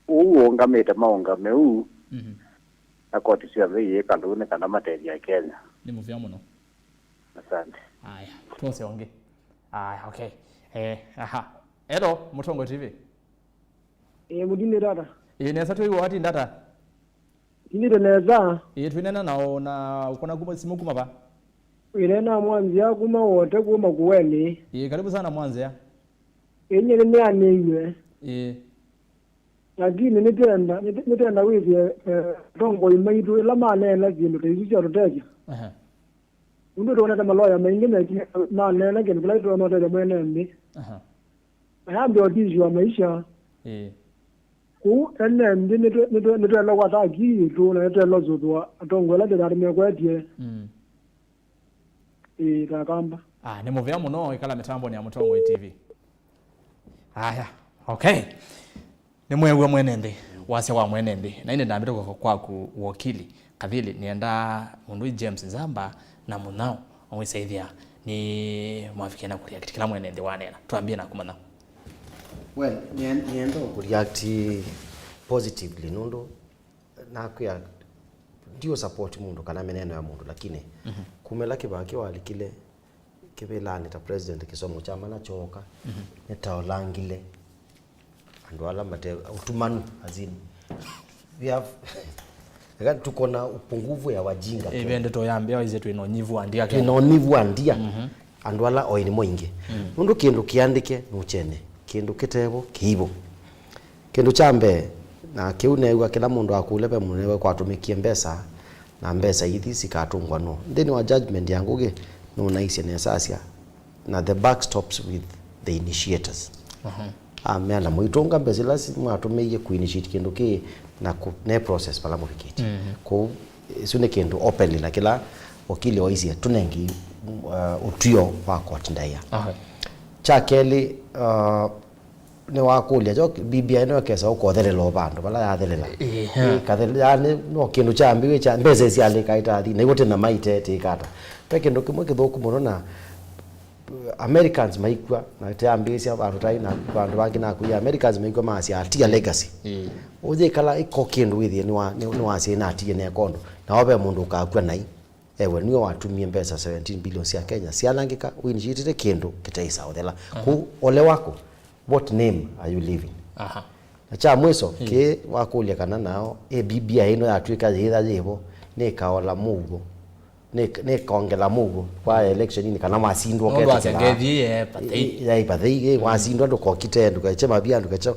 ũu ũũngamĩte maũngame ũu, mhm, na koti syonthe iĩka lĩu nĩ kana matethya Kenya. Nĩ mũvea mũno. Asante. Aya, twose ũngĩ. Aya, okay. Eh, aha. Hello, Mũtongoi T V. Ĩĩ, mũtindĩte ata? Ĩĩ, nesa twĩw'a watinda ata? Tindĩte nesa. Ĩĩ, twĩnena na ũ-, na ũkũna kuma, simũ kuma va? Wĩnena Mwanzĩa kuma Wote kuma Kuweni. Ĩĩ, karibu sana Mwanzĩa. Ĩĩ, nyie nĩnĩanĩiwe. Ĩĩ. Lakini nĩtenda, nĩte-, nĩtenda wĩthĩe, eh, atongoi maitũ ĩla maneena syĩndũ ta isu sya tũtethya. Aha. Nũndũ tũonete maloya maingĩ meki-, maneena kĩndũ kĩla kĩtonya ũtethya mwene nthĩ. Aha. Ayambĩa ũtithyo wa maisha. Ĩĩ. Kũu ene nthĩ nĩtwe-, nĩtwe-, nĩtwaĩle kwata akili yitũ na nĩtwaĩle ũsũthũa atongoi ala tũthatũmĩe kwetye. Mm. Ĩĩ, ta akamba. Ah, nĩ mũvea mũno ĩkala mĩtambonĩ ya Mũtongoi T V. Aya, okay. Nĩmweew'a mwene nthĩ, wasya wa mwene nthĩ. Na ĩndĩ ndambĩte kũka kwaku wakili Kathili, nĩenda mũndũ wĩ James Nzamba na Mũnyao, mwĩsaĩthya nĩ mwavikie na kũreact kĩla mwene nthĩ waneena. Twambie naku Mũnyao. Well, nĩen-, nĩenda kũreact positively nũndũ nakwĩa, ndiũ support mũndũ kana mĩneno ya mũndũ, lakini, mhm, kuma ĩla kĩvaa kĩu walikile kĩvĩlanĩ ta president kĩsomo kya mana kyooka, mhm, nĩtaolangile andũ ala mate ũtumanu, as in, we have, eka tuko na upungufu ya wajinga Kenya. Ĩve ndeto ya mbeo ĩsĩ twĩ na ũnyivu wa ndia Kenya. Twĩ na ũnyivu wa ndia. Mhm. Andũ ala oĩ nĩmo aingĩ. Mm. Nũndũ kĩndũ kĩandĩke nũkyene, kĩndũ kĩtevo kĩivo. Kĩndũ kya mbee, na kĩu neew'a kĩla mũndũ akũlya ve mũnene kwatũmĩkie mbesa, na mbesa ithi sikatũngwa nũũ? Nthĩnĩ wa judgment ya ngũgĩ, nũnaisye nesasya, na the buck stops with the initiators. Mhm. Ameana, mũitũnga mbesa ila si-, mwatũmĩie kũinitiate kĩndũ kĩĩ na kũ-, ne process vala mũvikĩte. Mhm. Kũu, ĩsu nĩ kĩndũ openly na kĩla Wakili waisye, tũnenge, uh, ũtw'ĩo wa koti ndaĩa. Aha. Kya kelĩ, uh, nĩwakũlya, kyo B B I ĩno ĩkesa ũkothelela o vandũ vala yathelela. Ĩĩ, ha. Ĩkathele-, yaani, no kĩndũ kyambĩw'e kya mbesa syalĩka itathi, na iw'o tena maite tĩkata. Ve kĩndũ kĩmwe kĩthũku mũno na Americans maikw'a, na teambĩĩsya vandũ tai na vandũ vangĩ nakwĩa, Americans maikw'a maasya, "Atia legacy." Ĩĩ. Ũyĩkala ĩko kĩndũ wĩthĩe nĩwa-, nĩ-, nĩwasya ĩnatie nekondo, na ove mũndũ ũkakw'a nai. Ewe nĩwe watumie mbesa seventeen billion sya Kenya syanangĩka, wĩnishitĩte kĩndũ kĩteĩsa ũthela. Aha. Kũu ole wako, what name are you living? Aha. Na kya mwiso, ĩĩ, kĩ wakũlya kana nao, ĩ, B B I ĩno yatw'ĩka yĩtha yĩvo, nĩkaola mũuo, nĩ-, nĩkongela mũuo kwa election-inĩ kana wasindwa. Nũndũ wasya ũketĩkĩla ngethi ĩĩ, eh, pathei. Ĩ-, ĩ-, yaĩ pathei, ĩ, wasindwa ndũkokite, ndũkekye mavia, ndũkekye.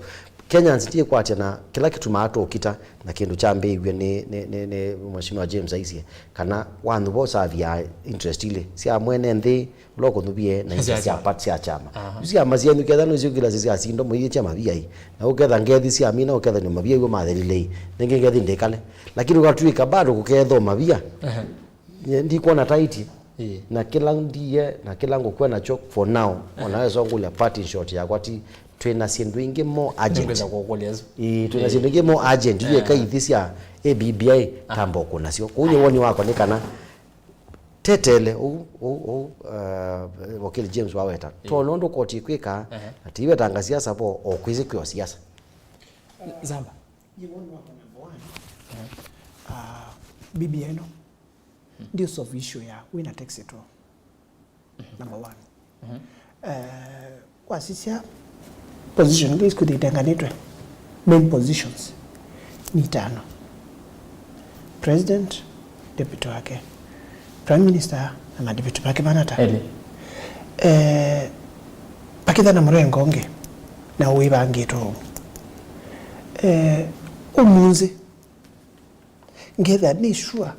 Kenyans ndiĩkwatya na kĩla kĩtumaa tũkita, na kĩndũ kyambĩĩw'e nĩ, nĩ, nĩ, nĩ Mheshimiwa James aisye, kana wanthu vo savia interest ilĩ sya mwene nthĩ, ũla ũkũnthuvie na indo sya part sya kyama. Aha. Syama syenyu ketha nĩsyũkĩla syasindwa mũiyĩkya maviai. Na ũketha ngethi syamina ũketha nĩ mavia iw'o mathelilei. Nĩngĩ ngethi ndĩkale. Lakini ũkatw'ĩka bado kũkethwa mavia. Aha. Nye ndikwona taiti. Ĩĩ. Na kĩla ndiye, na kĩla ngũkw'a nakyo for now. Aha. Ona wesongũlya parting shot yakwa ti twĩna syĩndũ ingĩ more urgent. Nĩngwenda kũkũlya isu. Ĩĩ, twĩna syĩndũ ingĩ more urgent. Yu eka ithi sya A B B I tamba ũkũnasyo. Kũu nĩ woni wakwa nĩ kana tetele, ũu, ũu, ũu, uh, wakili James waweta. Ĩĩ. To nũndũ koti ĩkwĩka, ehe, na tiwetanga siasa vo, o kwĩsĩ kwĩ o siasa. Zamba. Yĩ woni wakwa number one, uh, B B I ĩno, ndi solve issue ya wĩna tax ĩtoo. Number one. Mhm. Eh, wasisya position isu ikuthi itenganĩtwe, main positions nĩ itano. President, deputy wake, prime minister, na ma deputy make mana ta. Elĩ. Eh, pakĩtha na mũrengo ũngĩ, na wĩvangĩtwe ũu. Eh, ũmũnthĩ, ngetha nĩ sure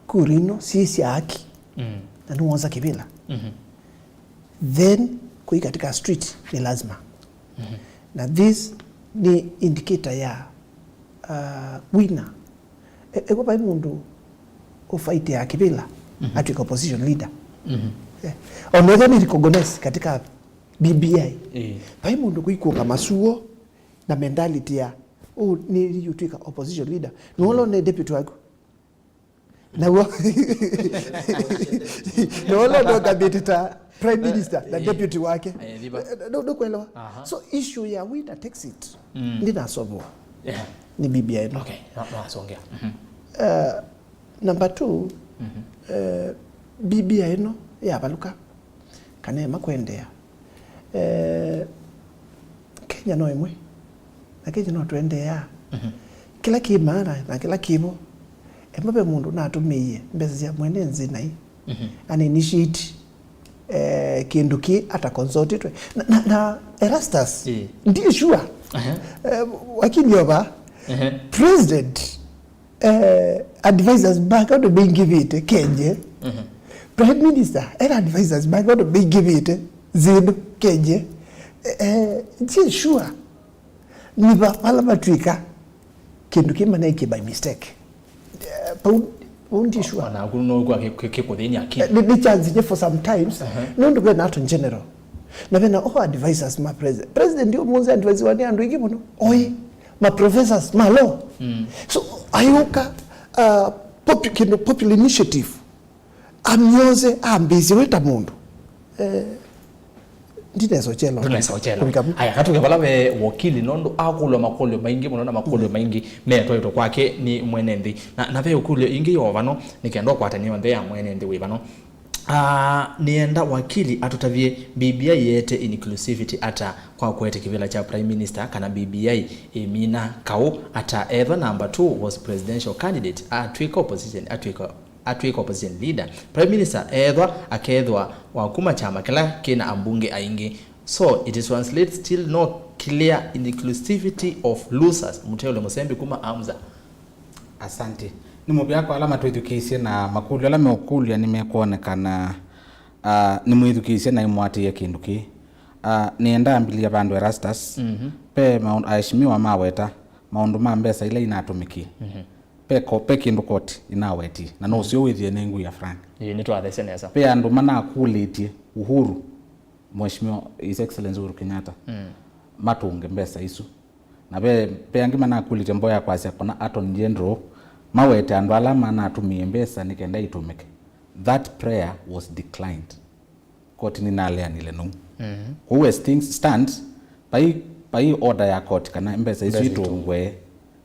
kura ino syĩ sya haki, mm, na nĩwosa kĩvĩla, mhm, then kũi katika street nĩ lazima. Mhm. Na this nĩ indicator ya, uh, winner. E-, ew'a vai mũndũ ũfaitĩaa kĩvĩla, mhm, atw'ĩka opposition leader. Mhm. Eh, ona ethwa nĩ recognize katika B B I. Eh. Vai mũndũ kwĩkũnga masuo na mentality ya, "Oh, nĩ yũtw'ĩka opposition leader." Nũla nĩ deputy waku. Naw'o. Nũla ndoka mbĩtĩ ta prime minister na, eh, deputy wake. Eh, viva. Eh, ndũ-, ndũkwelewa? Aha. So issue ya winner takes it, mm, ndĩnasolvwa, yeah, nĩ B B I ĩno. Okay, no, no, asongea. Mhm. Eh, number two, mhm, eh, B B I ĩno yavalũka, kana ema kwendeea. Eh, Kenya no ĩmwe, na Kenya no tũendeea. Mhm. Kĩla kĩ maana na kĩla kĩvo, ema ve mũndũ natũmĩie mbesa sya mwene nthĩ nai, mhm, an initiate, eh, kĩndũ kĩ ata consultĩtwe. Na, na, na Erastus, ĩĩ, ndiĩ sure. Aha. Eh, wakili ova, ehe, president eh, advisors make andũ maingĩvĩte Kenya. Mhm. Prime Minister ena advisors make andũ maingĩvĩte nthĩ ĩno Kenya. Eh, eh, ndiĩ sure nĩ va vala vatw'ĩka kĩndũ kĩu manekĩe by mistake. Eh, vau, vau ndiĩ sure. Ona aku no kwa kĩ-, kĩ-, kĩkũthĩny'a akili. Eh, nĩ, nĩ chance nye for sometimes, aha, nũndũ ve na attorney general. Na ve na all advisors ma president. President ũmũnthĩ advisiwa nĩ andũ aingĩ mũno. Oĩ, ma professors ma law. Mm. So, ayũka, uh, popu-, kĩndũ popular initiative. Amyoze, ambĩĩsye wĩ ta mũndũ. Eh, ndinesa ũkyelwa. Ndũnesa ũkyelwa. Kũvika vu. Aya, katũke vala ve wakili, nũndũ akũlwa makũlyo maingĩ mũno na makũlyo, mm, maingĩ metwaĩtwe kwake nĩ mwene nthĩ. Na, na ve ũkũlyo ingĩ yo vano, nĩ kenda ũkwatany'e yonthe ya mwene nthĩ wĩ vano. Ah, nĩenda wakili atũtavye B B I yeete inclusivity ata kwa kũete kĩvĩla kya Prime Minister, kana B B I ĩmina kaũ ata ethwa number two was presidential candidate atw'ĩka opposition, atw'ĩka, atw'ĩka opposition leader. Prime Minister ethwa akethwa wa kuma kyama kĩla kĩna ambunge aingĩ. So it translates still no clear inclusivity of losers. Mũteũle Mũsembi kuma Amza. Asante. Nĩ mũvea kwa ala matwĩthukĩĩsye na makũlyo ala meũkũlya nĩmekwonekana, ah, nĩmwĩthukĩĩsye na imũatĩĩe kĩndũ kĩĩ. Ah, nĩenda ambilĩlya vandũ Erastus. Mhm. Ve maũndũ, aheshimiwa maweta maũndũ ma mbesa ila inatũmĩkie. Mhm. pe, ko, pe kĩndũ koti inawetie, na no ũseo wĩthĩe nĩ ngui ya Frank. Ĩĩ, nĩtwathesye nesa. Pe andũ manakũlĩtye Uhuru, Mheshimiwa His Excellency Uhuru Kenyatta, mm, matũnge mbesa isu. Na ve, ve angĩ manakũlĩtye mboya ya kwasya kana Attorney General mawete andũ ala manatũmie mbesa nĩ kenda itũmĩke. That prayer was declined. Koti nĩnaleanile nau. Mhm. Kwoou as things stand, vai, vai order ya koti kana mbesa isu itũngwe.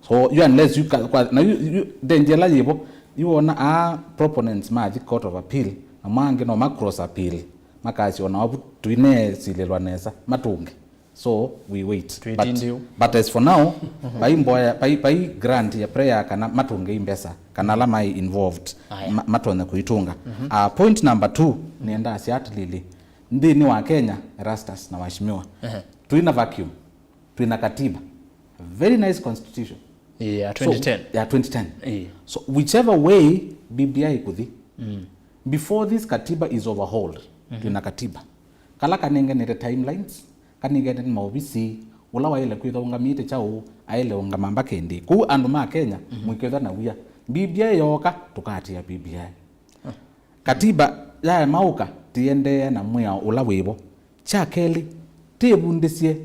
So you, unless you, ka, kwa, na you, you, danger ĩla yĩvo, you ona a proponents mathi Court of Appeal, na mangĩ no ma cross appeal, makasya ona wavu tũinesilĩlwa nesa, matũnge. So we wait. But, but as for now, vai mboya, vai, vai grant ya prayer kana matũnge i mbesa, kana ala mai involved, aya, ma, matonya kũitũnga. Mhm. Uh, point number two, nĩenda asya atĩlĩlĩ, nthĩnĩ wa Kenya, Erastus na waheshimiwa, ehe, twĩna vacuum, twĩna katiba, very nice constitution. Yeah, so, twenty ten. Ya twenty ten. Yeah. So whichever way B B I ĩkũthi, mm, before this katiba is overhauled, mhm, twĩna katiba. Kala kanenganĩte timelines, kanengete nĩ maovisi, ũla waĩle kwĩthwa ũngamĩte kyaũ, aĩle ũngama mbaka ĩndĩĩ. Kwoou andũ ma Kenya, mhm, mũikethwa na wia. B B I yooka, tũkaatĩĩa B B I. Ah. Katiba yaema ũka, tĩendeea na mwĩao ũla wĩvo. Kya kelĩ, tĩvundĩsye.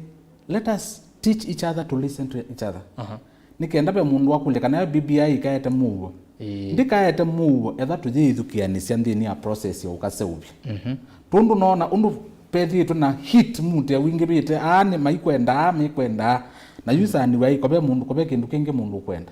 Let us teach each other to listen to each other. Aha. Nĩ kenda ve mũndũ wakũlya kana yo B B I ĩkaete mũuo. Ĩĩ. Ndĩkaete mũuo, etha tũyĩĩthukĩanĩsya nthĩnĩ ya process ya ũkaseũvya. Mhm. Tondũ noona ũndũ vethĩĩtwe na heat mutĩa wingĩvĩte, aa nĩ maikwendaa, aa mĩkwendaa. Na yu sani wa iko ve mũndũ, kũve kĩndũ kĩngĩ mũndũ ũkwenda.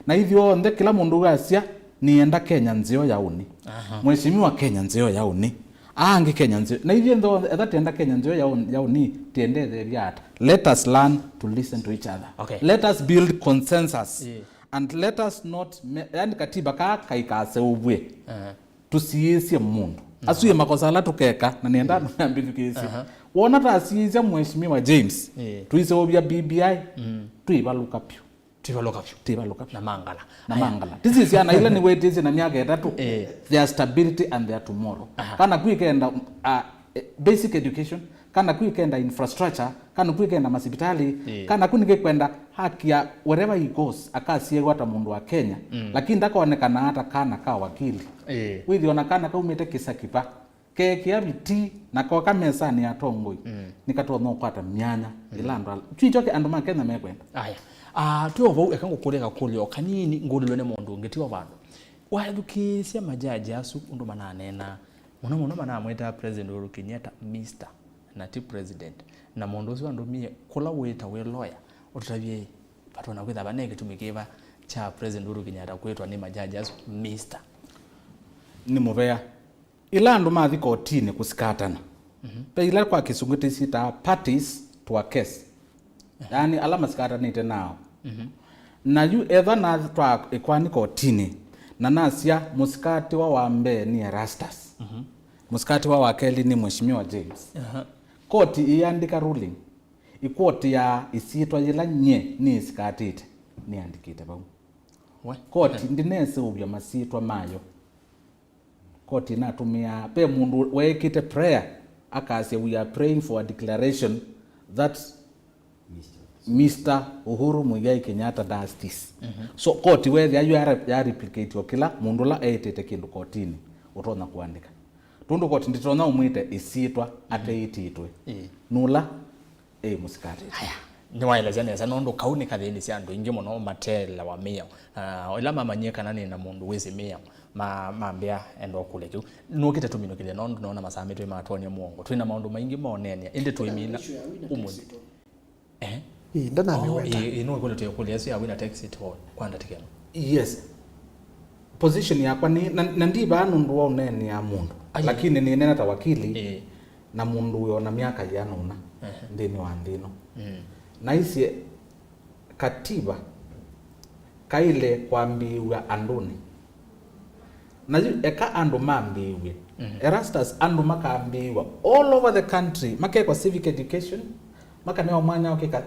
Na ithyonthe kĩla mũndũ ũgasya, nĩenda Kenya nzeo ya ũnĩ. Aha. Mheshimiwa, Kenya nzeo ya ũnĩ. Angĩ Kenya nzeo. Na ithyĩ ntho etha tenda Kenya nzeo ya ũn-, ya ũnĩ, tĩendeethevya ata? Let us learn to listen to each other. Okay. Let us build consensus. Yeah. And let us not me-, yani katiba kaa kaikaseũvw'e. Uh-huh. Tũsiĩĩsye mũndũ. Uh-huh. Asu nĩ makosa ala tũkeka, na nĩenda andũ mambĩthukĩĩsye. Uh-huh. Wona tasiĩĩsya Mheshimiwa James, yeah, tũiseũvya B B I, mm, twĩvalũka vyũ. Twĩvalũka vyũ. Twĩvalũka vyũ. Na mangala. Na aya, mangala. Tisi syana ila nĩwĩtĩsye na myaka ĩtatũ. Eh. Their stability and their tomorrow. Aha. Kana kwikenda, uh, eh, basic education, kana kwikenda infrastructure, kana kwikenda masipitali, eh, kana kũ nĩkĩkwenda haki ya wherever he goes, akasiĩwa ta mũndũ wa Kenya. Mm. Lakini ndakonekana ata kana ka wakili. Eh. Wĩthĩ ona kana kaumĩte kĩsa kĩva. Keekĩa vitii na koka mesanĩ ya atongoi, mm, nĩkatonya ũkwata myanya, mm, ĩla andũ ala. Twĩkyo kĩ andũ ma Kenya mekwenda. Aya. Ah, twĩ o vau, eka ngũkũlye kakũlyo kanini, ngũlĩlwe nĩ mũndũ ũngĩ, ti o vandũ. Wathukĩĩsya majaji asu ũndũ mananeenaa, mũno mũno manamwĩtaa President Uhuru Kenyatta Mister, na ti President. Na mũndũ ũsu andũmie kũla wĩta wĩ lawyer, ũtũtavye, vatona kwĩthĩwa ne kĩtumi kĩva kya President Uhuru Kenyatta kwĩtwa nĩ majaji asu Mister? Nĩ mũvea. Ĩla andũ mathi kotinĩ kũsikatana, mhm, ve ila kwa Kĩsũngũ tũsyĩtaa parties to a case. Aha. Yaani, ala masikatanĩte nao. Mhm. Na yu etha natwaa ĩkwani kotinĩ, na nasya mũsikatĩwa wa mbee nĩ Erastus. Mhm. Mũsikatĩwa wa kelĩ nĩ Mheshimiwa James. Aha. Koti ĩyandĩka ruling, ĩkwotĩaa ĩsyĩtwa yĩla nyie nĩĩsikatĩte, nĩandĩkĩte vau. We. Koti, eh, ndĩneseũvya masyĩtwa mayo. Koti natũmĩaa, ve mũndũ weekĩte prayer, akasya, "We are praying for a declaration that Mister Uhuru Muigai Kenyatta does this." Mhm. So, koti wethĩa yu ya re-, ya replicate o kĩla mũndũ ũla eĩtĩte kĩndũ kotinĩ ũtonya kũandĩka. Tondũ koti ndĩtonya ũmwĩte ĩsyĩtwa, mhm, ateĩtĩtwe. Ĩĩ. Nũla Ĩĩ, mũsikatĩte. Aya, nĩwaelesya nesa, nũndũ kau nĩkathĩnĩsya andũ aingĩ mũno mateelewa mĩao. Ah, ĩla mamanyie kana nĩ na mũndũ wĩsĩ mĩao, ma-, mambĩa enda ũkũlya kĩu. Nũkĩte tũminũkĩlye, nũndũ noona masaa maitũ nĩmatwonie mũongo. Twĩ na maũndũ maingĩ ma ũneenea, ĩndĩ tũimina ũmũnthĩ. Ehe. Ĩĩ, ndanamĩweta. Oh, ĩĩ, ĩĩ, nũĩkũlya twĩkũlya ĩsu ya wĩna taxi to kwa ndatĩka ĩno. Yes. Position yakwa nĩ, na, na ndi vaa nũndũ wa ũneenea mũndũ. Aye. Lakini nĩneena ta wakili, ĩĩ, na mũndũ wĩ o na myaka yĩana ũna, ehe, nthĩnĩ wa nthĩ ĩno. Mm. Naisye katiba kaĩle kwambĩĩw'a andũnĩ. Na yu eka andũ mambĩĩw'e. Mhm. Erastus, andũ makambĩĩw'a all over the country, makekwa civic education, makanewa mwanya wa kwĩka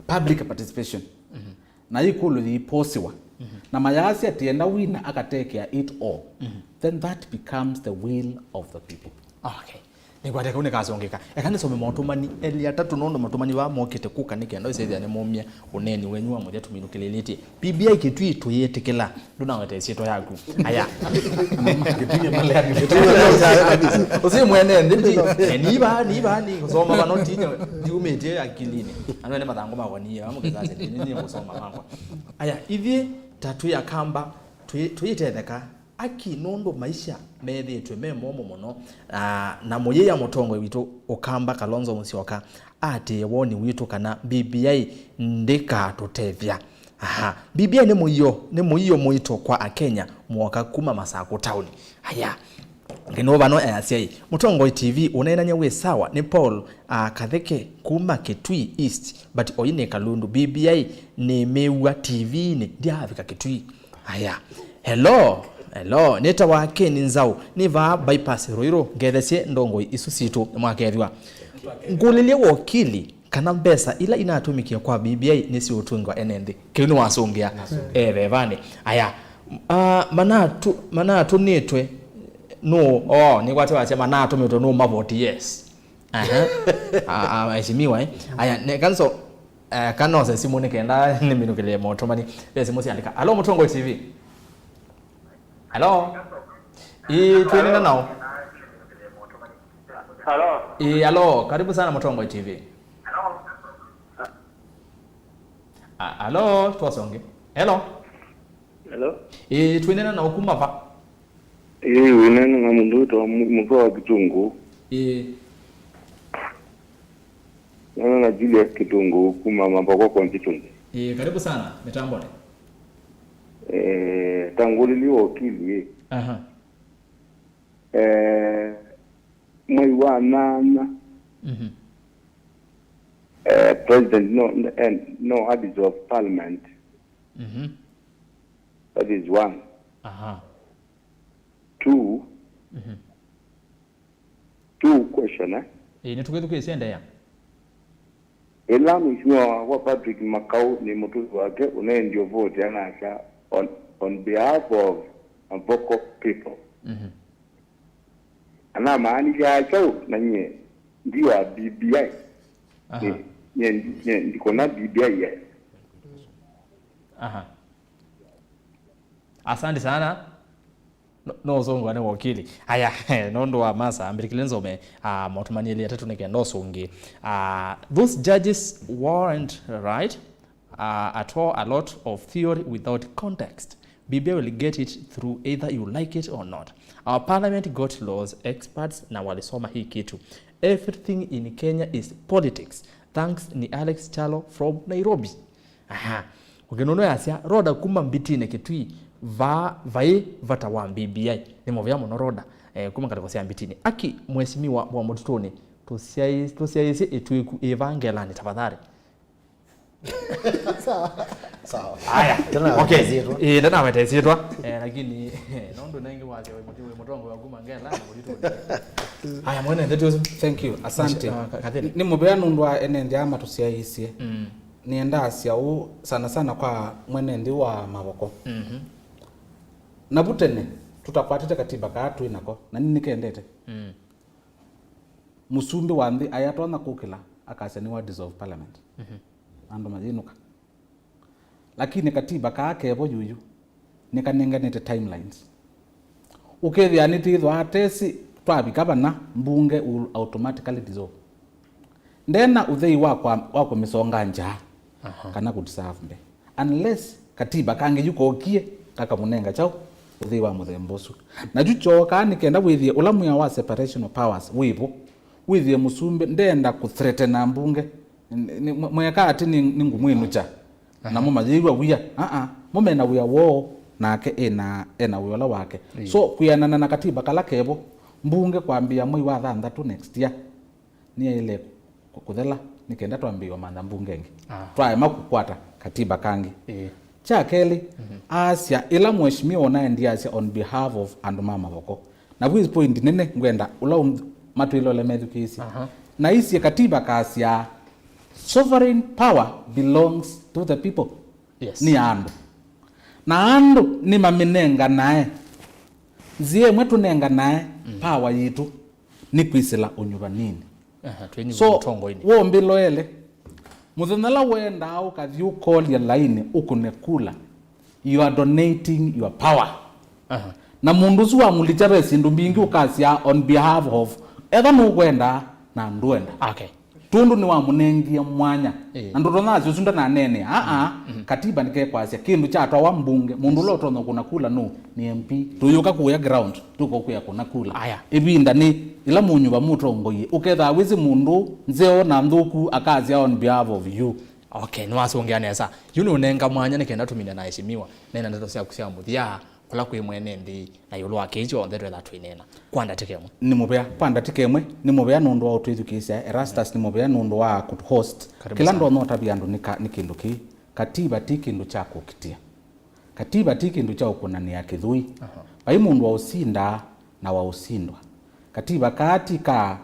public participation. Mhm. Na ĩkũlyo yĩiposiwa. Mhm. Na mayasya tienda wina akatekea it all. Mhm. Then that becomes the will of the people. Okay. Nĩkwate kau nĩkasũngĩka. Eka nĩsome motũmani elĩ atatũ, nũndũ motũmani vaa mokĩte kũka nĩ kenda ĩsethĩa nĩmomie ũneeni wenyu wa mũthya tũminũkĩlĩlĩtye. B B I Kitui tũyĩtĩkĩla. Ndũnaweta ĩsyĩtwa yaku. Aya. Ũsĩ mwene nthĩ ti. Eh, niva, niva, ni kusoma vano tinya ndiumĩtye akilinĩ. Ano nĩ mathangũ makwa niye, amũkĩsase, nĩ, nĩ kusoma makwa. Aya, ithyĩ ta twĩ Akamba, twĩ-, twĩtetheka. Aki nũndũ maisha methĩĩtwe me momũ mũno, ah, na mũyĩa mũtongoi witũ Ũkamba Kalonzo Musyoka atĩĩe woni witũ kana B B I ndĩkatũtethya. Aha, B B I nĩ mũio, nĩ mũio mũito kwa Akenya mũoka kuma Masakũ taoni. Aya, nginũũ vano easyai, Mũtongoi T V ũneenany'a wĩ sawa nĩ Paul, ah, Katheke kuma Kitui East, but oyu nĩ Kalundu. B B I nĩmĩw'a T V-inĩ, ndyaavika Kitui. Aya. Hello. Hello. Nĩtawa Ken Nzau. Nĩ vaa bypass Ruiru. Ngethesye ndongoi isu sitũ nĩmwakethwa. Ngũlĩlye wokili kana mbesa ila inatũmĩkie kwa B B I nĩsiũtũngwa ene nthĩ. Kĩu nĩwasũngĩa. Eh, vevanĩ. Aya. Ah, manatu-, manatũnĩtwe nũ, oh, nĩkwate wasya manatũmĩtwe nũ mavoti, yes. Aha. Ah, ah, aheshimiwa, eh. Aya, ne, kanso, eh, kanose simu nĩ kenda nĩminũkĩlĩe motũmani. Ve simu siandĩka. Alo, Mũtongoi T V. Alo. Ĩĩ, twĩnena nao. Alo. Ĩĩ, alo, karibu sana Mũtongoi T V. A-, alo, twasonge. Hello. Hello. Ĩĩ, twĩnena nao kuma va? Ĩĩ, wĩnena na mũndũ wĩtawa Mu-, Mũtwe wa Kitũngũ. Ĩĩ. Nena na Julius Kitũngũ kuma Mavoko constituency. Ĩĩ, karibu sana, mĩtambonĩ. Eh, ta ngũlĩlye wokili, ĩĩ. Aha. Eh, mwei wa nana, Mhm. eh, president no, eh, no a dissolve parliament. Mhm. That is one. Aha. Two, Mhm. two question, eh? Ĩĩ, nĩtũkwĩthukĩĩsya, endeea. Ĩla mheshimiwa wakwa Patrick Makau nĩ mũtũi wake ũneendio vote anasya on, on behalf of Mavoko people. Mhm. Anamaanisya kyaũ? Na nyie ndi wa B B I. Aha. Nyie, nyie, nyie ndikona B B I, yes. Aha. Asante sana. No, no ũsũngwa nĩ wokili. Aya, nũndũ wa masa, mbĩlĩkĩle nzome, ah, motũmani elĩ atatũ nĩ kenda ũsũngĩ. Ah, those judges weren't right, ah, at all, a lot of theory without context. B B I will get it through either you like it or not. Our parliament got laws, experts, na walisoma hii kitu. Everything in Kenya is politics. Thanks, ni Alex Chalo from Nairobi. Aha. Ũkĩnũnũ yasya, Roda kuma Mbitinĩ Kitui, va, vai vata wa B B I. Nĩ mũvea mũno Roda, eh, kuma ngalĩko sya Mbitinĩ. Aki, mheshimiwa wa mũtitũnĩ, tũsyaĩ-, tũsyaĩĩsye ĩtuĩku ĩva ngelanĩ tafadhali. Sawa. Sawa. Aya. Tena okay. Wetesitwa. Eh, ndana wetesitwa. Eh, lakini, eh, nũndũ nengĩ wasya wĩ mũti-, wĩ mũtongoi wa kuma ngela na mũtitũnĩ. Aya, mwene ndeto ũsu. Thank you. Asante. Ah, ka-, Kathini. Nĩ mũvea nũndũ wa ene nthĩ aya matũsyaĩĩsye. Mm. Nĩendaasya ũũ sana sana kwa mwene nthĩ wa Mavoko. Mhm. Navu tene, tũtakwatĩte katiba kaa twĩ nako, na nĩ nĩkendete. Mm. Mũsumbĩ wa nthĩ ayatonya kũkĩla, akasya nĩwa dissolve parliament. Mhm. Andũ mayĩnũka. Lakini katiba kaa kevo yuyu, nĩkanenganĩte timelines. Ũkethĩa nĩtwĩthwaa tesĩ twavika vana, mbunge will automatically dissolve. Ndena ũthei wa kwa, wa kũmĩsonga nja, aha, kana kũtisavu mbee. Unless katiba kangĩ yu kokie, kakamũnenga kyaũ ũthei wa mũthemba ũsu. Na kyu kyookaa nĩ kenda wĩthĩe ũla mwĩao wa separation of powers wĩvo, wĩthĩe mũsumbĩ ndenda kũthreatena mbunge. Nĩ, nĩ, mwe-, mweka atĩ nĩ, nĩ ngũmwĩnũkya. Aha. Namo mayĩw'a wia. Aa, mo mena wĩa woo, nake ena, ena wĩa ũla wake. Ĩĩ. So, kwĩanana na katiba kala kevo, mbunge kwambĩĩa mwei wa thanthatũ next year, nĩyaĩle kũ-, kũthela, nĩ kenda twambĩĩe ũmantha mbunge ĩngĩ. Ah. Twaema kũkwata katiba kangĩ. Ĩĩ. Kya kelĩ, mhm, aasya, ĩla mheshimiwa ũnaendie asya on behalf of andũ ma Mavoko. Na vu is point nene ngwenda ũla ũm-, matwĩle ũla methukĩĩsye. Aha. Na isye katiba kasya, sovereign power belongs to the people. Yes. Nĩ andũ. Na andũ nĩmamĩnenganae. Nzĩa ĩmwe tũnenganae, mm, power yitũ. nĩ kwĩsĩla ũnyuvaninĩ. Aha, twĩnyuva So, ũtongoinĩ. Wombiloele, mũthenya ũla wendaa ũkathi ũkolya laini ũkũne kula, you are donating your power. Aha. Na mũndũ ũsu wa mũlikya ve syĩndũ mbingĩ ũkasya on behalf of, etha nũkwenda na ndwenda. Okay. Tũndũ nĩwamũnengie mwanya. Ĩĩ. Na ndũtonya asya ũsu ndananeenea. Aa, katiba nĩkekwasya kĩndũ kyatwawa mbunge, mũndũ ũla ũtonya kũna kula nũ? Nĩ M P. Tũyũka kũya ground, tũkokwĩa kũna kula. Aya. Ĩvinda nĩ ĩla mũnyuva mũtongoie, ũkethaa wĩsĩ mũndũ nzeo na nthũku akasya on behalf of you. Okay, nĩwasũngĩa nesa. Yu nũnenga mwanya nĩ kenda tũmine na Eshimiwa. Nena ndeto syaku sya mũthya, kũla kwĩ mwene nthĩ, na ĩũlũ wa kĩĩ kyonthe twetha twĩneena. Kwa ndatĩka ĩmwe. Nĩ mũvea, kwa ndatĩka ĩmwe, nĩ mũvea nũndũ wa ũtwĩthukĩĩsya. Erastus, nĩ mũvea nũndũ wa kũtũhost. Karibu Kĩla sana. Ndona ũtavya andũ nĩ ka-, nĩ kĩndũ kĩĩ. Katiba ti kĩndũ kya kũkitĩa. Katiba ti kĩndũ kya ũkũnanĩa kĩthũi. Aha. Vai mũndũ waũsindaa na waũsindwa. Katiba kaa ti ka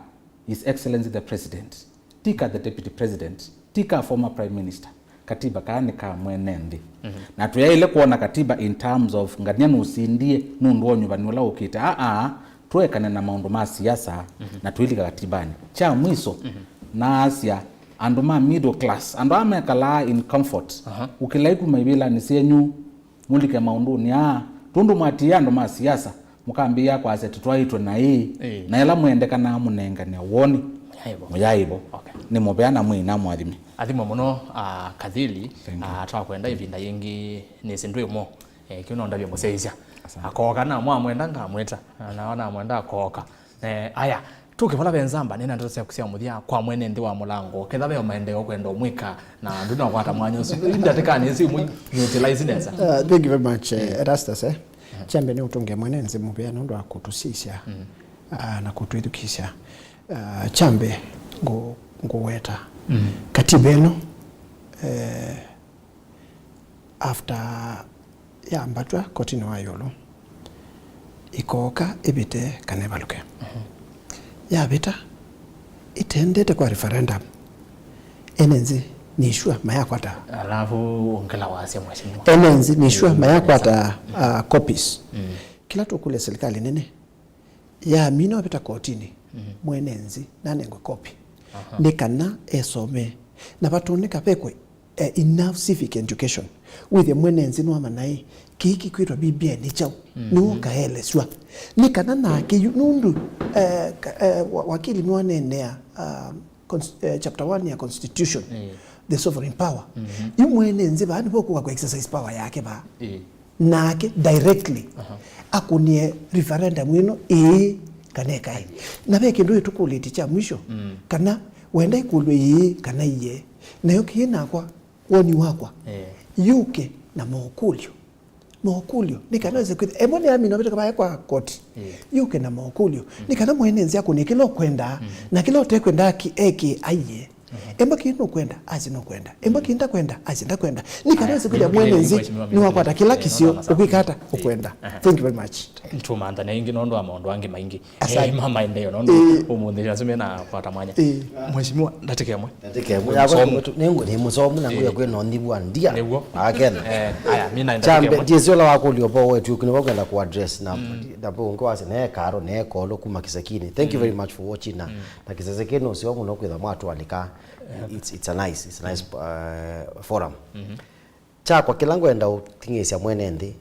His Excellency the President, ti ka the Deputy President, ti ka former Prime Minister. Katiba kaa nĩ ka mwene nthĩ. Mhm. Na tũyaĩle kwona katiba in terms of ngania nũsindie nũndũ wa ũnyuvani ũla ũkĩte. Aa, tũekane na maũndũ ma siasa, mhm, na twĩlika katibanĩ. Kya mwiso, mhm, naasya andũ ma middle class, andũ aa mekalaa in comfort, aha, ũkĩlai kuma ivĩlanĩ syenyu, mũlike maũndũnĩ aa, tũndũ mwatiie andũ ma siasa, mũkambĩĩa kwasya tũtwaĩtwe na ĩĩ, ĩĩ, na ĩla mwendekanaa mũnengane woni. Mũyaĩvo. Mũyaĩvo. Okay. Nĩ mũvea na mwĩĩ na mwathime. Athimwa mũno, ah, Kathili. Thank you. Ah, twakwenda ĩvinda yĩngĩ nĩsĩ ndwĩ mo. Eh, kĩu no ndavye mũsyaĩĩsya. Asante. Akooka na mwamwenda ngamwĩta. Na namwenda akooka. Eh, aya, tũke vala ve nzamba, nena ndeto syaku sya mũthya kwa mwene nthĩ wa mũlango. Ketha ve maendeeo kwenda ũmwĩka, na ndũnakwata mwanya ũsu. Ndatĩkanĩ isu imwe, utilize nesa. Uh, thank you very much, eh, Erastus, eh. Kyambe nĩ ũtũnge mwene nthĩ mũvea nũndũ wa kũtũsisya, ah, na kũtwĩthukĩĩsya. Ah, kyambe ngũ-, ngũweta. Katiba ĩno, eh, after yambatwa kotinĩ wa ĩũlũ, ĩkooka ĩvĩte kana ĩvalũke. Mhm. Yavĩta, ĩtendete kwa referendum, ene nthĩ nĩ sure mayakwata. Alafu ongela wasya mheshimiwa. Ene nthĩ nĩ sure mayakwata, uh, copies. Mm. Kĩla tũkũlya serikali nene, yamina ũvĩta kotinĩ, mhm, mwene nthĩ nanengwe copy. Aha. Nĩ kana esomee. Na vatũnĩka vekwe eh, enough civic education. Wĩthĩa mwene nthĩ nĩwamanya ĩ, kĩĩ kĩkwĩtwa B B I nĩ kyaũ? Mhm. Nĩwe ũkaelesw'a. Nĩ kana nake yu, nũndũ, eh, ka-, eh, wa-, wakili nĩwaneenea, um, cons-, eh, chapter one ya constitution, eh, the sovereign power. Mhm. Yu mwene nthĩ vaa nĩvo ũkũka kũ exercise power yake vaa. Eh. Nake directly, aha, akũnĩe referendum ĩno ĩĩ kana ĩkaĩ. Na ve kĩndũ ĩtũkũlĩtye kya mwisho, mm, kana wenda ĩkũlw'e ĩĩ kana iee. Nayo kĩĩ nakwa, woni wakwa, eh, yũke na mokũlyo. Mokũlyo. Nĩ kana wĩse kwĩthĩa. Emwe nĩ amina ũvĩtũka vaya kwa koti. Eh. Yũke na mokũlyo. Mm. Nĩ kana mwene nthĩ akũnĩe kĩla ũkwendaa, mm, na kĩla ũtekwenda aki-, eke aiee. Mhm. Emba kĩĩ nũkwenda, asye nũkwenda. Emba kĩĩ ndakwenda, asye ndakwenda. Nĩ kana wĩse kwĩthĩa mwene nthĩ nĩwakwata kĩla kĩsio ũkwĩka ata ũkwenda. Aha. Thank you very much. Nĩtũmantha na ĩngĩ nũndũ wa maũndũ angĩ maingĩ. Asante. Eh, ma maendeeo nũndũ, eh, ũmũnthĩ asu mena kwata mwanya. Eh. Mheshimiwa, ndatĩka ĩmwe. Ndatĩka ĩmwe. Mũsomu. Yakwa nĩ mũsomu na ngũya kwĩ na ũnyivu wa ndia. Nĩguo. Wa Kenya. Eh, aya, mina ndatĩka ĩmwe. Kyambe, ndiĩsĩ ũla wakũlya ũvoo wetu, ũkĩ nĩvo kwenda kũ address na, mm, na ũngĩ wasya, ne karo, ne kolo kuma kĩsekinĩ. Thank you very much for watching na, mm, na kĩsese kĩno ũseo mũno kwĩtha mwatũalĩka. It's, it's a nice, it's a nice, uh, forum. Mhm. Kyakwa kĩla ngwenda ũting'ĩsya mwene nthĩ,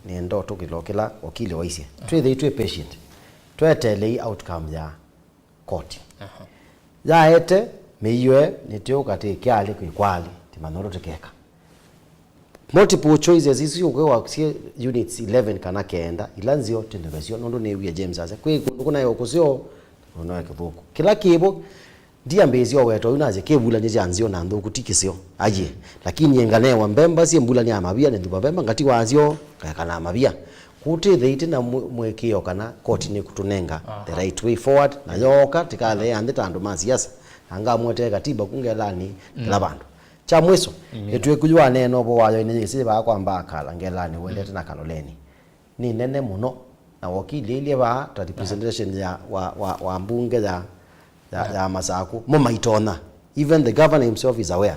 nĩenda ũtũkĩla o kĩla wakili waisye. Twĩthei twĩ patient. Tweteelei outcome ya koti. Aha. Yaete mĩiwe nĩtĩũka tĩ kyalĩ kwĩ kwalĩ, tĩmanya ũndũ tĩkeka. Multiple choices isu ũkwĩwa syĩ units eleven kana kenda, ila nzeo tĩndũve syo, nũndũ nĩwie James asya, kwĩ kũndũ kũnaĩ ũkũseo, kũnaĩ kĩthũku. Kĩla kĩvo, ndiambĩĩsya ũweta ũyu nasya kĩvulany'o kya nzeo na nthũku ti kĩseo, aiee. Lakini enganewa mbemba syĩ mbulany'a ya mavia, nĩnduva mbemba ngati wasyo, ngekana mavia. Kũtĩthĩĩtye na mũ-, mũĩkĩĩo kana koti nĩkũtũnenga the right way forward, na yooka, tĩkathea nthĩ ta andũ ma siasa, na ngamwetee katiba ku ngelanĩ, kĩla vandũ. Kya mwiso, ĩtw'ĩku yu waneena ũvoo wayo, ĩnĩ yĩsĩ vaa kwa mbaa kala ngelanĩ, wendete na kaloleni. Nĩ nene mũno, na wokili ilye vaa ta representation ya, wa, wa, wa mbunge ya, ya, ya Masaku, mo maitonya. Even the governor himself is aware.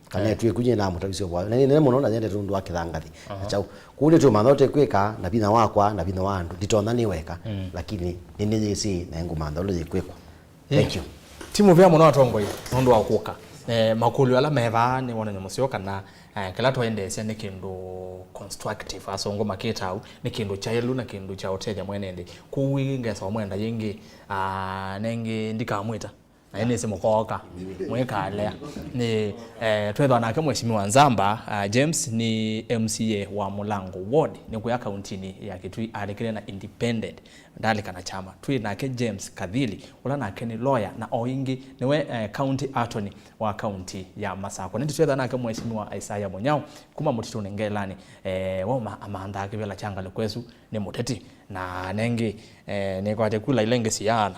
Kana ĩtw'ĩku nyie namũtavisye ũvoo wayo. Na nĩ nene mũno na nyendete nũndũ wa kĩthangathi. Na kyaũ. Kũu nĩtũmantha ũtekwĩka na vinya wakwa na vinya wa andũ. Nditonya nĩ weka, lakini nĩnĩyĩsĩ na ngũmantha ũla yĩkwĩkwa. Thank you. Ti mũvea mũno atongoi nũndũ wa kũka. Eh, makũlyo ala me vaa nĩ wonany'o mũseo kana, eh, kĩla twaendeesya nĩ kĩndũ constructive, asũngũ makĩtaa ũu, nĩ kĩndũ kyaĩlu na kĩndũ kya ũtethya mwene nthĩ. Kwoou ĩngĩ ngesa ũmwenda yĩngĩ, ah, na ĩngĩ ndikamwĩta. Na ĩnĩsĩ mũkooka, mwĩkalea. Nĩ, eh, twethwa nake Mheshimiwa Nzamba, ah, James nĩ M C A wa Mũlango Ward, nĩ kũya kauntinĩ ya Kitui, alekele na independent. Ndalika na kyama. Twĩ nake James Kathili, ũla nake nĩ lawyer, na o ĩngĩ nĩwe, eh, county attorney wa county ya Masakũ. Nĩndĩ twetha nake Mheshimiwa Isaiah Mũnyao kuma Mũtitũnĩ Ngelani. Eh, wauma amanthaa kĩvĩla kya ngalĩko ĩsu nĩ mũteti. Na nengĩ, eh, nĩkwate kula ila ingĩ siana.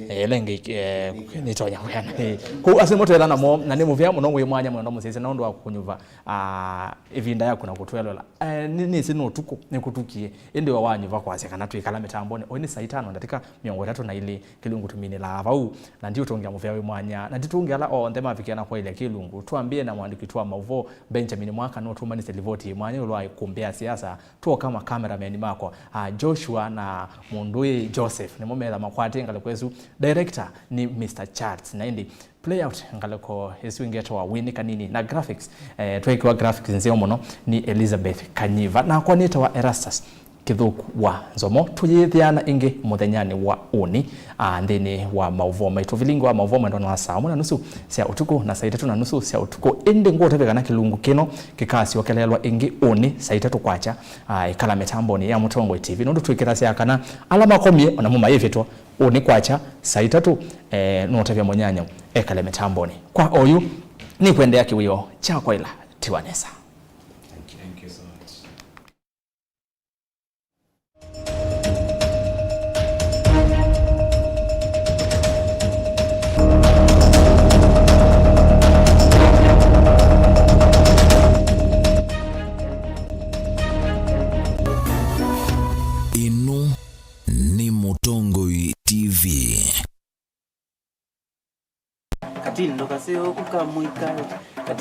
Eh, ila ingĩ, eh, nĩtonya kwĩana. Eh, kũu asu nĩmo twetha namo, na nĩ mũvea mũno wĩ mwanya mũno mũsyaĩĩsya na ũndũ wa kũnyuva, ah, ĩvinda yaku na kũtwelwela. Eh, nĩ, nĩsĩ nĩ ũtukũ, nĩkũtukie. Ĩndĩ we wanyuva kwasya kana twĩkala mĩtambonĩ. Oĩ nĩ saa itano ndatĩka mĩongo ĩtatũ na ilĩ, kĩlungu tũminĩlaa vau. Na ndiũtũngĩa mũvea wĩ mwanya. Na nditũngĩa ala onthe mavikĩa na kwaĩlya kĩlungu. Twambĩe na mũandĩki witũ wa maũvoo, Benjamin Mwaka, nũtũmanisye livoti yĩ mwanya ĩũlũ wa ĩkũmbĩ ya siasa. Twoka makamerameni makwa, ah, Joshua na mũndũ wĩ Joseph. Nĩmo metha makwatie ngalĩko ĩsu. Director nĩ Mister Charles. Na ĩndĩ Playout ngalĩko ĩsu ĩngĩ ĩtawa Wĩnĩ Kanini, na graphics, eh, tweekiwa graphics nzeo mũno nĩ Elizabeth Kanyiva. Nakwa nĩtawa Erastus Kĩthũku wa Nzomo. Tũyĩthĩana ĩngĩ mũthenyanĩ wa ũnĩ, ah, nthĩnĩ wa maũvoo maitũ. Vilingi wa maũvoo mwendwa nĩ wa saa ũmwe na nusu sya ũtukũ na saa itatũ na nusu sya ũtukũ. Ĩndĩ ngũtavya kana kĩlungu kĩno kĩkasyokelelwa ĩngĩ ũnĩ saa itatũ kwakya, ah, ĩkala mĩtambonĩ ya Mũtongoi T V, nũndũ twĩkĩthasya kana ala makomie onamo mayĩvĩtwa. Ũnĩ kwakya saa itatũ, eh, nũtavya mũnyanya ekale mĩtambonĩ. Kwa oyu, nĩkwendea kĩwĩo kya kwaĩla tiwa nesa. Thank you. Thank you so much. Ĩno nĩ Mũtongoi T V. Katindo kaseo kuka mwikali.